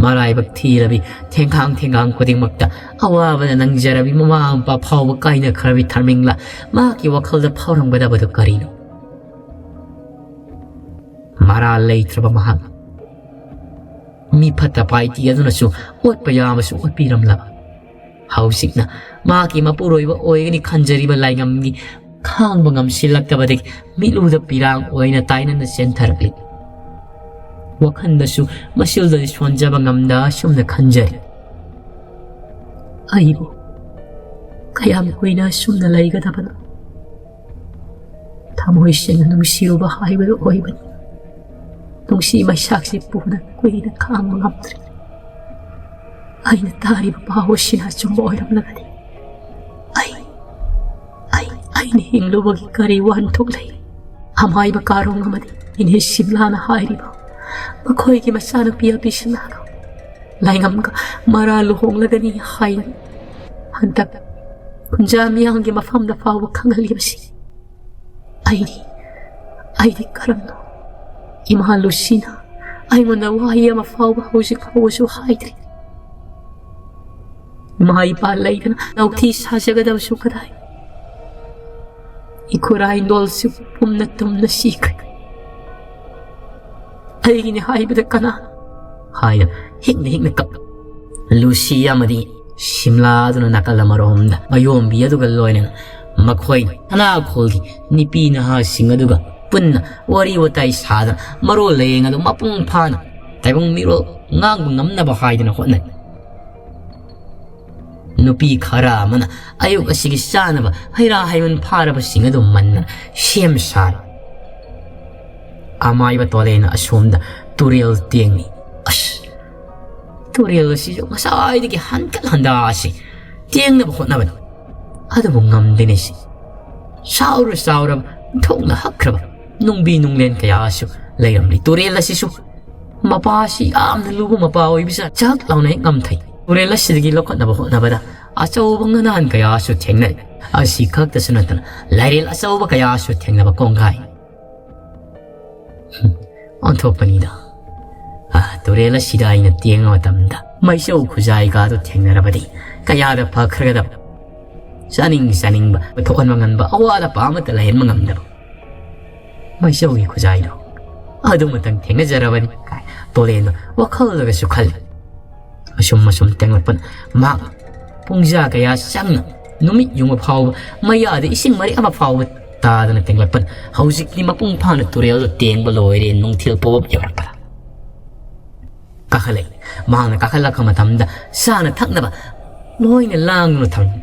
ꯃꯔꯥꯏꯕꯛ ꯊꯤꯔꯕꯤ, ꯊꯦꯡꯈꯥꯡ ꯊꯦꯡꯈꯥꯡ ꯈꯨꯗꯤꯡꯃꯛꯇ ꯑꯋꯥꯕꯅ ꯅꯪꯖꯔꯕꯤ ꯃꯃꯥ ꯃꯄꯥ ꯐꯥꯎꯕ ꯀꯥꯏꯅꯈ꯭ꯔꯕꯤ ꯊꯥꯔꯃꯤꯡꯂꯥ ꯃꯍꯥꯛꯀꯤ ꯋꯥꯈꯜꯗ ꯐꯥꯎꯔꯝꯒꯗꯕꯗꯨ ꯀꯔꯤꯅꯣ? ꯃꯔꯥꯜ ꯂꯩꯇ꯭ꯔꯕ ꯃꯍꯥꯛ, ꯃꯤ ꯐꯠꯇ ꯄꯥꯏꯇꯤ ꯑꯗꯨꯅꯁꯨ ꯑꯣꯠꯄ ꯌꯥꯕꯁꯨ ꯑꯣꯠꯄꯤꯔꯝꯂꯕ, ꯍꯧꯖꯤꯛꯅ ꯃꯍꯥꯛꯀꯤ ꯃꯄꯨꯔꯣꯏꯕ ꯑꯣꯏꯒꯅꯤ ꯈꯟꯖꯔꯤꯕ ꯂꯥꯏꯉꯝꯒꯤ ꯈꯥꯡꯕ ꯉꯝꯁꯤꯜꯂꯛꯇꯕꯗꯒꯤ ꯃꯤꯠꯂꯨꯗ ꯄꯤꯔꯥꯡ ꯑꯣꯏꯅ ꯇꯥꯏꯅꯅ ꯆꯦꯟꯊꯔꯛꯂꯤ꯫ ꯋꯥꯈꯜꯗꯁꯨ ꯃꯁꯤꯜꯗꯗꯤ ꯁꯣꯟꯖꯕ ꯉꯝꯗ ꯑꯁꯨꯝꯅ ꯈꯟꯖꯔꯤ, "ꯑꯩꯕꯨ ꯀꯌꯥꯝ ꯀꯨꯏꯅ ꯑꯁꯨꯝꯅ ꯂꯩꯒꯗꯕꯅꯣ? ꯊꯃꯣꯏ ꯁꯦꯡꯅ ꯅꯨꯡꯁꯤꯔꯨꯕ ꯍꯥꯏꯕꯗꯨ ꯑꯣꯏꯕꯅꯤ꯫ ꯅꯨꯡꯁꯤ ꯃꯩꯁꯥꯛꯁꯤ ꯄꯨꯅ ꯀꯨꯏꯅ ꯈꯥꯡꯕ ꯉꯝꯗ꯭ꯔꯦ꯫ ꯑꯩꯅ ꯇꯥꯔꯤꯕ ꯄꯥꯎ ꯑꯁꯤꯅ ꯑꯆꯨꯝꯕ ꯑꯣꯏꯔꯝꯂꯒꯗꯤ ꯑꯩ, ꯑꯩ, ꯑꯩꯅ ꯍꯤꯡꯂꯨꯕꯒꯤ ꯀꯔꯤ ꯋꯥꯍꯟꯊꯣꯛ ꯂꯩ?" ꯑꯃꯥꯏꯕ ꯀꯥꯔꯣꯡ ꯑꯃꯗꯤ ꯏꯅꯦ ꯁꯤꯝꯂꯥꯅ ꯍꯥꯏꯔꯤꯕ ꯃꯈꯣꯏꯒꯤ ꯃꯆꯥꯅꯨꯄꯤ ꯑꯕꯤꯁꯅꯥꯒ ꯂꯥꯏꯉꯝꯒ ꯃꯔꯥ ꯂꯨꯍꯣꯡꯂꯒꯅꯤ ꯍꯥꯏꯅ ꯍꯟꯗꯛ ꯀꯨꯟꯖꯥ ꯃꯤꯌꯥꯝꯒꯤ ꯃꯐꯝꯗ ꯐꯥꯎꯕ ꯈꯪꯍꯜꯂꯤꯕꯁꯤ, ꯑꯩꯗꯤ, ꯑꯩꯗꯤ ꯀꯔꯝꯅꯣ? ꯏꯃꯥ ꯂꯨꯁꯤꯅ ꯑꯩꯉꯣꯟꯗ ꯋꯥꯍꯩ ꯑꯃ ꯐꯥꯎꯕ ꯍꯧꯖꯤꯛ ꯐꯥꯎꯕꯁꯨ ꯍꯥꯏꯗ꯭ꯔꯤ꯫ ꯏꯃꯥ ꯏꯄꯥ ꯂꯩꯗꯅ ꯅꯧꯊꯤ ꯁꯥꯖꯒꯗꯕꯁꯨ ꯀꯗꯥꯏ? ꯏꯈꯨꯔꯥ ꯏꯟꯗꯣꯜꯁꯨ ꯄꯨꯝꯅ ꯇꯨꯝꯅ ꯁꯤꯈ꯭ꯔꯦ꯫ ꯑꯩꯒꯤꯅꯤ ꯍꯥꯏꯕꯗ ꯀꯅꯥ? ꯍꯥꯏꯅ ꯍꯤꯛꯅ ꯍꯤꯛꯅ ꯀꯞ꯫ ꯂꯨꯁꯤ ꯑꯃꯗꯤ ꯁꯤꯝꯂꯥ ꯑꯗꯨꯅ ꯅꯥꯀꯜ ꯑꯃꯔꯣꯝꯗ ꯃꯌꯣꯝꯕꯤ ꯑꯗꯨꯒ ꯂꯣꯏꯅꯅ ꯃꯈꯣꯏꯅ ꯁꯅꯥꯈꯣꯜꯒꯤ ꯅꯨꯄꯤ ꯅꯍꯥꯁꯤꯡ ꯑꯗꯨꯒ ꯄꯨꯟꯅ ꯋꯥꯔꯤ ꯋꯥꯇꯥꯏ ꯁꯥꯗꯅ ꯃꯔꯣꯜ ꯂꯥꯏꯌꯦꯡ ꯑꯗꯨ ꯃꯄꯨꯡ ꯐꯥꯅ ꯇꯥꯏꯕꯪ ꯃꯤꯔꯣꯜ ꯉꯥꯡꯕ ꯉꯝꯅꯕ ꯍꯥꯏꯗꯨꯅ ꯍꯣꯠꯅꯩ꯫ ꯅꯨꯄꯤ ꯈꯔ ꯑꯃꯅ ꯑꯌꯨꯛ ꯑꯁꯤꯒꯤ ꯆꯥꯅꯕ ꯍꯩꯔꯥ ꯍꯩꯃꯟ ꯐꯥꯔꯕꯁꯤꯡ ꯑꯗꯨ ꯃꯟꯅ ꯁꯦꯝ ꯁꯥꯔꯤ꯫ ꯑꯃꯥꯏꯕ ꯇꯣꯂꯦꯅ ꯑꯁꯣꯝꯗ ꯇꯨꯔꯦꯜ ꯇꯦꯡꯉꯤ꯫ ꯑꯁ, ꯇꯨꯔꯦꯜ ꯑꯁꯤꯁꯨ ꯉꯁꯥꯏꯗꯒꯤ ꯍꯟꯀꯠ ꯍꯟꯗꯥ ꯑꯁꯤ ꯇꯦꯡꯅꯕ ꯍꯣꯠꯅꯕꯅꯤ, ꯑꯗꯨꯕꯨ ꯉꯝꯗꯦꯅꯦ ꯁꯤ꯫ ꯆꯥꯎꯔ ꯆꯥꯎꯔꯕ, ꯊꯣꯛꯅ ꯍꯛꯈ꯭ꯔꯕ ꯅꯨꯡꯕꯤ ꯅꯨꯡꯂꯦꯟ ꯀꯌꯥꯁꯨ ꯂꯩꯔꯝꯂꯤ꯫ ꯇꯨꯔꯦꯜ ꯑꯁꯤꯁꯨ ꯃꯄꯥ ꯑꯁꯤ ꯌꯥꯝꯅ ꯂꯨꯕ ꯃꯄꯥ ꯑꯣꯏꯕꯁꯤꯅ ꯆꯥꯛ ꯂꯥꯎꯅ ꯍꯦꯛ ꯉꯝꯊꯩ꯫ ꯇꯨꯔꯦꯜ ꯑꯁꯤꯗꯒꯤ ꯂꯧꯈꯠꯅꯕ ꯍꯣꯠꯅꯕꯗ ꯑꯆꯧꯕ ꯉꯥꯅꯥꯟ ꯀꯌꯥꯁꯨ ꯊꯦꯡꯅꯔꯤ꯫ ꯑꯁꯤ ꯈꯛꯇꯁꯨ ꯅꯠꯇꯅ ꯂꯥꯏꯔꯦꯜ ꯑꯆꯧꯕ ꯀꯌꯥꯁꯨ ꯊꯦꯡꯅꯕ ꯀꯣꯡꯒꯥꯏ꯫ ꯍꯨꯝ, ꯑꯣꯟꯊꯣꯛꯄꯅꯤꯗ꯫ ꯑꯥ, ꯇꯨꯔꯦꯜ ꯑꯁꯤꯗ ꯑꯩꯅ ꯇꯦꯡꯕ ꯃꯇꯝꯗ ꯃꯩꯆꯧ ꯈꯨꯖꯥꯏꯒꯗꯨ ꯊꯦꯡꯅꯔꯕꯗꯤ ꯀꯌꯥꯗ ꯐꯈ꯭ꯔꯒꯗꯕ꯫ ꯆꯥꯅꯤꯡ ꯆꯥꯅꯤꯡꯕ ꯊꯣꯛꯍꯟꯕ ꯉꯝꯕ ꯑꯋꯥꯠ ꯑꯄꯥ ꯑꯃꯠꯇ ꯂꯩꯍꯟꯕ ꯉꯝꯗꯕ ꯃꯩꯆꯧꯒꯤ ꯈꯨꯖꯥꯏꯗꯣ ꯑꯗꯨꯃꯇꯪ ꯊꯦꯡꯅꯖꯔꯕꯅꯤ ꯀꯥꯏ ꯇꯣꯂꯦꯟꯗꯣ ꯋꯥꯈꯜꯗꯒꯁꯨ ꯈꯜꯂꯤ꯫ ꯑꯁꯨꯝ ꯑꯁꯨꯝ ꯇꯦꯡꯂꯛꯄꯅ ꯃꯍꯥꯛ ꯄꯨꯡꯖꯥ ꯀꯌꯥ ꯆꯪꯅ ꯅꯨꯃꯤꯠ ꯌꯨꯡꯕ ꯐꯥꯎꯕ ꯃꯌꯥꯗ ꯏꯁꯤꯡ ꯃꯔꯤꯛ ꯑꯃ ꯐꯥꯎꯕ ꯇꯥꯗꯅ ꯇꯦꯡꯂꯛꯄꯅ ꯍꯧꯖꯤꯛꯇꯤ ꯃꯄꯨꯡ ꯐꯥꯅ ꯇꯨꯔꯦꯜꯗ ꯇꯦꯡꯕ ꯂꯣꯏꯔꯦ ꯅꯨꯡꯊꯤꯜ ꯄꯣꯞ ꯌꯧꯔꯛꯄꯗ ꯀꯥꯈꯠꯂꯛꯏ꯫ ꯃꯍꯥꯛꯅ ꯀꯥꯈꯠꯂꯛꯄ ꯃꯇꯝꯗ ꯆꯥꯅ ꯊꯛꯅꯕ ꯂꯣꯏꯅ ꯂꯥꯡꯗꯨꯅ ꯊꯝꯃꯤ꯫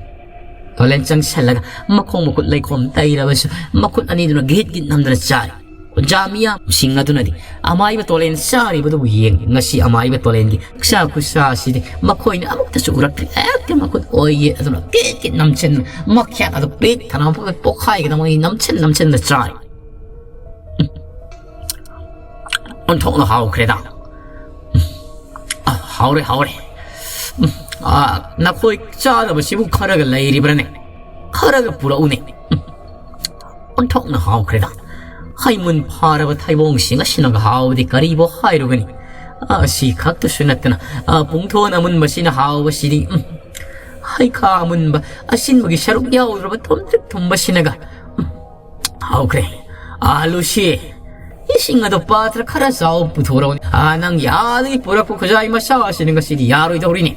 ꯇꯣꯂꯦꯟ ꯆꯪꯁꯤꯜꯂꯒ ꯃꯈꯣꯡ ꯃꯈꯨꯠ ꯂꯩꯈꯣꯝ ꯇꯩꯔꯕꯁꯨ ꯃꯈꯨꯠ ꯑꯅꯤꯗꯨꯅ ꯒꯤꯠ ꯒꯤꯠ ꯅꯝꯗꯅ ꯆꯥꯔꯤ꯫ ꯀꯨꯟꯖꯥ ꯃꯤꯌꯥꯝꯁꯤꯡ ꯑꯗꯨꯅꯗꯤ ꯑꯃꯥꯏꯕ ꯇꯣꯂꯦꯟ ꯆꯥꯔꯤꯕꯗꯨꯕꯨ ꯌꯦꯡꯂꯤ꯫ ꯉꯁꯤ ꯑꯃꯥꯏꯕ ꯇꯣꯂꯦꯟꯒꯤ ꯈꯨꯠꯁꯥ ꯈꯨꯠꯁꯥ ꯑꯁꯤꯗꯤ ꯃꯈꯣꯏꯅ ꯑꯃꯨꯛꯇꯁꯨ ꯎꯔꯛꯇ꯭ꯔꯤ꯫ ꯍꯦꯛꯇ ꯃꯈꯨꯠ ꯑꯣꯏꯌꯦ ꯑꯗꯨꯅ ꯄꯤꯛ ꯄꯤꯛ ꯅꯝꯁꯤꯟ ꯃꯈꯦꯠ ꯑꯗꯨ ꯄꯤꯛ ꯊꯟꯅ ꯃꯈꯣꯏ ꯄꯣꯛꯈꯥꯏꯒꯗꯕ ꯅꯝꯁꯤꯟ ꯅꯝꯁꯤꯟꯅ ꯆꯥꯔꯤ꯫ ꯑꯣꯟꯊꯣꯛꯅ ꯍꯥꯎꯈ꯭ꯔꯦꯗ꯫ ꯑ, ꯍꯥꯎꯔꯦ, ꯍꯥꯎꯔꯦ꯫ ꯎꯝ, ꯑ, ꯅꯈꯣꯏ ꯆꯥꯗꯕꯁꯤꯕꯨ ꯈꯔꯒ ꯂꯩꯔꯤꯕ꯭ꯔꯅꯦ? ꯈꯔꯒ ꯄꯨꯔꯛꯎꯅꯦ꯫ ꯎꯝ, ꯑꯣꯟꯊꯣꯛꯅ ꯍꯥꯎꯈ꯭ꯔꯦꯗ꯫ ꯍꯩꯃꯨꯟ ꯐꯥꯔꯕ ꯊꯩꯕꯣꯡꯁꯤꯡ ꯑꯁꯤꯅꯒ ꯍꯥꯎꯕꯗꯤ ꯀꯔꯤꯕꯨ ꯍꯥꯏꯔꯨꯒꯅꯤ? ꯑ, ꯑꯁꯤ ꯈꯛꯇꯁꯨ ꯅꯠꯇꯅ, ꯑ, ꯄꯨꯡꯊꯣꯟ ꯑꯃꯨꯟꯕꯁꯤꯅ ꯍꯥꯎꯕꯁꯤꯗꯤ, ꯎꯝ, ꯍꯩꯈꯥ ꯑꯃꯨꯟꯕ ꯑꯁꯤꯟꯕꯒꯤ ꯁꯔꯨꯛ ꯌꯥꯎꯗ꯭ꯔꯕ ꯊꯨꯝꯇ꯭ꯔꯤꯛ ꯊꯨꯝꯕꯁꯤꯅꯒ, ꯎꯝ, ꯍꯥꯎꯈ꯭ꯔꯦ꯫ ꯑ, ꯂꯨꯁꯤ, ꯏꯁꯤꯡ ꯑꯗꯣ ꯄꯥꯇ꯭ꯔ ꯈꯔ ꯆꯥꯎ ꯄꯨꯊꯣꯔꯛꯎꯅꯦ꯫ ꯑ, ꯅꯪꯒꯤ ꯑꯥꯗꯒꯤ ꯄꯨꯔꯛꯄ ꯈꯨꯖꯥꯏ ꯃꯆꯥ ꯑꯁꯤꯅ ꯉꯁꯤꯗꯤ ꯌꯥꯔꯣꯏꯗꯧꯔꯤꯅꯦ꯫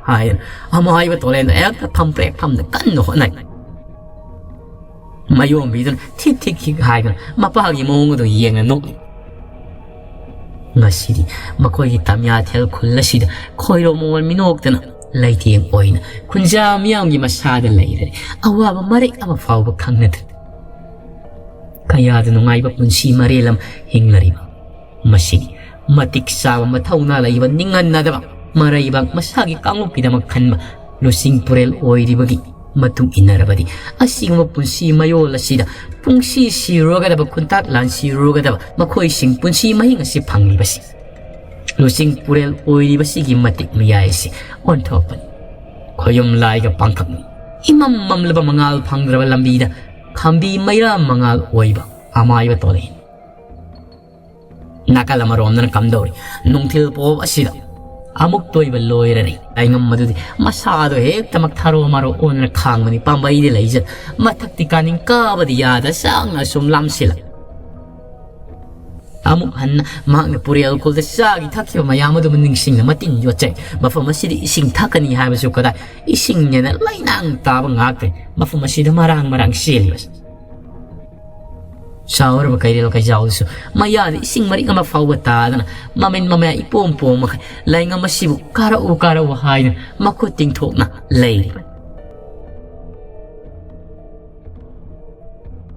ꯍꯥꯏꯗꯅ ꯑꯃꯥꯏꯕ ꯇꯣꯂꯦꯟꯗꯣ ꯍꯦꯛꯇ ꯐꯝꯄ꯭ꯔꯦꯛ ꯐꯝꯅ ꯀꯟꯅ ꯍꯣꯠꯅꯩ꯫ ꯃꯌꯣꯝꯕꯤꯗꯨꯅ ꯊꯤꯛ ꯊꯤꯛ ꯊꯤꯛ ꯍꯥꯏꯗꯨꯅ ꯃꯄꯥꯒꯤ ꯃꯑꯣꯡ ꯑꯗꯨ ꯌꯦꯡꯅ ꯅꯣꯛꯂꯤ꯫ ꯉꯁꯤꯗꯤ ꯃꯈꯣꯏꯒꯤ ꯇꯝꯌꯥꯊꯦꯜ ꯈꯨꯜ ꯑꯁꯤꯗ ꯈꯣꯏꯔꯣ ꯃꯣꯃꯣꯟ ꯃꯤꯅꯣꯛꯇꯅ ꯂꯩꯇꯦꯡ ꯑꯣꯏꯅ ꯈꯨꯟꯖꯥ ꯃꯤꯌꯥꯝꯒꯤ ꯃꯁꯥꯗ ꯂꯩꯔꯦ꯫ ꯑꯋꯥꯕ ꯃꯔꯦꯛ ꯑꯃ ꯐꯥꯎꯕ ꯈꯪꯅꯗ꯭ꯔꯦ꯫ ꯀꯌꯥꯗ ꯅꯨꯡꯉꯥꯏꯕ ꯄꯨꯟꯁꯤ ꯃꯔꯦꯜ ꯑꯃ ꯍꯤꯡꯂꯔꯤꯕ꯫ ꯃꯁꯤꯒꯤ ꯃꯇꯤꯛ ꯆꯥꯕ ꯃꯊꯧꯅꯥ ꯂꯩꯕ ꯅꯤꯡꯍꯟꯅꯗꯕ ꯃꯔꯩꯕꯥꯛ ꯃꯁꯥꯒꯤ ꯀꯥꯡꯂꯨꯞꯀꯤꯗꯃꯛ ꯈꯟꯕ ꯂꯨꯆꯤꯡ ꯄꯨꯔꯦꯜ ꯑꯣꯏꯔꯤꯕꯒꯤ ꯃꯇꯨꯡ ꯏꯟꯅꯔꯕꯗꯤ ꯑꯁꯤꯒꯨꯝꯕ ꯄꯨꯟꯁꯤ ꯃꯌꯣꯜ ꯑꯁꯤꯗ ꯄꯨꯟꯁꯤ ꯁꯤꯔꯨꯔꯒꯗꯕ ꯈꯨꯟꯇꯥꯛ ꯂꯥꯟ ꯁꯤꯔꯨꯔꯒꯗꯕ ꯃꯈꯣꯏꯁꯤꯡ ꯄꯨꯟꯁꯤ ꯃꯍꯤꯡ ꯑꯁꯤ ꯐꯪꯂꯤꯕꯁꯤ ꯂꯨꯆꯤꯡ ꯄꯨꯔꯦꯜ ꯑꯣꯏꯔꯤꯕꯁꯤꯒꯤ ꯃꯇꯤꯛ ꯃꯌꯥꯏꯁꯤ ꯑꯣꯟꯊꯣꯛꯄꯅꯤ꯫ ꯈꯣꯌꯨꯝ ꯂꯥꯏꯒ ꯄꯥꯡꯈꯛꯅꯤ꯫ ꯏꯃꯝ ꯃꯝꯂꯕ ꯃꯉꯥꯜ ꯐꯪꯗ꯭ꯔꯕ ꯂꯝꯕꯤꯗ ꯈꯝꯕꯤ ꯃꯩꯔꯥ ꯃꯉꯥꯜ ꯑꯣꯏꯕ ꯑꯃꯥꯏꯕ ꯇꯣꯂꯩꯅꯤ꯫ ꯅꯥꯀꯜ ꯑꯃꯔꯣꯝꯗꯅ ꯀꯝꯗꯧꯔꯤ? ꯅꯨꯡꯊꯤꯜ ꯄꯣꯞ ꯑꯁꯤꯗ ꯑꯃꯨꯛ ꯇꯣꯏꯕ ꯂꯣꯏꯔꯔꯦ꯫ ꯂꯥꯏꯉꯝ ꯑꯗꯨꯗꯤ ꯃꯁꯥꯗꯣ ꯍꯦꯛꯇꯃꯛ ꯊꯥꯔꯣ ꯃꯥꯔꯣ ꯑꯣꯟꯗꯨꯅ ꯈꯥꯡꯕꯅꯤ꯫ ꯄꯥꯝꯕꯩꯗꯤ ꯂꯩꯖ ꯃꯊꯛꯇꯤ ꯀꯥꯅꯤꯡ ꯀꯥꯕꯗꯤ ꯌꯥꯗ ꯆꯥꯡꯅ ꯁꯨꯝ ꯂꯥꯝꯁꯤꯜꯂꯛ꯫ ꯑꯃꯨꯛ ꯍꯟꯅ ꯃꯍꯥꯛꯅ ꯄꯨꯔꯦꯜ ꯈꯨꯜꯗ ꯆꯥꯈꯤ ꯊꯛꯈꯤꯕ ꯃꯌꯥꯝ ꯑꯗꯨꯕꯨ ꯅꯤꯡꯁꯤꯡꯅ ꯃꯇꯤꯟ ꯌꯣꯠꯆꯩ꯫ ꯃꯐꯝ ꯑꯁꯤꯗ ꯏꯁꯤꯡ ꯊꯛꯀꯅꯤ ꯍꯥꯏꯕꯁꯨ ꯀꯗꯥꯏ? ꯏꯁꯤꯡꯅꯦꯅ ꯂꯩꯅꯥꯡ ꯇꯥꯕ ꯉꯥꯛꯇꯦ꯫ ꯃꯐꯝ ꯑꯁꯤꯗ ꯃꯔꯥꯡ ꯃꯔꯥꯡ ꯆꯦꯜꯂꯤꯕꯁꯦ꯫ ꯆꯥꯎꯔꯕ ꯀꯩꯔꯦꯜ ꯀꯩꯖꯥꯎꯗꯁꯨ ꯃꯌꯥꯗ ꯏꯁꯤꯡ ꯃꯔꯤꯛ ꯑꯃ ꯐꯥꯎꯕ ꯇꯥꯗꯅ ꯃꯃꯤꯟ ꯃꯃꯌꯥ ꯏꯄꯣꯝ ꯄꯣꯝꯃꯒ ꯂꯥꯏꯉꯝ ꯑꯁꯤꯕꯨ ꯀꯥꯔꯛꯎ ꯀꯥꯔꯛꯎ ꯍꯥꯏꯗꯨꯅ ꯃꯈꯨꯠ ꯇꯤꯡꯊꯣꯛꯅ ꯂꯩꯔꯤꯕꯅꯤ꯫